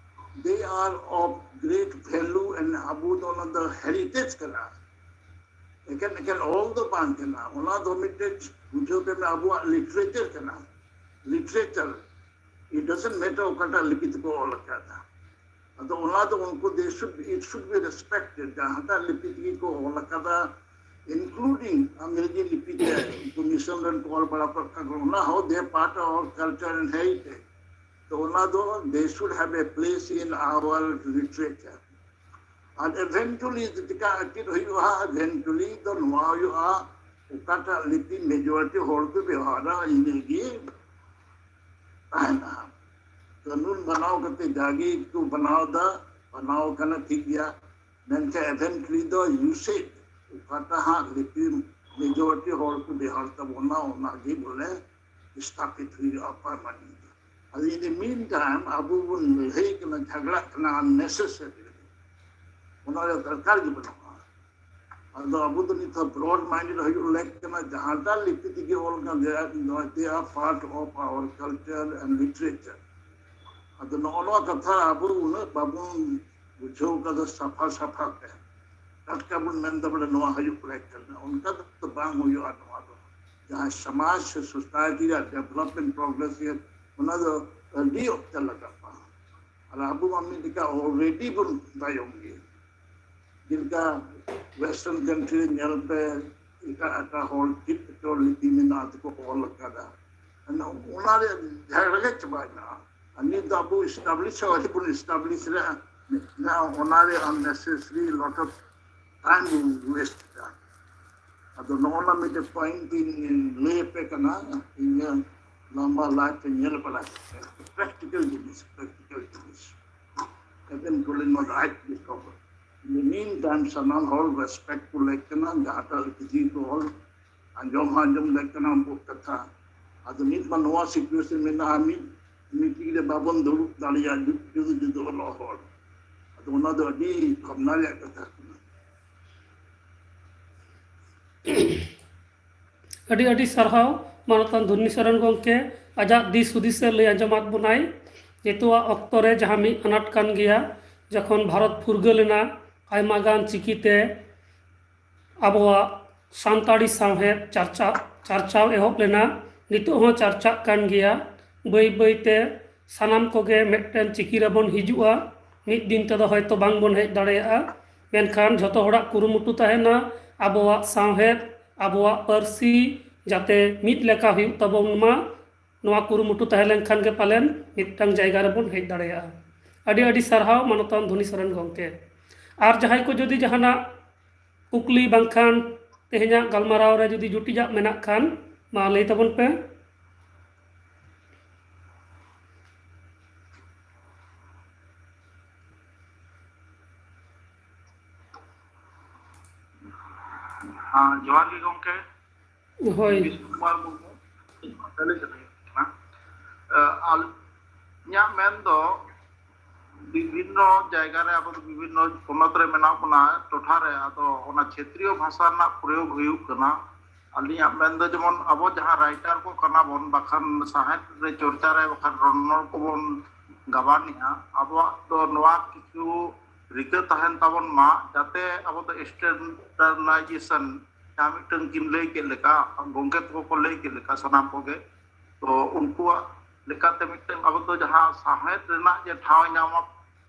they are of great value and ᱟᱵᱚ ᱫᱚ ᱚᱱᱟ ᱫᱚ ᱦᱮᱨᱤᱴᱮᱡᱽ ᱠᱟᱱᱟ᱾ ᱮᱠᱮᱱ, ᱮᱠᱮᱱ ᱚᱞ ᱫᱚ ᱵᱟᱝ ᱠᱟᱱᱟ, ᱚᱱᱟ ᱫᱚ ᱢᱤᱫᱴᱮᱡ ᱵᱩᱡᱷᱟᱹᱣ ᱠᱟᱜ ᱢᱮ ᱟᱵᱚᱣᱟᱜ ᱞᱤᱴᱟᱨᱮᱪᱟᱨ ᱠᱟᱱᱟ᱾ ᱞᱤᱴᱟᱨᱮᱪᱟᱨ, it doesn't matter ᱚᱠᱟᱴᱟᱜ ᱞᱤᱯᱤ ᱛᱮᱠᱚ ᱚᱞ ᱟᱠᱟᱫᱟ᱾ ᱟᱫᱚ ᱚᱱᱟ ᱫᱚ ᱩᱱᱠᱩ they should, it should be respected, ᱡᱟᱦᱟᱸᱴᱟᱜ ᱞᱤᱯᱤ ᱛᱮᱜᱮ ᱠᱚ ᱚᱞ ᱟᱠᱟᱫᱟ, including ᱟᱝᱨᱮᱡᱤ ᱞᱤᱯᱤ ᱛᱮ ᱩᱱᱠᱩ ᱢᱤᱥᱚᱱ ᱨᱮᱱ ᱠᱚ ᱚᱞ ᱵᱟᱲᱟ ᱠᱚ ᱠᱟᱱ, ᱚᱱᱟ ᱦᱚᱸ they are part of our culture and heritage. ᱛᱚ ᱚᱱᱟ ᱫᱚ they should have a place in our literature. R eventually ᱪᱮᱠᱟ ᱪᱮᱫ ᱦᱩᱭᱩᱜᱼᱟ? Eventually ᱫᱚ ᱱᱚᱣᱟ ᱦᱩᱭᱩᱜᱼᱟ, ᱚᱠᱟᱴᱟᱜ ᱞᱤᱯᱤ ᱢᱮᱡᱚᱨᱤᱴᱤ ᱦᱚᱲ ᱠᱚ ᱵᱮᱣᱦᱟᱨᱟ, ᱤᱱᱟᱹᱜᱮ ᱛᱟᱦᱮᱱᱟ᱾ ᱠᱟᱹᱱᱩᱱ ᱵᱮᱱᱟᱣ ᱠᱟᱛᱮ ᱡᱟᱜᱮ ᱠᱚ ᱵᱮᱱᱟᱣ ᱮᱫᱟ, ᱵᱮᱱᱟᱣ ᱠᱟᱱᱟ ᱴᱷᱤᱠ ᱜᱮᱭᱟ, ᱢᱮᱱᱠᱷᱟᱱ eventually ᱫᱚ ᱤᱭᱩᱥᱮᱡᱽ ᱚᱠᱟᱴᱟᱜ ᱦᱟᱸᱜ ᱞᱤᱯᱤ ᱢᱮᱡᱚᱨᱤᱴᱤ ᱦᱚᱲ ᱠᱚ ᱵᱮᱣᱦᱟᱨ ᱛᱟᱵᱚᱱᱟ, ᱚᱱᱟᱜᱮ ᱵᱚᱞᱮ ᱥᱛᱷᱟᱯᱤᱛ ᱦᱩᱭᱩᱜᱼᱟ ᱯᱟᱨᱢᱟᱱᱮᱱᱴ᱾ ᱟᱫᱚ in the mean time ᱟᱵᱚ ᱵᱚᱱ ᱞᱟᱹᱲᱦᱟᱹᱭ ᱠᱟᱱᱟ, ᱡᱷᱟᱜᱽᱲᱟᱜ ᱠᱟᱱᱟ unnecessary, ᱚᱱᱟ ᱨᱮ ᱫᱚᱨᱠᱟᱨ ᱜᱮ ᱵᱟᱹᱱᱩᱜᱼᱟ᱾ ᱟᱫᱚ ᱟᱵᱚ ᱫᱚ ᱱᱤᱛᱚᱜ broad minded ᱦᱩᱭᱩᱜ ᱞᱮᱠ ᱠᱟᱱᱟ, ᱡᱟᱦᱟᱸᱴᱟᱜ ᱞᱤᱯᱤ ᱛᱮᱜᱮ ᱚᱞ ᱠᱟᱱ, they are, they are part of our culture and literature. ᱟᱫᱚ ᱱᱚᱜᱼᱚ ᱱᱚᱣᱟ ᱠᱟᱛᱷᱟ ᱟᱵᱚ ᱩᱱᱟᱹᱜ ᱵᱟᱵᱚᱱ ᱵᱩᱡᱷᱟᱹᱣ ᱠᱟᱫᱟ ᱥᱟᱯᱷᱟ ᱥᱟᱯᱷᱟ ᱛᱮ᱾ ᱴᱟᱴᱠᱟ ᱵᱚᱱ ᱢᱮᱱᱫᱟ ᱵᱚᱞᱮ ᱱᱚᱣᱟ ᱦᱩᱭᱩᱜ ᱞᱮᱠ ᱠᱟᱱᱟ, ᱚᱱᱠᱟ ᱫᱚ ᱵᱟᱝ ᱦᱩᱭᱩᱜᱼᱟ᱾ ᱱᱚᱣᱟ ᱫᱚ ᱡᱟᱦᱟᱸ ᱥᱚᱢᱟᱡᱽ ᱥᱮ society ᱨᱮᱭᱟᱜ development progress ᱜᱮ, ᱚᱱᱟ ᱫᱚ ᱟᱹᱰᱤ ᱚᱠᱛᱮ ᱞᱟᱜᱟᱜᱼᱟ᱾ ᱟᱨ ᱟᱵᱚ ᱢᱟ ᱢᱤᱫ ᱞᱮᱠᱟ already ᱵᱚᱱ ᱛᱟᱭᱚᱢ ᱜᱮᱭᱟ᱾ ᱡᱮᱞᱮᱠᱟ western country ᱨᱮ ᱧᱮᱞ ᱯᱮ, ᱮᱴᱟᱜ ᱮᱴᱟᱜ ᱦᱚᱲ ᱪᱮᱫ ᱠᱚᱪᱚ ᱞᱤᱯᱤ ᱢᱮᱱᱟᱜᱼᱟ ᱛᱮᱠᱚ ᱚᱞ ᱟᱠᱟᱫᱟ, ᱚᱱᱟ ᱨᱮᱭᱟᱜ ᱡᱷᱟᱜᱽᱲᱟ ᱜᱮ ᱪᱟᱵᱟᱭᱮᱱᱟ᱾ ᱟᱨ ᱱᱤᱛ ᱫᱚ ᱟᱵᱚ establish ᱦᱚᱸ ᱟᱹᱣᱨᱤ ᱵᱚᱱ establish ᱨᱮᱭᱟᱜ ᱚᱱᱟ ᱨᱮ unnecessary lot of time ᱵᱚᱱ waste ᱮᱫᱟ᱾ ᱟᱫᱚ ᱱᱚᱜᱼᱚ ᱱᱟ ᱢᱤᱫᱴᱮᱱ point ᱤᱧ ᱞᱟᱹᱭ ᱟᱯᱮ ᱠᱟᱱᱟ, ᱤᱧᱟᱹᱜ ᱞᱟᱢᱵᱟ life ᱨᱮ ᱧᱮᱞ ᱵᱟᱲᱟ ᱠᱟᱛᱮ, practical ᱡᱤᱱᱤᱥ, practical ᱡᱤᱱᱤᱥ᱾ ᱮᱵᱮᱱ ᱠᱚᱞᱤᱱ ᱱᱚᱣᱟ ᱫᱚ ᱟᱡ ᱜᱮ ᱠᱷᱚᱵᱚᱨ᱾ In the meantime, ᱥᱟᱱᱟᱢ ᱦᱚᱲ respect ᱠᱚ ᱞᱮᱠ ᱠᱟᱱᱟ, ᱡᱟᱦᱟᱸᱴᱟᱜ ᱞᱤᱯᱤ ᱠᱚ ᱚᱞ, ᱟᱸᱡᱚᱢ ᱦᱚᱸ ᱟᱸᱡᱚᱢ ᱞᱮᱠ ᱠᱟᱱᱟ ᱩᱱᱠᱩ ᱠᱟᱛᱷᱟ᱾ ᱟᱫᱚ ᱱᱤᱛ ᱢᱟ ᱱᱚᱣᱟ situation ᱢᱮᱱᱟᱜᱼᱟ, ᱢᱤᱫ meeting ᱨᱮ ᱵᱟᱵᱚᱱ ᱫᱩᱲᱩᱵ ᱫᱟᱲᱮᱭᱟᱜᱼᱟ, ᱡᱩᱫᱟᱹ ᱡᱩᱫᱟᱹ ᱡᱩᱫᱟᱹ ᱚᱞᱚᱜ ᱦᱚᱲ᱾ ᱟᱫᱚ ᱚᱱᱟ ᱫᱚ ᱟᱹᱰᱤ ᱵᱷᱟᱵᱽᱱᱟ ᱨᱮᱭᱟᱜ ᱠᱟᱛᱷᱟ ᱠᱟᱱᱟ᱾ ᱟᱹᱰᱤ ᱟᱹᱰᱤ ᱥᱟᱨᱦᱟᱣ ᱢᱟᱱᱚᱛᱟᱱ ᱫᱷᱩᱨᱱᱤ ᱥᱚᱨᱮᱱ ᱜᱚᱢᱠᱮ ᱟᱡᱟᱜ ᱫᱤᱥ ᱦᱩᱫᱤᱥᱮ ᱞᱟᱹᱭ ᱟᱸᱡᱚᱢᱟᱫ ᱵᱚᱱᱟᱭ᱾ ᱱᱤᱛᱚᱜᱟᱜ ᱚᱠᱛᱚ ᱨᱮ ᱡᱟᱦᱟᱸ ᱢᱤᱫ ᱟᱱᱟᱴ ᱠᱟᱱ ᱜᱮᱭᱟ, ᱡᱚᱠᱷᱚᱱ ᱵᱷᱟᱨᱚᱛ ᱯᱷᱩᱨᱜᱟᱹᱞ ᱮᱱᱟ, ᱟᱭᱢᱟ ᱜᱟᱱ ᱪᱤᱠᱤᱛᱮ ᱟᱵᱚᱣᱟᱜ ᱥᱟᱱᱛᱟᱲᱤ ᱥᱟᱶᱦᱮᱫ ᱪᱟᱨᱪᱟ ᱪᱟᱨᱪᱟᱣ ᱮᱦᱚᱵ ᱞᱮᱱᱟ᱾ ᱱᱤᱛᱚᱜ ᱦᱚᱸ ᱪᱟᱨᱪᱟᱜ ᱠᱟᱱ ᱜᱮᱭᱟ᱾ ᱵᱟᱹᱭ ᱵᱟᱹᱭᱛᱮ ᱥᱟᱱᱟᱢ ᱠᱚᱜᱮ ᱢᱤᱫᱴᱮᱱ ᱪᱤᱠᱤ ᱨᱮᱵᱚᱱ ᱦᱤᱡᱩᱜᱼᱟ᱾ ᱢᱤᱫ ᱫᱤᱱ ᱛᱮᱫᱚ ᱦᱚᱭᱛᱚ ᱵᱟᱝ ᱵᱚᱱ ᱦᱮᱡ ᱫᱟᱲᱮᱭᱟᱜᱼᱟ, ᱢᱮᱱᱠᱷᱟᱱ ᱡᱷᱚᱛᱚ ᱦᱚᱲᱟᱜ ᱠᱩᱨᱩᱢᱩᱴᱩ ᱛᱟᱦᱮᱱᱟ ᱟᱵᱚᱣᱟᱜ ᱥᱟᱶᱦᱮᱫ, ᱟᱵᱚᱣᱟᱜ ᱯᱟᱹᱨᱥᱤ ᱡᱟᱛᱮ ᱢᱤᱫ ᱞᱮᱠᱟ ᱦᱩᱭᱩᱜ ᱛᱟᱵᱚᱱ ᱢᱟ᱾ ᱱᱚᱣᱟ ᱠᱩᱨᱩᱢᱩᱴᱩ ᱛᱟᱦᱮᱸ ᱞᱮᱱᱠᱷᱟᱱ ᱜᱮ ᱯᱟᱞᱮᱱ ᱢᱤᱫᱴᱟᱝ ᱡᱟᱭᱜᱟ ᱨᱮᱵᱚᱱ ᱦᱮᱡ ᱫᱟᱲᱮᱭᱟᱜᱼᱟ᱾ ᱟᱹᱰᱤ ᱟᱹᱰᱤ ᱥᱟᱨᱦᱟᱣ ᱢᱟᱱᱚᱛᱟᱱ ᱫᱷᱩᱱᱤ ᱥᱚᱨᱮᱱ ᱜᱚᱢᱠᱮ᱾ ᱟᱨ ᱡᱟᱦᱟᱸᱭ ᱠᱚ ᱡᱩᱫᱤ ᱡᱟᱦᱟᱱᱟᱜ ᱠᱩᱠᱞᱤ ᱵᱟᱝᱠᱷᱟᱱ ᱛᱮᱦᱮᱧᱟᱜ ᱜᱟᱞᱢᱟᱨᱟᱣ ᱨᱮ ᱡᱩᱫᱤ ᱡᱩᱴᱤᱡᱟᱜ ᱢᱮᱱᱟᱜ ᱠᱷᱟᱱ, ᱢᱟ ᱞᱟᱹᱭ ᱛᱟᱵᱚᱱ ᱯᱮ᱾ ᱦᱮᱸ, ᱡᱚᱦᱟᱨ ᱜᱮ ᱜᱚᱢᱠᱮ᱾ ᱦᱳᱭ᱾ ᱵᱤᱥᱱᱩ ᱠᱩᱢᱟᱨ ᱢᱩᱨᱢᱩ, ᱥᱟᱱᱛᱟᱲᱤ ᱠᱟᱛᱷᱟ ᱠᱟᱱᱟ᱾ ᱟᱨ ᱤᱧᱟᱹᱜ ᱢᱮᱱ ᱫᱚ, ᱵᱤᱵᱷᱤᱱᱱᱚ ᱡᱟᱭᱜᱟ ᱨᱮ ᱟᱵᱚ ᱫᱚ ᱵᱤᱵᱷᱤᱱᱱᱚ ᱯᱚᱱᱚᱛ ᱨᱮ ᱢᱮᱱᱟᱜ ᱵᱚᱱᱟ, ᱴᱚᱴᱷᱟ ᱨᱮ, ᱟᱫᱚ ᱚᱱᱟ ᱪᱷᱮᱛᱨᱤᱭᱚ ᱵᱷᱟᱥᱟ ᱨᱮᱱᱟᱜ ᱯᱨᱚᱭᱳᱜᱽ ᱦᱩᱭᱩᱜ ᱠᱟᱱᱟ᱾ ᱟᱹᱞᱤᱧᱟᱜ ᱢᱮᱱ ᱫᱚ ᱡᱮᱢᱚᱱ ᱟᱵᱚ ᱡᱟᱦᱟᱸ ᱨᱟᱭᱴᱟᱨ ᱠᱚ ᱠᱟᱱᱟ ᱵᱚᱱ, ᱵᱟᱠᱷᱟᱱ ᱥᱟᱶᱦᱮᱫ ᱨᱮ ᱪᱚᱨᱪᱟ ᱨᱮ ᱵᱟᱠᱷᱟᱱ ᱨᱚᱱᱚᱲ ᱠᱚᱵᱚᱱ ᱜᱟᱵᱟᱱᱮᱜᱼᱟ, ᱟᱵᱚᱣᱟᱜ ᱫᱚ ᱱᱚᱣᱟ ᱠᱤᱪᱷᱩ ᱨᱤᱠᱟᱹ ᱛᱟᱦᱮᱱ ᱛᱟᱵᱚᱱ ᱢᱟ, ᱡᱟᱛᱮ ᱟᱵᱚ ᱫᱚ standardization, ᱡᱟᱦᱟᱸ ᱢᱤᱫᱴᱟᱝ ᱠᱤᱱ ᱞᱟᱹᱭ ᱠᱮᱫ ᱞᱮᱠᱟ, ᱜᱚᱢᱠᱮ ᱛᱟᱠᱚ ᱠᱚ ᱞᱟᱹᱭ ᱠᱮᱫ ᱞᱮᱠᱟ, ᱥᱟᱱᱟᱢ ᱠᱚᱜᱮ, ᱛᱚ ᱩᱱᱠᱩᱣᱟᱜ ᱞᱮᱠᱟᱛᱮ ᱢᱤᱫᱴᱟᱝ ᱟᱵᱚ ᱫᱚ ᱡᱟᱦᱟᱸ ᱥᱟᱶᱦᱮᱫ ᱨᱮᱱᱟᱜ ᱡᱮ ᱴᱷᱟᱶ ᱮ ᱧᱟᱢᱟ,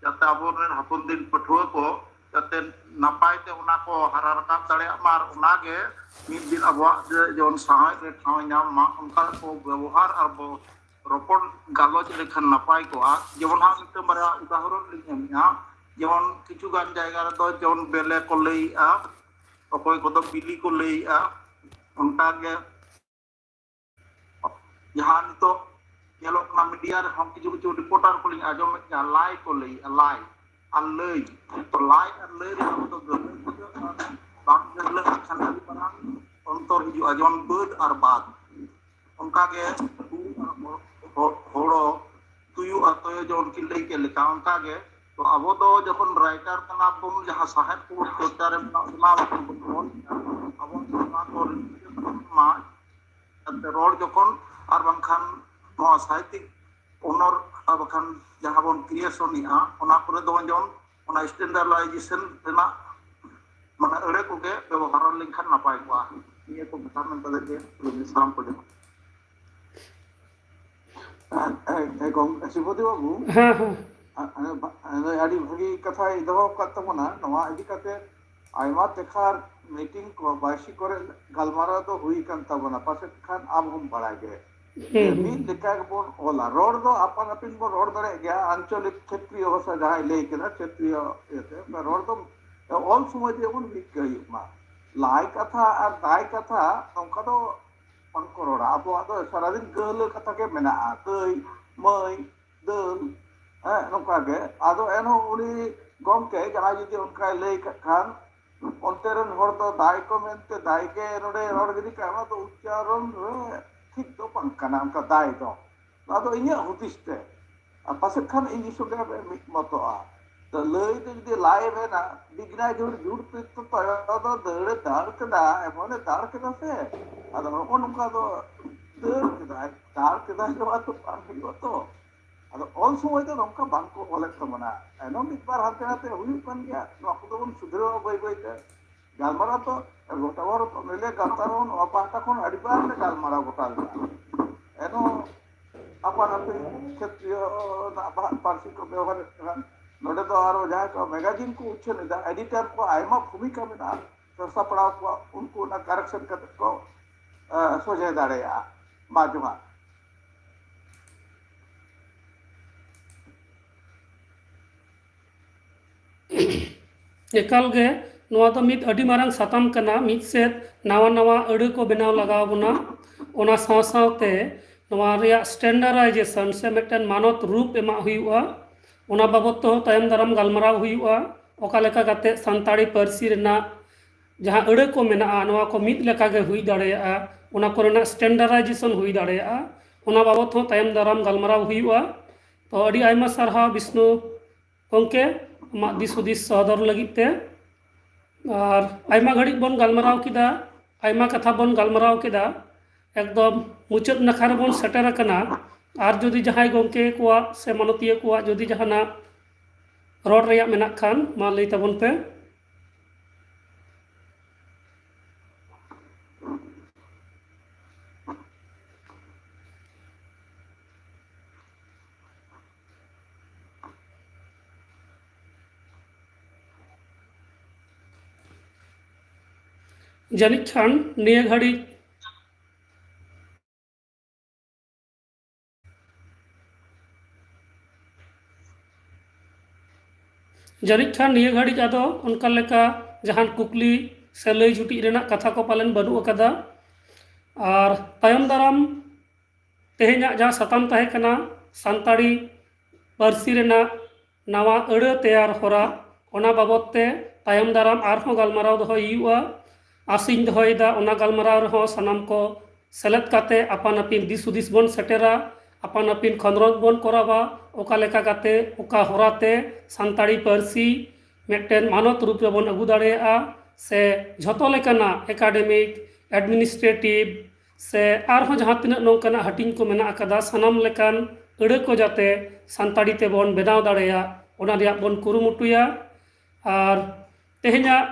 ᱡᱟᱛᱮ ᱟᱵᱚᱨᱮᱱ ᱦᱟᱯᱮᱱ ᱫᱤᱱ ᱯᱟᱹᱴᱷᱩᱣᱟᱹ ᱠᱚ ᱡᱟᱛᱮ ᱱᱟᱯᱟᱭ ᱛᱮ ᱚᱱᱟ ᱠᱚ ᱦᱟᱨᱟ ᱨᱟᱠᱟᱵ ᱫᱟᱲᱮᱭᱟᱜ ᱢᱟ, ᱟᱨ ᱚᱱᱟᱜᱮ ᱢᱤᱫ ᱫᱤᱱ ᱟᱵᱚᱣᱟᱜ ᱡᱮ ᱡᱮᱢᱚᱱ ᱥᱟᱶᱦᱮᱫ ᱨᱮ ᱴᱷᱟᱶ ᱮ ᱧᱟᱢ ᱢᱟ, ᱚᱱᱠᱟ ᱠᱚ ᱵᱮᱵᱚᱦᱟᱨ ᱟᱨ ᱵᱚ ᱨᱚᱯᱚᱲ ᱜᱟᱞᱚᱪ ᱞᱮᱠᱷᱟᱱ ᱱᱟᱯᱟᱭ ᱠᱚᱜᱼᱟ᱾ ᱡᱮᱢᱚᱱ ᱦᱟᱸᱜ ᱢᱤᱫᱴᱟᱝ ᱵᱟᱨᱭᱟ ᱩᱫᱟᱦᱚᱨᱚᱱ ᱞᱤᱧ ᱮᱢᱮᱫᱼᱟ, ᱡᱮᱢᱚᱱ ᱠᱤᱪᱷᱩ ᱜᱟᱱ ᱡᱟᱭᱜᱟ ᱨᱮᱫᱚ ᱡᱮᱢᱚᱱ ᱵᱮᱞᱮ ᱠᱚ ᱞᱟᱹᱭᱮᱜᱼᱟ, ᱚᱠᱚᱭ ᱠᱚᱫᱚ ᱵᱤᱞᱤ ᱠᱚ ᱞᱟᱹᱭᱮᱜᱼᱟ, ᱚᱱᱠᱟᱜᱮ ᱡᱟᱦᱟᱸ ᱱᱤᱛᱚᱜ ᱧᱮᱞᱚᱜ ᱠᱟᱱᱟ ᱢᱤᱰᱤᱭᱟ ᱨᱮᱦᱚᱸ ᱠᱤᱪᱷᱩ ᱠᱤᱪᱷᱩ ᱨᱤᱯᱳᱨᱴᱟᱨ ᱠᱚᱞᱤᱧ ᱟᱸᱡᱚᱢᱮᱫ ᱜᱮᱭᱟ, ᱞᱟᱭ ᱠᱚ ᱞᱟᱹᱭᱮᱜᱼᱟ, ᱞᱟᱭ ᱟᱨ ᱞᱟᱹᱭ᱾ ᱛᱚ ᱞᱟᱭ ᱟᱨ ᱞᱟᱹᱭ ᱨᱮ ᱟᱵᱚ ᱫᱚ ᱜᱟᱹᱦᱞᱟᱹ ᱵᱩᱡᱷᱟᱹᱜᱼᱟ, ᱵᱟᱝ ᱜᱟᱹᱦᱞᱟᱹ ᱞᱮᱱᱠᱷᱟᱱ ᱟᱹᱰᱤ ᱢᱟᱨᱟᱝ ᱚᱱᱛᱚᱨ ᱦᱤᱡᱩᱜᱼᱟ, ᱡᱮᱢᱚᱱ ᱵᱟᱹᱫ ᱟᱨ ᱵᱟᱫ᱾ ᱚᱱᱠᱟᱜᱮ ᱦᱩᱲᱩ ᱟᱨ ᱦᱚ-, ᱦᱚ-, ᱦᱳᱲᱳ, ᱛᱩᱭᱩ ᱟᱨ ᱛᱚᱭᱚ ᱡᱮᱢᱚᱱ ᱠᱤᱱ ᱞᱟᱹᱭ ᱠᱮᱫ ᱞᱮᱠᱟ, ᱚᱱᱠᱟᱜᱮ ᱛᱚ ᱟᱵᱚ ᱫᱚ ᱡᱚᱠᱷᱚᱱ ᱨᱟᱭᱴᱟᱨ ᱠᱟᱱᱟ ᱵᱚᱱ, ᱡᱟᱦᱟᱸ ᱥᱟᱶᱦᱮᱫ ᱠᱚᱵᱚᱱ ᱪᱚᱨᱪᱟ ᱨᱮ ᱢᱮᱱᱟᱜ ᱵᱚᱱᱟ, ᱟᱵᱚ ᱱᱚᱣᱟ ᱠᱚ ᱢᱟ ᱮᱱᱛᱮ ᱨᱚᱲ ᱡᱚᱠᱷᱚᱱ ᱟᱨ ᱵᱟᱝᱠᱷᱟᱱ ᱱᱚᱣᱟ ᱥᱟᱦᱤᱛᱤᱠ ᱚᱱᱚᱨ ᱟᱨ ᱵᱟᱝᱠᱷᱟᱱ ᱡᱟᱦᱟᱸ ᱵᱚᱱ ᱠᱨᱤᱭᱮᱥᱚᱱ ᱮᱜᱼᱟ, ᱚᱱᱟ ᱠᱚᱨᱮ ᱫᱚ ᱡᱮᱢᱚᱱ ᱚᱱᱟ ᱥᱴᱮᱱᱰᱟᱨᱰᱟᱭᱡᱮᱥᱚᱱ ᱨᱮᱱᱟᱜ ᱢᱟᱱᱮ ᱟᱹᱲᱟᱹ ᱠᱚᱜᱮ ᱵᱮᱵᱚᱦᱟᱨ ᱞᱮᱱᱠᱷᱟᱱ ᱱᱟᱯᱟᱭ ᱠᱚᱜᱼᱟ᱾ ᱱᱤᱭᱟᱹ ᱠᱚ ᱠᱟᱛᱷᱟ ᱢᱮᱱ ᱠᱟᱛᱮ ᱜᱮ ᱥᱟᱱᱟᱢ ᱠᱚ ᱡᱚᱦᱟᱨ᱾ ᱦᱮᱸ, ᱦᱮᱸ, ᱦᱮᱸ, ᱜᱚᱢᱠᱮ ᱥᱩᱵᱳᱫᱷᱤ ᱵᱟᱹᱵᱩ, ᱦᱮᱸ, ᱦᱮᱸ᱾ ᱟ-, ᱟ-, ᱵᱟ-, ᱟ-, ᱟᱹᱰᱤ ᱵᱷᱟᱹᱜᱤ ᱠᱟᱛᱷᱟᱭ ᱫᱚᱦᱚ ᱟᱠᱟᱫ ᱛᱟᱵᱚᱱᱟ᱾ ᱱᱚᱣᱟ ᱤᱫᱤ ᱠᱟᱛᱮ ᱟᱭᱢᱟ ᱛᱮᱠᱷᱟᱨ ᱢᱤᱴᱤᱝ ᱠᱚ, ᱵᱟᱭᱥᱤ ᱠᱚᱨᱮ ᱜᱟᱞᱢᱟᱨᱟᱣ ᱫᱚ ᱦᱩᱭ ᱟᱠᱟᱱ ᱛᱟᱵᱚᱱᱟ, ᱯᱟᱥᱮᱡ ᱠᱷᱟᱱ ᱟᱢ ᱦᱚᱸᱢ ᱵᱟᱲᱟᱭ ᱜᱮ᱾ ᱦᱩᱸ, ᱦᱩᱸ᱾ ᱢᱤᱫ ᱞᱮᱠᱟ ᱜᱮᱵᱚᱱ ᱚᱞᱟ᱾ ᱨᱚᱲ ᱫᱚ ᱟᱯᱟᱱ ᱟᱹᱯᱤᱱ ᱵᱚᱱ ᱨᱚᱲ ᱫᱟᱲᱮᱭᱟᱜ ᱜᱮᱭᱟ, ᱟᱧᱪᱚᱞᱤᱠ ᱠᱷᱮᱛᱨᱤᱭᱚ ᱵᱷᱟᱥᱟ ᱡᱟᱦᱟᱸᱭ ᱞᱟᱹᱭ ᱠᱮᱫᱟ, ᱠᱷᱮᱛᱨᱤᱭᱚ ᱤᱭᱟᱹᱛᱮ, ᱨᱚᱲ ᱫᱚ ᱚᱞ ᱥᱚᱢᱚᱭ ᱡᱮᱢᱚᱱ ᱢᱤᱫ ᱜᱮ ᱦᱩᱭᱩᱜ ᱢᱟ᱾ ᱞᱟᱭ ᱠᱟᱛᱷᱟ ᱟᱨ ᱫᱟᱭ ᱠᱟᱛᱷᱟ ᱱᱚᱝᱠᱟ ᱫᱚ ᱵᱟᱝ ᱠᱚ ᱨᱚᱲᱟ᱾ ᱟᱵᱚᱣᱟᱜ ᱫᱚ ᱥᱟᱨᱟᱫᱤᱱ ᱜᱟᱹᱦᱞᱟᱹ ᱠᱟᱛᱷᱟ ᱜᱮ ᱢᱮᱱᱟᱜᱼᱟ, ᱫᱟᱹᱭ, ᱢᱟᱹᱭ, ᱫᱟᱹᱞ, ᱦᱮᱸ, ᱱᱚᱝᱠᱟ ᱜᱮ᱾ ᱟᱫᱚ ᱮᱱᱦᱚᱸ ᱩᱱᱤ ᱜᱚᱢᱠᱮ ᱡᱟᱦᱟᱸᱭ ᱡᱩᱫᱤ ᱚᱱᱠᱟᱭ ᱞᱟᱹᱭ ᱠᱟᱜ ᱠᱷᱟᱱ, ᱚᱱᱛᱮ ᱨᱮᱱ ᱦᱚᱲ ᱫᱚ ᱫᱟᱭ ᱠᱚ ᱢᱮᱱᱛᱮ ᱫᱟᱭ ᱜᱮ ᱱᱚᱰᱮ ᱨᱚᱲ ᱜᱤᱰᱤ ᱠᱟᱜᱼᱟ, ᱚᱱᱟ ᱫᱚ ᱩᱪᱪᱟᱨᱚᱱ ᱨᱮ ᱴᱷᱤᱠ ᱫᱚ ᱵᱟᱝ ᱠᱟᱱᱟ, ᱚᱱᱠᱟ ᱫᱟᱭ ᱫᱚ᱾ ᱱᱚᱣᱟ ᱫᱚ ᱤᱧᱟᱹᱜ ᱦᱩᱫᱤᱥ ᱛᱮ᱾ ᱟᱨ ᱯᱟᱥᱮᱡ ᱠᱷᱟᱱ ᱤᱧ ᱥᱚᱸᱜᱮ ᱯᱮ ᱢᱤᱫ ᱢᱚᱛᱚᱜᱼᱟ᱾ ᱛᱚ ᱞᱟᱹᱭ ᱛᱮ ᱡᱩᱫᱤ ᱞᱟᱭ ᱢᱮᱱᱟ, ᱵᱤᱜᱽᱱᱟ ᱡᱷᱩᱲ ᱡᱷᱩᱲ ᱯᱤᱛ ᱛᱚ ᱛᱚᱭᱚ ᱫᱚ ᱫᱟᱹᱲᱮ ᱫᱟᱹᱲ ᱠᱮᱫᱟ, ᱮᱢᱚᱱᱮ ᱫᱟᱹᱲ ᱠᱮᱫᱟ ᱥᱮ᱾ ᱟᱫᱚ ᱱᱚᱜᱼᱚ ᱱᱚᱝᱠᱟ ᱫᱚ ᱫᱟᱹᱲ ᱠᱮᱫᱟᱭ, ᱫᱟᱹᱲ ᱠᱮᱫᱟᱭ ᱫᱚ ᱟᱫᱚ ᱵᱟᱝ ᱦᱩᱭᱩᱜᱼᱟ ᱛᱚ᱾ ᱟᱫᱚ ᱚᱞ ᱥᱚᱢᱚᱭ ᱫᱚ ᱱᱚᱝᱠᱟ ᱵᱟᱝ ᱠᱚ ᱚᱞᱮᱫ ᱛᱟᱵᱚᱱᱟ᱾ ᱮᱱᱦᱚᱸ ᱢᱤᱫ ᱵᱟᱨ ᱦᱟᱱᱛᱮ ᱱᱟᱛᱮ ᱦᱩᱭᱩᱜ ᱠᱟᱱ ᱜᱮᱭᱟ, ᱱᱚᱣᱟ ᱠᱚᱫᱚ ᱵᱚᱱ ᱥᱩᱫᱷᱨᱟᱹᱣᱟ ᱵᱟᱹᱭ ᱵᱟᱹᱭ ᱛᱮ᱾ ᱜᱟᱞᱢᱟᱨᱟᱣ ᱫᱚ ᱜᱚᱴᱟ ᱦᱚᱲ ᱱᱤᱞᱮ ᱜᱟᱞᱢᱟᱨᱟᱣ ᱱᱚᱣᱟ ᱯᱟᱦᱴᱟ ᱠᱷᱚᱱ ᱟᱹᱰᱤ ᱵᱟᱨ ᱞᱮ ᱜᱟᱞᱢᱟᱨᱟᱣ ᱜᱚᱴᱟ ᱞᱮᱫᱟ᱾ ᱮᱱᱦᱚᱸ ᱟᱯᱟᱱ ᱟᱹᱯᱤᱱ ᱠᱷᱮᱛᱨᱤᱭᱚ ᱨᱮᱱᱟᱜ ᱵᱷᱟ-, ᱯᱟᱹᱨᱥᱤ ᱠᱚ ᱵᱮᱣᱦᱟᱨᱮᱫ ᱠᱟᱱᱟ᱾ ᱱᱚᱰᱮ ᱫᱚ ᱟᱨᱚ ᱡᱟᱦᱟᱸᱭ ᱠᱚ ᱢᱮᱜᱟᱡᱤᱱ ᱠᱚ ᱩᱪᱷᱟᱹᱱ ᱮᱫᱟ, ᱮᱰᱤᱴᱚᱨ ᱠᱚ ᱟᱭᱢᱟ ᱵᱷᱩᱢᱤᱠᱟ ᱢᱮᱱᱟᱜᱼᱟ᱾ ᱥᱟᱯᱲᱟᱣ ᱠᱚᱣᱟ, ᱩᱱᱠᱩ ᱚᱱᱟ ᱠᱟᱨᱮᱠᱥᱚᱱ ᱠᱟᱛᱮ ᱠᱚ, ᱮ, ᱥᱚᱡᱷᱮ ᱫᱟᱲᱮᱭᱟᱜᱼᱟ᱾ ᱢᱟ ᱡᱚᱦᱟᱨ᱾ ᱮᱠᱟᱞ ᱜᱮ, ᱱᱚᱣᱟ ᱫᱚ ᱢᱤᱫ ᱟᱹᱰᱤ ᱢᱟᱨᱟᱝ ᱥᱟᱛᱟᱢ ᱠᱟᱱᱟ᱾ ᱢᱤᱫ ᱥᱮᱫ ᱱᱟᱣᱟ ᱱᱟᱣᱟ ᱟᱹᱲᱟᱹ ᱠᱚ ᱵᱮᱱᱟᱣ ᱞᱟᱜᱟᱣ ᱵᱚᱱᱟ, ᱚᱱᱟ ᱥᱟᱶ ᱥᱟᱶᱛᱮ ᱱᱚᱣᱟ ᱨᱮᱭᱟᱜ ᱥᱴᱮᱱᱰᱟᱨᱰᱟᱭᱡᱮᱥᱚᱱ ᱥᱮ ᱢᱤᱫᱴᱮᱱ ᱢᱟᱱᱚᱛ ᱨᱩᱯ ᱮᱢᱟᱜ ᱦᱩᱭᱩᱜᱼᱟ᱾ ᱚᱱᱟ ᱵᱟᱵᱚᱫ ᱛᱮᱦᱚᱸ ᱛᱟᱭᱚᱢ ᱫᱟᱨᱟᱢ ᱜᱟᱞᱢᱟᱨᱟᱣ ᱦᱩᱭᱩᱜᱼᱟ, ᱚᱠᱟ ᱞᱮᱠᱟ ᱠᱟᱛᱮ ᱥᱟᱱᱛᱟᱲᱤ ᱯᱟᱹᱨᱥᱤ ᱨᱮᱱᱟᱜ ᱡᱟᱦᱟᱸ ᱟᱹᱲᱟᱹ ᱠᱚ ᱢᱮᱱᱟᱜᱼᱟ, ᱱᱚᱣᱟ ᱠᱚ ᱢᱤᱫ ᱞᱮᱠᱟ ᱜᱮ ᱦᱩᱭ ᱫᱟᱲᱮᱭᱟᱜᱼᱟ, ᱚᱱᱟ ᱠᱚᱨᱮᱱᱟᱜ ᱥᱴᱮᱱᱰᱟᱨᱰᱟᱭᱡᱮᱥᱚᱱ ᱦᱩᱭ ᱫᱟᱲᱮᱭᱟᱜᱼᱟ, ᱚᱱᱟ ᱵᱟᱵᱚᱫ ᱦᱚᱸ ᱛᱟᱭᱚᱢ ᱫᱟᱨᱟᱢ ᱜᱟᱞᱢᱟᱨᱟᱣ ᱦᱩᱭᱩᱜᱼᱟ᱾ ᱛᱚ, ᱟᱹᱰᱤ ᱟᱭᱢᱟ ᱥᱟᱨᱦᱟᱣ ᱵᱤᱥᱱᱩ ᱜᱚᱢᱠᱮ, ᱟᱢᱟᱜ ᱫᱤᱥ ᱦᱩᱫᱤᱥ ᱥᱚᱫᱚᱨ ᱞᱟᱹᱜᱤᱫ ᱛᱮ᱾ ᱟᱨ ᱟᱭᱢᱟ ᱜᱷᱟᱹᱲᱤᱡ ᱵᱚᱱ ᱜᱟᱞᱢᱟᱨᱟᱣ ᱠᱮᱫᱟ, ᱟᱭᱢᱟ ᱠᱟᱛᱷᱟ ᱵᱚᱱ ᱜᱟᱞᱢᱟᱨᱟᱣ ᱠᱮᱫᱟ, ᱮᱠᱫᱚᱢ ᱢᱩᱪᱟᱹᱫ ᱱᱟᱠᱷᱟ ᱨᱮᱵᱚᱱ ᱥᱮᱴᱮᱨ ᱟᱠᱟᱱᱟ᱾ ᱟᱨ ᱡᱩᱫᱤ ᱡᱟᱦᱟᱸᱭ ᱜᱚᱢᱠᱮ ᱠᱚᱣᱟᱜ ᱥᱮ ᱢᱟᱱᱚᱛᱤᱭᱟᱹ ᱠᱚᱣᱟᱜ ᱡᱩᱫᱤ ᱡᱟᱦᱟᱱᱟᱜ ᱨᱚᱲ ᱨᱮᱭᱟᱜ ᱢᱮᱱᱟᱜ ᱠᱷᱟᱱ, ᱢᱟ ᱞᱟᱹᱭ ᱛᱟᱵᱚᱱ ᱯᱮ᱾ ᱡᱟᱹᱱᱤᱡ ᱠᱷᱟᱱ ᱱᱤᱭᱟᱹ ᱜᱷᱟᱹᱲᱤᱡ ᱡᱟᱹᱱᱤᱡ ᱠᱷᱟᱱ ᱱᱤᱭᱟᱹ ᱜᱷᱟᱹᱲᱤᱡ ᱟᱫᱚ ᱚᱱᱠᱟ ᱞᱮᱠᱟ ᱡᱟᱦᱟᱱ ᱠᱩᱠᱞᱤ ᱥᱮ ᱞᱟᱹᱭ ᱡᱩᱴᱤᱡ ᱨᱮᱱᱟᱜ ᱠᱟᱛᱷᱟ ᱠᱚ ᱯᱟᱞᱮᱱ ᱵᱟᱹᱱᱩᱜ ᱟᱠᱟᱫᱟ᱾ ᱟᱨ ᱛᱟᱭᱚᱢ ᱫᱟᱨᱟᱢ ᱛᱮᱦᱮᱧᱟᱜ ᱡᱟᱦᱟᱸ ᱥᱟᱛᱟᱢ ᱛᱟᱦᱮᱸ ᱠᱟᱱᱟ ᱥᱟᱱᱛᱟᱲᱤ ᱯᱟᱹᱨᱥᱤ ᱨᱮᱱᱟᱜ ᱱᱟᱣᱟ ᱟᱹᱲᱟᱹ ᱛᱮᱭᱟᱨ ᱦᱚᱨᱟ, ᱚᱱᱟ ᱵᱟᱵᱚᱫ ᱛᱮ ᱛᱟᱭᱚᱢ ᱫᱟᱨᱟᱢ ᱟᱨᱦᱚᱸ ᱜᱟᱞᱢᱟᱨᱟᱣ ᱫᱚᱦᱚᱭ ᱦᱩᱭᱩᱜᱼᱟ᱾ ᱟᱥᱤᱧ ᱫᱚᱦᱚᱭᱮᱫᱟ ᱚᱱᱟ ᱜᱟᱞᱢᱟᱨᱟᱣ ᱨᱮᱦᱚᱸ ᱥᱟᱱᱟᱢ ᱠᱚ ᱥᱮᱞᱮᱫ ᱠᱟᱛᱮ ᱟᱯᱟᱱ ᱟᱹᱯᱤᱱ ᱫᱤᱥ ᱦᱩᱫᱤᱥ ᱵᱚᱱ ᱥᱮᱴᱮᱨᱟ᱾ ᱟᱯᱟᱱ ᱟᱹᱯᱤᱱ ᱠᱷᱚᱸᱫᱽᱨᱚᱸᱫᱽ ᱵᱚᱱ ᱠᱚᱨᱟᱣᱟ, ᱚᱠᱟ ᱞᱮᱠᱟ ᱠᱟᱛᱮ ᱚᱠᱟ ᱦᱚᱨᱟᱛᱮ ᱥᱟᱱᱛᱟᱲᱤ ᱯᱟᱹᱨᱥᱤ ᱢᱤᱫᱴᱮᱱ ᱢᱟᱱᱚᱛ ᱨᱩᱯ ᱨᱮᱵᱚᱱ ᱟᱹᱜᱩ ᱫᱟᱲᱮᱭᱟᱜᱼᱟ, ᱥᱮ ᱡᱷᱚᱛᱚ ᱞᱮᱠᱟᱱᱟᱜ academic, administrative, ᱥᱮ ᱟᱨᱦᱚᱸ ᱡᱟᱦᱟᱸ ᱛᱤᱱᱟᱹᱜ ᱱᱚᱝᱠᱟᱱᱟᱜ ᱦᱟᱹᱴᱤᱧ ᱠᱚ ᱢᱮᱱᱟᱜ ᱟᱠᱟᱫᱟ, ᱥᱟᱱᱟᱢ ᱞᱮᱠᱟᱱ ᱟᱹᱲᱟᱹ ᱠᱚ ᱡᱟᱛᱮ ᱥᱟᱱᱛᱟᱲᱤ ᱛᱮᱵᱚᱱ ᱵᱮᱱᱟᱣ ᱫᱟᱲᱮᱭᱟᱜ, ᱚᱱᱟ ᱨᱮᱭᱟᱜ ᱵᱚᱱ ᱠᱩᱨᱩᱢᱩᱴᱩᱭᱟ᱾ ᱟᱨ ᱛᱮᱦᱮᱧᱟᱜ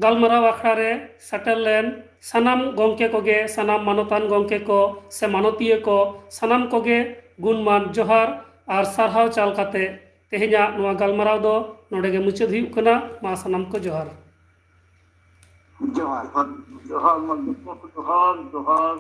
ᱜᱟᱞᱢᱟᱨᱟᱣ ᱟᱠᱷᱲᱟ ᱨᱮ ᱥᱮᱴᱮᱨ ᱞᱮᱱ ᱥᱟᱱᱟᱢ ᱜᱚᱢᱠᱮ ᱠᱚᱜᱮ, ᱥᱟᱱᱟᱢ ᱢᱟᱱᱚᱛᱟᱱ ᱜᱚᱢᱠᱮ ᱠᱚ ᱥᱮ ᱢᱟᱱᱚᱛᱤᱭᱟᱹ ᱠᱚ, ᱥᱟᱱᱟᱢ ᱠᱚᱜᱮ ᱜᱩᱱᱢᱟᱱ ᱡᱚᱦᱟᱨ ᱟᱨ ᱥᱟᱨᱦᱟᱣ ᱪᱟᱞ ᱠᱟᱛᱮ ᱛᱮᱦᱮᱧᱟᱜ ᱱᱚᱣᱟ ᱜᱟᱞᱢᱟᱨᱟᱣ ᱫᱚ ᱱᱚᱰᱮ ᱜᱮ ᱢᱩᱪᱟᱹᱫ ᱦᱩᱭᱩᱜ ᱠᱟᱱᱟ᱾ ᱢᱟ ᱥᱟᱱᱟᱢ ᱠᱚ ᱡᱚᱦᱟᱨ᱾ ᱡᱚᱦᱟᱨ, ᱡᱚᱦᱟᱨ, ᱢᱟ ᱡᱚᱛᱚ ᱠᱚ ᱡᱚᱦᱟᱨ, ᱡᱚᱦᱟᱨ᱾